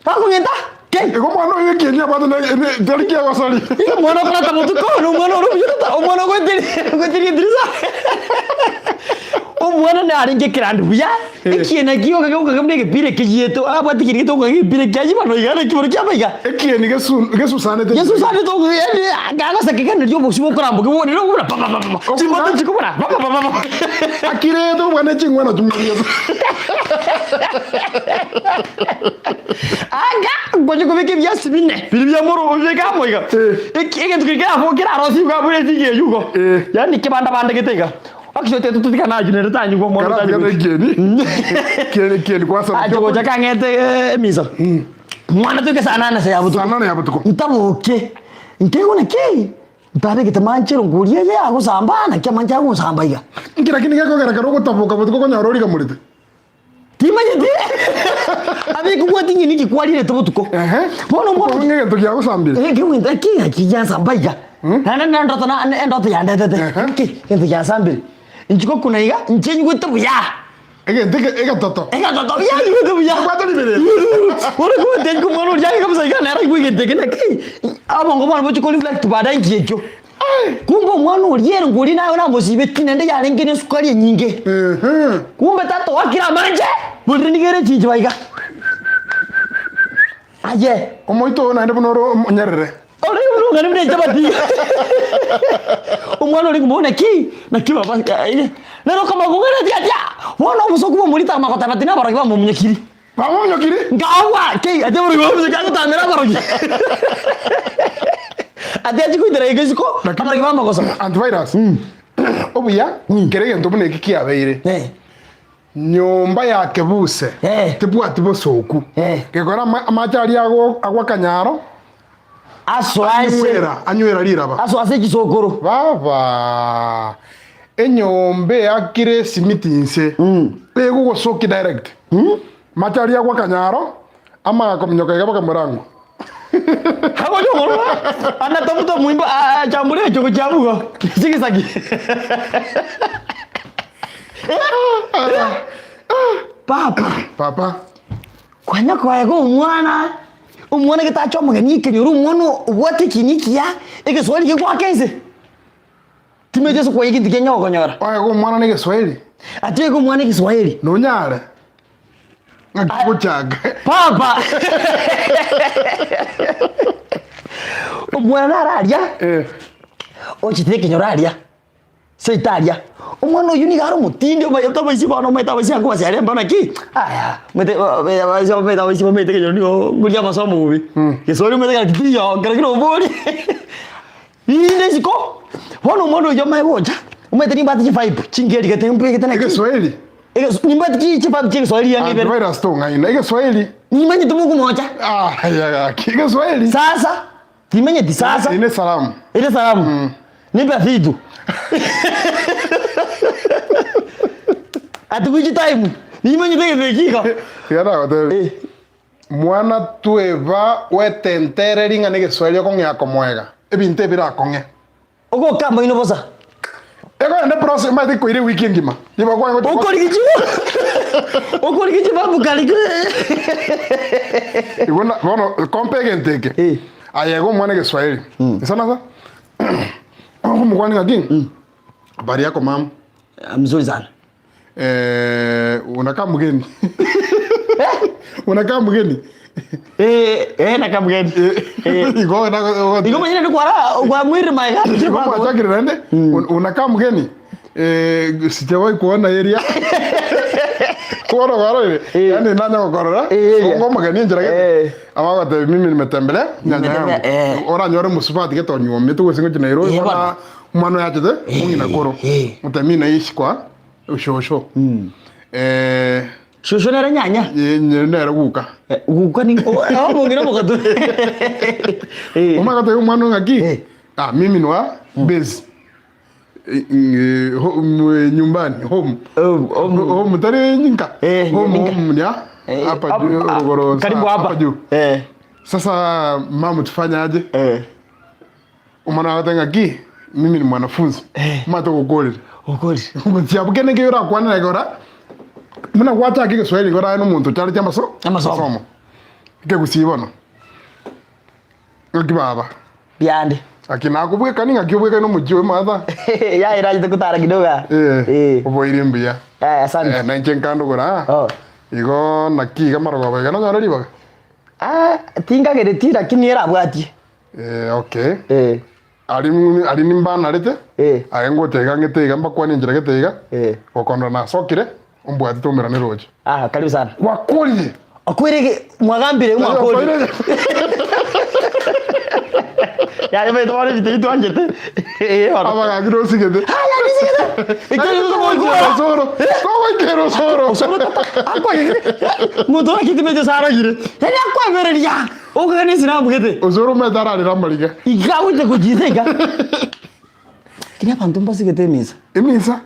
Akong'enta kei. Igo omwana oyo ekieni abwate ne- ne- tari kiagosori. Igo omwana okorata botuko, na omwana ore obuya tata, omwana ogoeteria ogoeteria edirisa. Omwana narenge ekerandi buya, ekieni kioka gioka buna egepira ekegiete, abwate ekieni gete okoka egepira ekiaye bono iga naki bono kiaba iga. Ekieni gesu- gesusanete. Yesusanete ogo yaani agoseka erio obosio bokoramboka bono riria okobuna pa pa pa pa, chimbato chikobuna pa pa pa pa pa. Akirete obwane ching'wena chimoriete. Anga ngochia kobeka ebiasi bine biria bia moro obibeke amo iga. Eki egento keria kerabo kerarosiwe iga abwo etinga eywo igo. Eh. Yaani kebandabandegete iga. Actually totigana aywo nere tanyigwa omwana Karatiga otari ekieni. Kieni kieni kwasana. Ache gocha kang'ete emisa. Mwana toike saa nane ase ya botuko. Saa nane ya botuko. Ntaboke. Nkaigwa naki? Ntabegete manchero nkoria eye agosamba, naki amanche agonsamba iga. Nki lakini gekogera ekero ogotaboka botuko okonyora origamorete? Timanyeti abeke obwati ng'ina eki kwarirete botuko. Ehe. Bono Okobua ng'a egento giagosambire. Eh, egento eki ng'aki giansamba iga. Naende na endoto na endoto yandetete. Ehe. Ki egento giansambire. Inchi gokuna iga, inche nyigwete buya. Egento eke egetoto. Egetoto buya, nyigwete buya. Obwate riberera. Bono kobwate inche omwana oria aye kabisa iga nere aigwe egento eke naki, obongo bwane bochie ko reflect baadaye inki ekio. Kumbe omwana oria ere ngoria naye namosibeti naende yarenge nesukari enyinge. Kumbe tata oakire amanche, borire nigo ere chinchuba iga. Aye. Omoito oyo naende buna ore omonyerere. Ore buna ong'ani buna echabati iga. Omwana oria ng'o naki, naki baba nere okamanya ati atia, bono obosoku bwa omorito amagoteba ati nabarogi bamomunyekiri. Bamomunyokiri? Nkaagwa kei ati abarogi bamomunyokiri agotamera abarogi. Ati achie koitera geka isiko, abarogi bamogosa. Antivirus. Obuya, kera egento buna eki kiabeire. Eh. Nyomba ya kebuse Eh. tebwati bosooku. Eh. Gekora ama- amache aria ago- agwa akanyaro, Asoa ase anywera, anywera riraba. asoa ase chisokoro. Baba, enyomba eakire esimiti inse, egogosokia direct. Amache aria agwa akanyaro, amanya kominyoka iga bakamorango. Agocha okorora, anatafuta omoimbo achambure echogo chiabugo chigisaki. Papa, Papa, kwanya koega omwana, omwana getacha omogeni ekenyoro, omwana obwate ekiina ekiya, egeswahili gegoaka ense. Timanyeti ase okoa egento kianya gokonyora. oege omwana na egeswahili, Ati oege omwana egeswahili. nonyare ng'aki gochaka. Papa! Omwana nare aria, Eh. ochete ekenyoro aria, seito aria, omwana oyio nigo are omotindi omanyete abaisia bono omanyete abaisia nkobasia are mbono naki, aya, omanyete abaisia omanyete abaisia bamaete ekenyoro nigo nkoria amasomo bobe. Geswahili omanyete gaki teiyo kero kera oborie. Rinde isiko, bono omwana oyio omanye gocha, omanyete nimbwate chivibe chingerigete mbegete naki. Egeswahili? Eges nimbwate chi chivibe chia egeswahili ang'e ibere. Antivirus tong'aina. Egeswahili? Nimanyete mokomocha. Ah, ya gaki. Egeswahili? Sasa, timanyeti sasa. Ine salamu. Ere salamu. Nipe vitu. At which time, nimanyete egento eki iga. Tiga nagotebia. Eh. Mwana tweba wetentereri ng'a negeswahili okong'ea komoega, ebinto ebirakong'e. Ogoka amaino bosa. Ekogenda eprocess omanyete ekoira ewiki engima. Nigo kwanye gochi Okorigia chi okorigia chibabu kare Igo na bono kompa egento eke. Eh. Aye iga omwana egeswahili. Sana sa okomokwania ng'aki? Habari yako mama? Mzuri sana. Eh, unakaa mgeni. Unakaa mgeni. Eh, eh nakaa mgeni. Eh. Igo na Igo manyene ni kwara kwa mwiri maiga. Igo mwachakire naende un- unakaa mgeni. Eh, sijawahi kuona area. Kuona kwarorire. Eh. Yaani nanya gokorora. Eh, area. Ngo mgeni enchera gete. Eh. Abagotebi mimi nimetembelea nyanya yangu. Nimetembelea, eh. Oranyore mosubati gete onyuomete gose ngochia Nairobi Eh, bona bono. Omwana oyo achete omong'ina koro eh. motebie naishi kwa shosho eh, Shosho nere nyanya. ye- nye- nere guka Eh, Guka ni oh, omong'ina omogotu. Eh. omwana agatebia omwana oyo ng'aki Eh. ah, mimi ni wa base Eh, eh, ho- m- nyumbani home Oh, home. home tari nyinka Eh, home nyinka. home ni Eh, hapa hapa- juu ah, rugoro karibu sa- hapa. juu Eh. sasa mama tufanye aje Eh. Omwana agote ng'aki, mimi ni mwanafunzi, omanyete ogokorire. Okorire. Gochia kende nkeiyo orakwane igora, buna gwachaka egeswahili igo oraye na omonto ochareti amaso Amasomo. amasomo. Ekegusii bono, ng'aki baba, Biande. aki nakobwekani ng'aki obwekani omochie oyo Martha, Ya erachete gotara kidogo aa. eh, Eh. oboire mbuya. Eh, asante. Eh, na inche nkandogora aa, Oh. igo naki iga amarogoba iga nonyore ribaga? Ah, tinkagereti lakini erabwatie. Eh, okay. Eh. Aria mm, aria nimbanarete, Eh. aye ngocha iga ng'ete iga mbakwane enchera gete iga, Eh. gokondora nasokire, ombwate toumerane roche. Ah, karibu sana. Gwakorire! Okwire ge mwagambire mwakorire. Yaani baitu bono ebinto ebi twanchete. Eh, bono. Abagaki nosigete. Aya, nisigete. Ekero Togoikera osoro. Togoikera osoro. Osoro tata. Akwa monto gaki timanyeti ase arogire. Yaani akwabereria. Okogenda esinamu gete. Osoro omanyete ararere amariga. Iga agocha gochiisa iga. Lakini abanto mbasigete emisa. Emisa?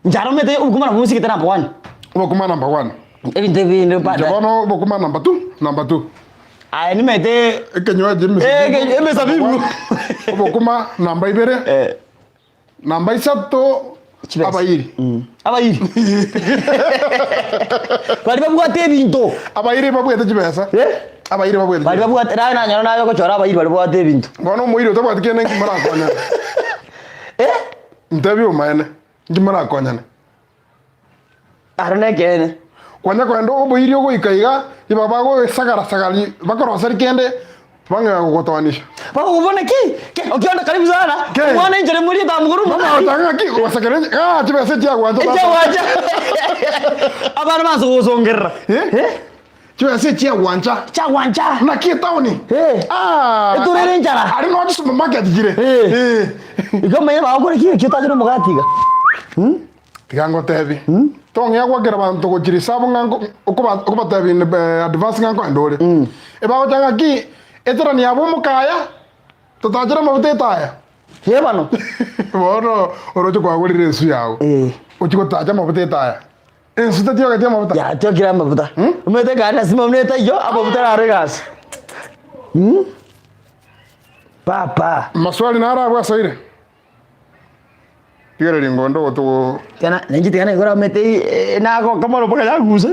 Inche aro omanyete obokima nabwo nsigete number one. Obokima number one. Ebinto ebinde Inche baadaye. bono obokima number two, number two. Aye nimanyete Ekenywaji Eh, eke- emesabibu. Obokima namba ibere. Eh. Namba isato Chibesa. abairi. Abairi. Baria babwate ebinto. Abairi babwate chibesa. Eh? Abairi babwate. Baria chibesa. babwate naye nanyora naye ogochora abairi baria babwate ebinto. Bono omoiri otabwati kende nki morakonyane. Eh? Ntebi omaene. Nki morakonyane. Aro nekeene. Kwanya kogenda oboiri ogoika iga, iba bagoesagara-sagari, bakoroseri kende, bang'ea gogotoanisha. Bagokobona ki? Ki? Okionda karibu sana. Ki? Omwana enchera emori etamogoro Mama omwana. otanga ng'aki, gosekera enche, ah, chibesa echiagwancha tata. Echiagwancha. Abana banse gogosongerera. Eh? Eh? Chibesa echiagwancha. Chiagwancha. Naki etaoni? Eh. Ah. Eturere enchara. Aria nonya chisupermarket chire. Eh. Eh. Igo omanye bagokora ki ekio otachire omogati iga. Tiga ngotebie, tong'ea gwakera abanto gochia risabu ng'a nko- okoba- okobatebia in advance ng'a nkoenda ore. Ebagocha ng'aki, eterani yabo omokaya, totachere amafuta etaya. Ee bono. Bono oroche kwagorire ensu yago, Eh. ochie gotacha amafuta etaya. Ensu tetiogeti amafuta. Yatiokire amafuta. Omanyete egari lasima buna etaiyo, amafuta naro egasi. Papa. Maswali naro abwo asoire. Rigereria ngondo ogotogo. Tiana ninche tiga naigure omanyete eh, nagoka mono mpaka yaguse.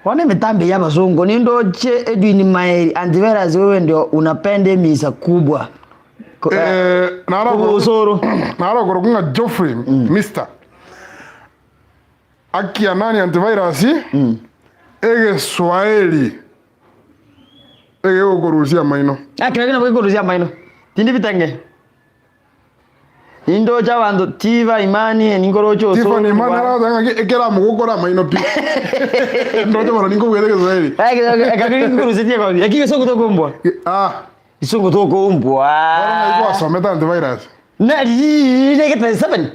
Bono emitambo eye y'abasongo nindoche Edwin Maeri antivirus wewe ndio unapenda emisa kubwa. Ko- eh, Eh, naro Obosoro. naro okorokwa ng'a Geoffrey Mister akia nani antivirus egeswaeri egegokorusia amaino. Ekero nabo gekorusia amaino. Tindi bitenge. Nindoche abanto tiba imani ninkoroche Tiffany osoro Imani aragoteba ng'aki ekero amogokora amaino pi. Ndoche mono ninkobwete egeswahili. Ekero kikorusetie eki gesongo tokombwa. Ah, Gesongo tokombwa. bono ng'ai gwasomete antivirus? Na riregete 7.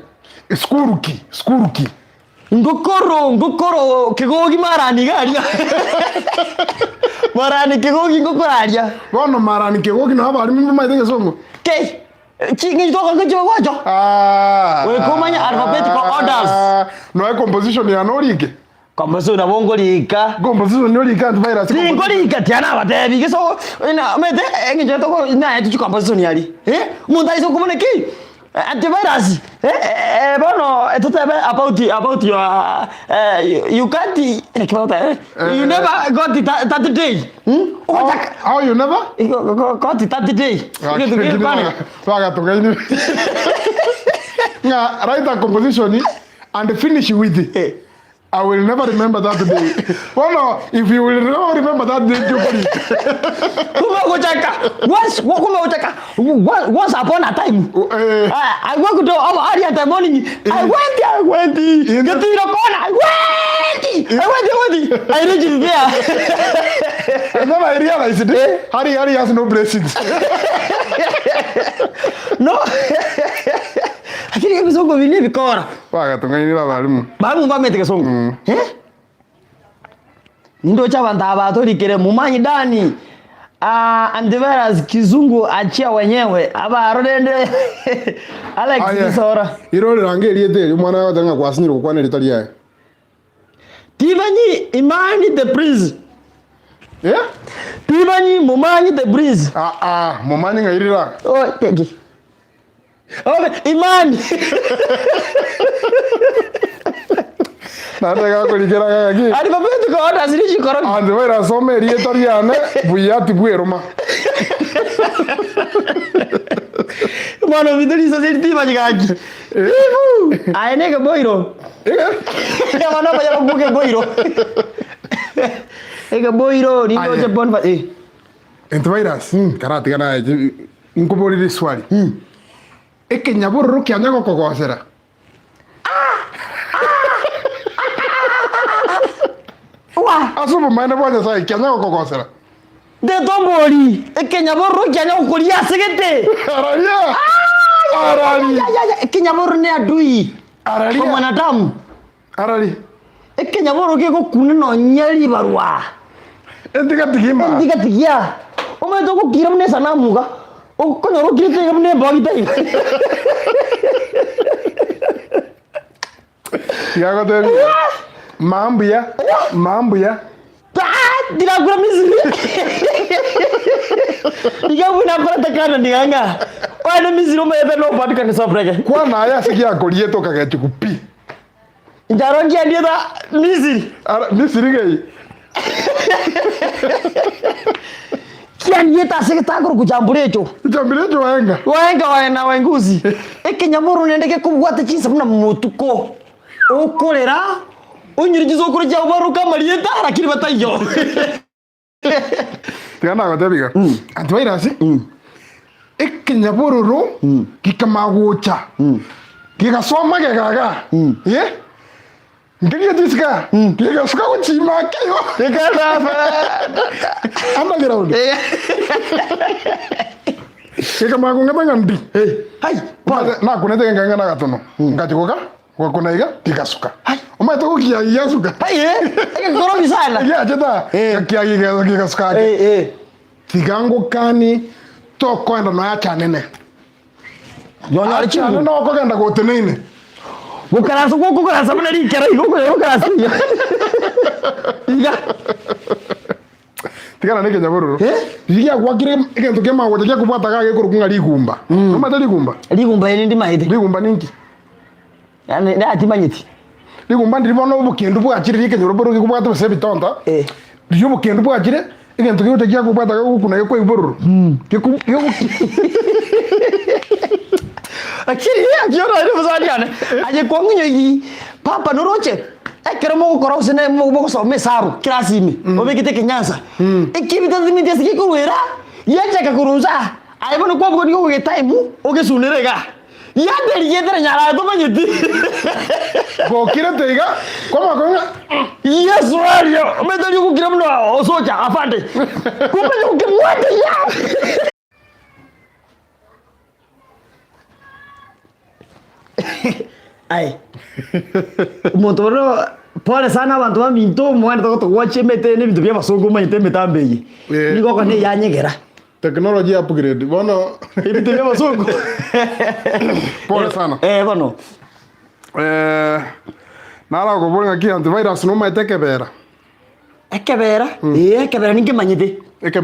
Skuru ki? Skuru ki? Ngokoro ngokoro kegogi marani iga aria. Marani kegogi ngokoro aria. Bono marani kegogi nabo abarimu mbamaete egesongo? Kei! Ching'encho twakorete chibagocho. Ah. Goika omanye alphabetical orders. Noe composition yane orike. Composition nabo nkorika. Composition orike antivirus. Tinkorika tiga nabatebi gese omanyete eng'encho toko naetwe chicomposition aria eh, omonto aise komona ki antivirus eh, bono totebe about about your you can't naki bagoteba you never got that day. How, how you never? Got that day. Bagatogainire. Ng'a write a composition and finish with Eh. I will never remember that day. Bono, if you will never remember that day, Jokori. Kumbe gochaka. Once kumbe gochaka. Once upon a time. Eh. I, I woke up early in the morning. I went, I went. In Get to the corner. I went. I went, I went. I reached there. And then I realized it. Harry, Harry has no blessings. No. Lakini ebisongo bine ebikora. Bagatong'ainire abalimu. Balimu mbamete gesongo. Eh? Nindoche abanto aba batorikire mumanyi dani ah, antivirus kizungu achia wenyewe abaro rende Alex Aye. Gisora Irorera ange erieta eri omwana agoteba ng'a kwasinyire gokwana erieta riaye. Timanyi imani the prince Eh? Timanyi mumanyi the prince Ah ah, momanyi ng'a irira. Oh, thank you. Oh, imani Naende gakorikera gaki. Ari papa tukaona ziri chikoro. Antivirus soma erieta riane buya tibweroma. Mwana vidoli sasa timanyi gaki. Ibu. Aye nege boiro. Abana baya bakuke boiro. Ege boiro nindo Aye. che bonfa eh. Antivirus karatiga naye nkoborire eswali. Ekenyabororo kianya gokogosera. Wa. Ase obomaene bwa Nyasaye kianya gokogosera. Ndetombori ekenyabororo kianya gokoria ase gete. Araria! Arari! Ya, ya, ya, ekenyabororo ne adui. Araria! Kwa mwanadamu. Arari! Ekenyabororo kegokuna nonya ribarwa. Entigatigima. Entigatigia. Omanyete ogokira buna esanamu iga, okonyora okirete iga buna embogita iga. Tiga agotebia iga, Maa mbuya, maa mbuya. Ah, tirakura Misiri. Iga buna nkorete Kanani iga ng'a oende Misiri omanyete nopatikane sobreke. Kwana aye ase giakoriete okagechigwa pi. Inche aro nkiandiete Misiri. Ara, Misiri ng'ai? Kiandiete ase getakorokwa Jamburecho. Jamburecho waenga. Waenga waena waengusi. Ekenyamorero naende gekobwata chinsa buna motuko. Okorera, onyure chisokoro chiao baroke amarieta lakini bataiyo. Tiga nagotebia iga, antivirus, ekenyabororo gekamanya gocha, gegasoa magega igaa, eh, nkeria chisika, gegasuka gochima ake igo, underground, gekamanya kong'eta ng'a ndi, Hai, pole. nakunete genka ng'a nagatono, ngachia goka. Gokuna iga, tigasuka. Omanyete gokiagia giasuka. Ai, eh, egekorobi sana. Giachete aa, Eh. gekiagia gesa- gegasuka ake. Eh, eh. Tiga ngokani tokoenda nonya achanene. Yonyore Achanene chinguru. okogenda goteneine. Gokaransa gokokaransa buna rikera igo okonya gokaransa iga. Iga. Tigana na ekenyabororo. Eh? Riria giagwakire egento ki'amagocha giakobwata iga gekorokwa ng'a rigumba. Nomanyete rigumba? Rigumba eri ndimaete. Rigumba ninki? Yaani natimanyeti. Rigumba ndiri bono obokendu bwachire riekenyoro boro gekobwata gose ebitonto. Eh. Riria obokendu bwachire, egento kegocha giakobwata gegokuna gekwa bororo. Geku geku Lakini akio nere mosani one, aye kwang'unya igi, papa noroche, ekero mogokora gose ne mogosoma esabu class ime, obekete ekenyansa, ekebitasimiti ase gekorwera, giachaka korwa inse aa, aye bono kwabuga nigo ogogetime, ogesunere igaa. Giaterigetere nyarare tomanyeti. Gokirete iga, kwamanya ng'a Yeso aria, omanyete aria ogokira buna osocha afande, kumbe nokemwate ya. Aye, omonto bono pole sana abanto baminto omoganda togotogwachia emete na ebinto bia abasongo omanyete emetambo eye. Eh. Nigo okonyora eyanyegera. Technology upgrade bono. Ebinto bia abasongo. Pole sana. Eh bono. Eh, narakoboria ng'aki antivirus nomanyete ekebera? Ekebera? Ee ekebera ninkemanyete. Ekebera.